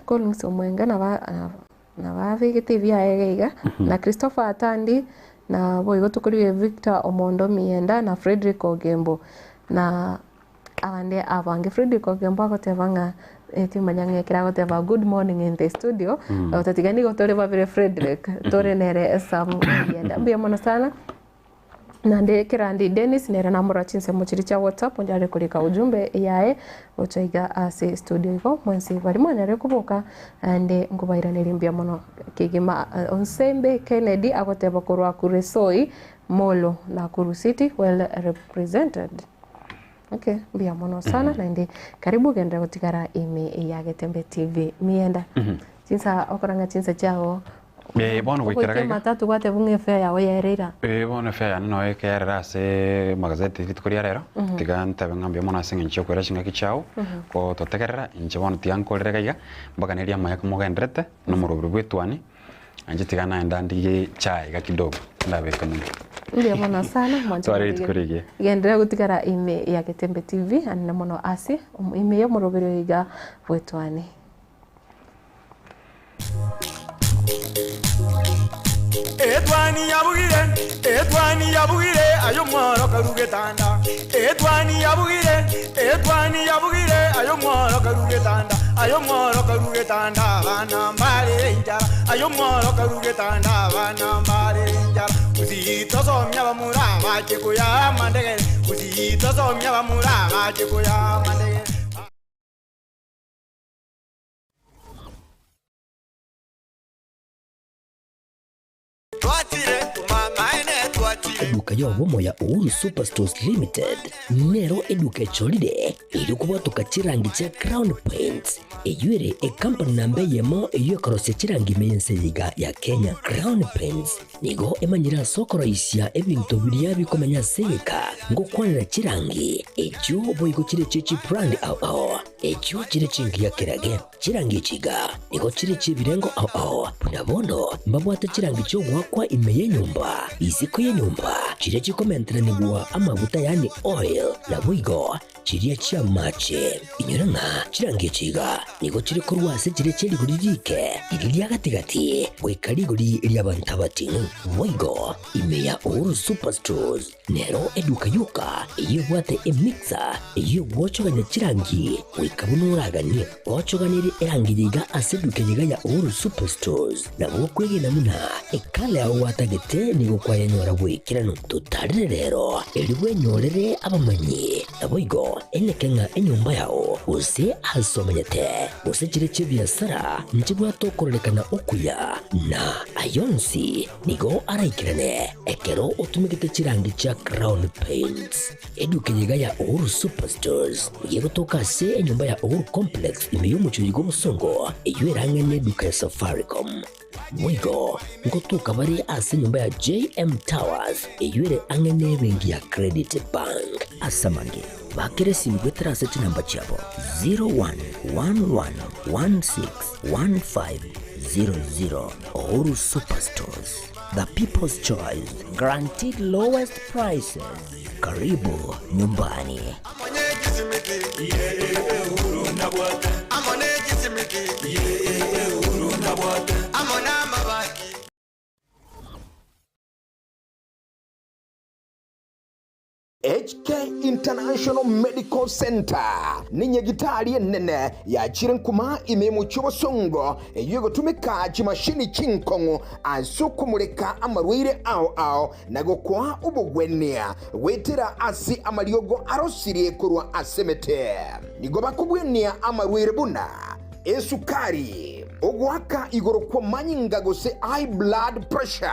Collins omwenga naba Nababegete ebiaye iga iga, na Christopher Atandi, na boigo tokorigia Victor Omondo Mienda, na Fredrick Ogembo, na abande abange. Fredrick Ogembo agoteba ng'a eh, timanya ng'a ekero agoteba good morning in the studio, otatiga nigo tore babere Fredrick, tore nere Sam Mienda. Mbuya mono sana. Naende Kerandi Dennis nere namorora chinsemo chiria chia WhatsApp onde are korika ujumbe yaye gocha iga ase studio igo mwensi baria mwanyarire koboka naende nkobairaneria mbuya mono kegima. Onsembe Kennedy agoteba korwa Kuresoi Molo Nakuru City well represented. Okay, mbuya mono sana naende karibu genderera gotigara ime ya Getembe TV. Mienda chinsa okora ng'a chinsa chiago Eh, bono goikera ogoika iga. ematatu gwateba ng'a efare yago yaereire aa. Eh, bono efare yane noyo ekeyarera ase magazeti rituko ria rero, tiga ntebe ng'a mbuya mono ase eng'encho yokoira chingaki chiao, gototegerera, inche bono tiga nkorere iga iga, mpaka neria amaya komogenderete, na omorobori bw'etuani, inche tiga naende ndigie chai iga kidogo, ndabeke monwe. Mbuya mono sana mwanche Tware rituko rigiya. Genderera gotigara ime ya Getembe TV anene mono ase ime y'omoroberi oyo iga bw'etuani. Etwani yabugire, etwani yabugire, aye omworo karu getanda. Etwani yabugire, etwani yabugire, aye omworo karu getanda. Aye omworo karu getanda, abana mbarere enchara. Aye omworo karu getanda, abana mbarere enchara. Gusii tosomia abamura bache koyaa amandegere, Gusii tosomia abamura bache koyaa amandegere. Eduka y'obomo ya Uhuru Superstores Limited nero eduka echorire erio kobwatoka chirangi chia Crown Paints eyio ere ekampani namba eyemo eyio ekorosia chirangi ime y'ense eye iga ya Kenya. Crown Paints nigo emanyire ase okoroisia ebinto biria bikomenya ase egeka ngokwanera chirangi echio boigo chire chie chibrand ao ao echio chire chingiya kerage. Chirangi echi iga nigo chire chi'ebirengo ao ao, buna bono mbabwate chirangi chi'ogoakwa ime y'enyomba, isiko y'enyomba, chiria chikomenteranigwa amaguta yaani oil, naboigo. chiria chi'amache. Inyora ng'a chirangi echi iga nigo chire korwa ase chiria chie rigori riike, riria ria gati-gati, goika rigori ri'abanto abating'u. Boigo ime ya Uhuru Superstores nero eduka yoka eyio ebwate emixer eyio egwochogania chirangi goika buna oraganie. Ochoganerie erangi eye iga ase eduka eye iga ya Uhuru Superstores, nabo okwegena buna ekala yao gwatagete nigo kwayenyora bw'ekeranu. Totarire rero, erio bwenyorere abamanyi. Naboigo eneke ng'a enyomba yao, gose aase omenyete, gose chiria chi'ebiasara nchibwate okororekana okuya, na ay'onsi nigo araikerane ekero otumegete chirangi chia Crown Paints. Eduka eye iga ya Uhuru Superstores nigo egotoka ase enyomba ya Uhuru Complex ime y'omochie oyo bw'obosongo, eyio erang'e neduka ya Safaricom. Boigo ngotoka bare ase enyomba ya JM Towers eyio ere ang'e nebenki ya Credit Bank. Ase amange, bakera esimi goetera ase chinamba chiabo 0111161500. Uhuru Superstores, the people's choice, guaranteed lowest prices. Karibu nyumbani. HK International Medical Centre nenyagitari enene yachire nkuma ime y'omochie obosongo eyio egotumeka chimashini chinkong'u ase okomoreka amarwaire ao ao na gokoa obogwenia goetera ase amariogo arosirie korwa ase emete. Nigo bakobwenia amarwaire buna esukari, ogoaka igoro kw'amanyinga gose high blood pressure,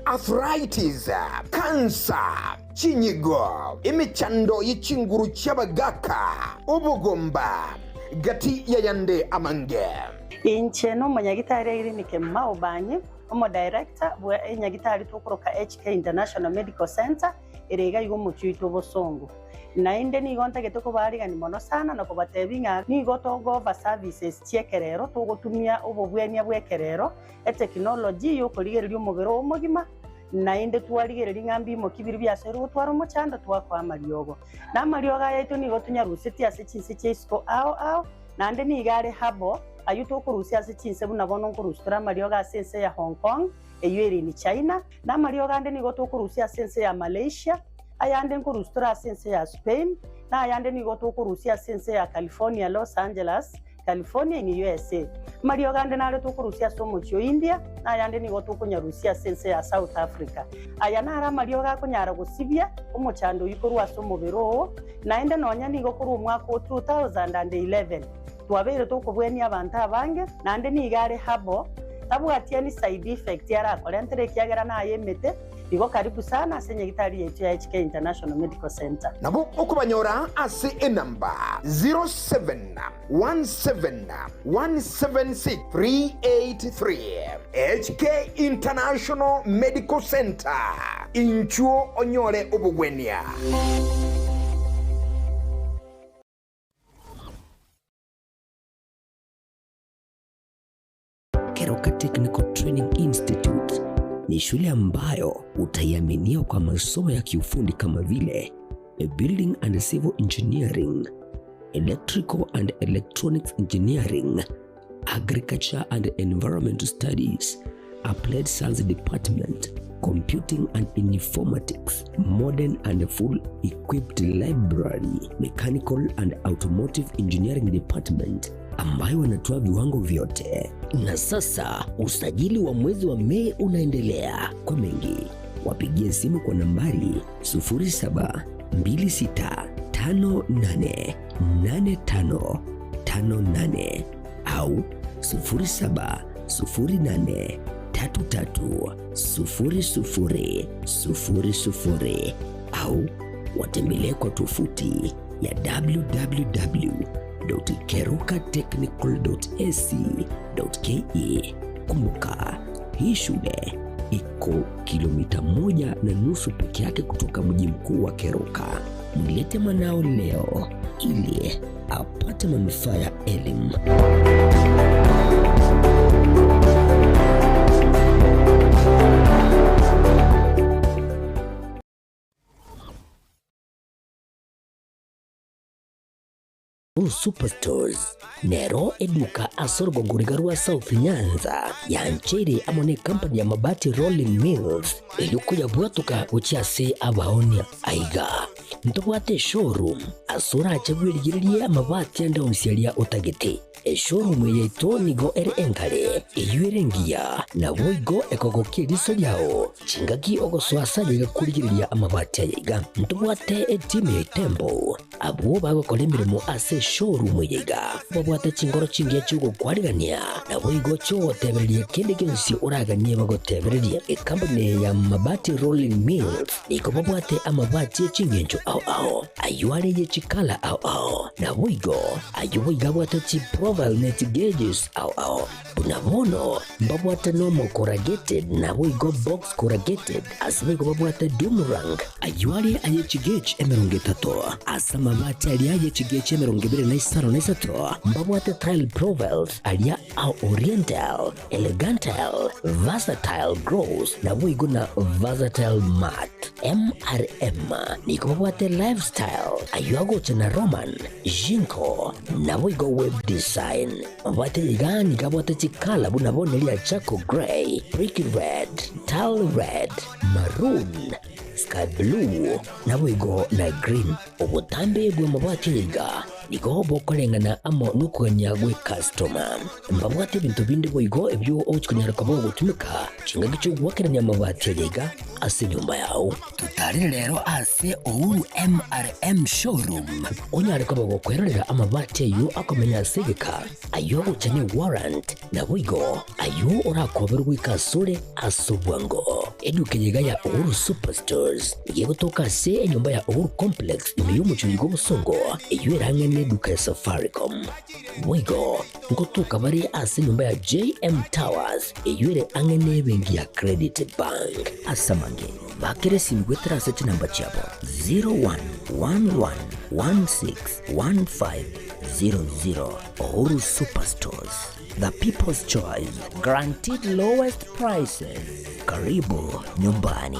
arthritis, cancer, chinyigo, emechando ye chinguru chi'abagaaka, obogomba, gati y'ayande amange. Inche nomonyagitari Irene Kemuma Obanyi, Omodirector bwe enyagitari tokoroka HK International Medical Centre ere iga iga omochie oito obosongo. Naende nigo ntagete kobaarigani mono sana na kobatebia ng'a nigo togooffer services chi'ekerero togotumia obobwenia bw'ekerero, etechnology y'okorigereria omobere oo omogima, naende twarigereria ng'a mbimoki biria biasoire gotwara omochando twakoa amariogo. Na amariogo aya aito nigo tonyarusetie ase chinse chia isiko ao ao, naende nigo are herbal, Ayio tokorusia ase chinse buna bono nkorusia tore amariogo ase ense ya Hong Kong, eyio ere in China, na amariogo ande nigo tokorusia ase ense ya Malaysia, ayande nkorusia tore ase ense ya Spain, na ayande nigo tokorusia ase ense ya California, Los Angeles, California in USA. Amariogo ande nare tokorusia ase omochie o India, na ayande nigo tokonyarusia ase ense ya South Africa. Aya naro amariogo akonyara gosibia omochando oyio korwa ase omobere oo, naende nonya nigo korwa omwaka o 2011. Twabeire tokobwenia abanto abange, naende nigo are herbal, tabwati any side effect arakorentere ekiagera naye emete, igo karibu sana ase nyagitari yaito ya HK International Medical Centre. Nabo okobanyora ase enamba 0717176383. HK International Medical Centre, inchuo onyore obogwenia. Keroka Technical Training Institute ni shule ambayo utaiaminia kwa masomo ya kiufundi kama vile Building and Civil Engineering, Electrical and Electronics Engineering, Agriculture and Environmental Studies, Applied Science Department, Computing and Informatics, Modern and Full Equipped Library, Mechanical and Automotive Engineering Department ambayo wanatoa viwango vyote. Na sasa usajili wa mwezi wa Mei unaendelea. Kwa mengi wapigie simu kwa nambari 0726588558 au 0708330000 au watembelee kwa tovuti ya www.kerukatechnical.ac.ke. Kumbuka, hii shule iko kilomita 1.5 peke yake kutoka mji mkuu wa Keroka. Mlete mwanao leo ili apate manufaa ya elimu. Uhuru Superstores nero eduka ase orogongo riga rwa South Nyanza yancheire amo ne company ya Mabati Rolling Mills erio koyabwatoka gochia ase abaonia. Aiga ntobwate eshowroom ase orache bwerigererie amabati ande onsi aria otagete. Eshowroom eye yaito nigo ere enkare, eyio ere engiya, naboigo ekogokia eriso riao chingaki ogosoa ase aye iga korigereria amabati aya iga. Ntobwate etimu ya Itembo, abwo bagokora emeremo ase eshowroom eye iga, babwate chingoro chingiya chi'ogokwarigania, naboigo chi'ogotebereria kende gionsi oraganie bagotebererie. Ecompany eye ya Mabati Rolling Mills nigo babwate amabati e chingencho ao ao, ayio are ye chikala ao ao, naboigo Ayio boigo abwate chiprofile ne chigeges ao ao. Buna bono mbabwate normal corrugated naboigo box corrugated, ase boigo babwate doomerang. Ayio are aye chigauge 30, ase amabati aria aye chigauge 23 mbabwate tile profiles aria a oriental, elegantile, versatile gloss naboigo na versatile matte. MRM nigo babwate lifestyle ayio agocha na Roman, Jinko, naboigo web design. Mabwate iga nigo abwate chikala buna bono eria charcoal grey, brick red, tile red, maroon, sky blue, naboigo na green. Obotambe bw'amabati aya iga nigo bokoreng'ana amo nokogania gw'ekastoma. Mbabwate ebinto binde boigo ebio ogochia konyara koba ogotumeka chingaki chi'ogoakerania amabati aya iga ase enyomba yao. Totarire rero ase Uhuru MRM Showroom onyare koba gokwerorera amabati ayio akomenya ase egeka, ayio agocha ne warrant, naboigo ayio orakoberwe goika asore ase obwango. Eduka eye iga ya Uhuru Superstores nigo egotoka ase enyomba ya Uhuru Complex ime y'omochie oyo bw'obosongo, eyio ere ang'e neduka ya Safaricom. Boigo ngotoka bare ase enyomba ya JM Towers eyio ere ang'e nebenki ya Credit Bank. Ase amange, bakera esimi goetera ase chinamba chiabo 0111161500. Uhuru Superstores, the people's choice, guaranteed lowest prices. Karibu nyumbani.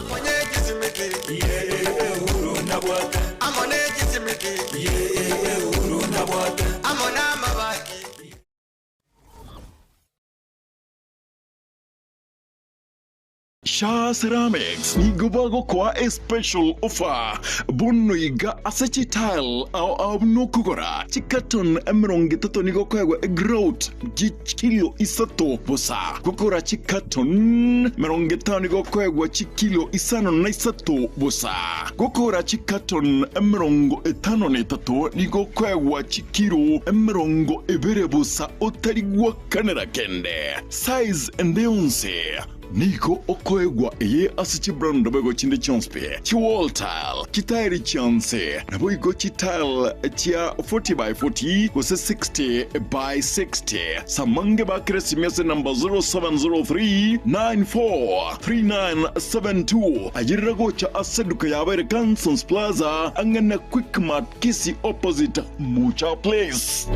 Shaa Ceramics nigo bagokoa a special offer bono iga ase chitile ao ao buna okogora chicarton 30 nigo okoegwa egrout chikilo isato bosa. Gokora chicarton 50 nigo okoegwa chikilo 53 bosa. Gokora chicarton 53 nigo okoegwa chikilo 20 bosa otari gwakanera kende. Size ende yonsi. Nigo okoegwa eye ase chibrand boigo chinde chionsi pi, chiwall tile, chitairi chionsi, naboigo chitile chia 40 by 40 gose 60 by 60. Samange bakere esimi ase number 0703 94 3972. Ayerera gocha ase eduka yabo ere Cansons Plaza ang'e na Quickmart Kisii opposite Mucha Place.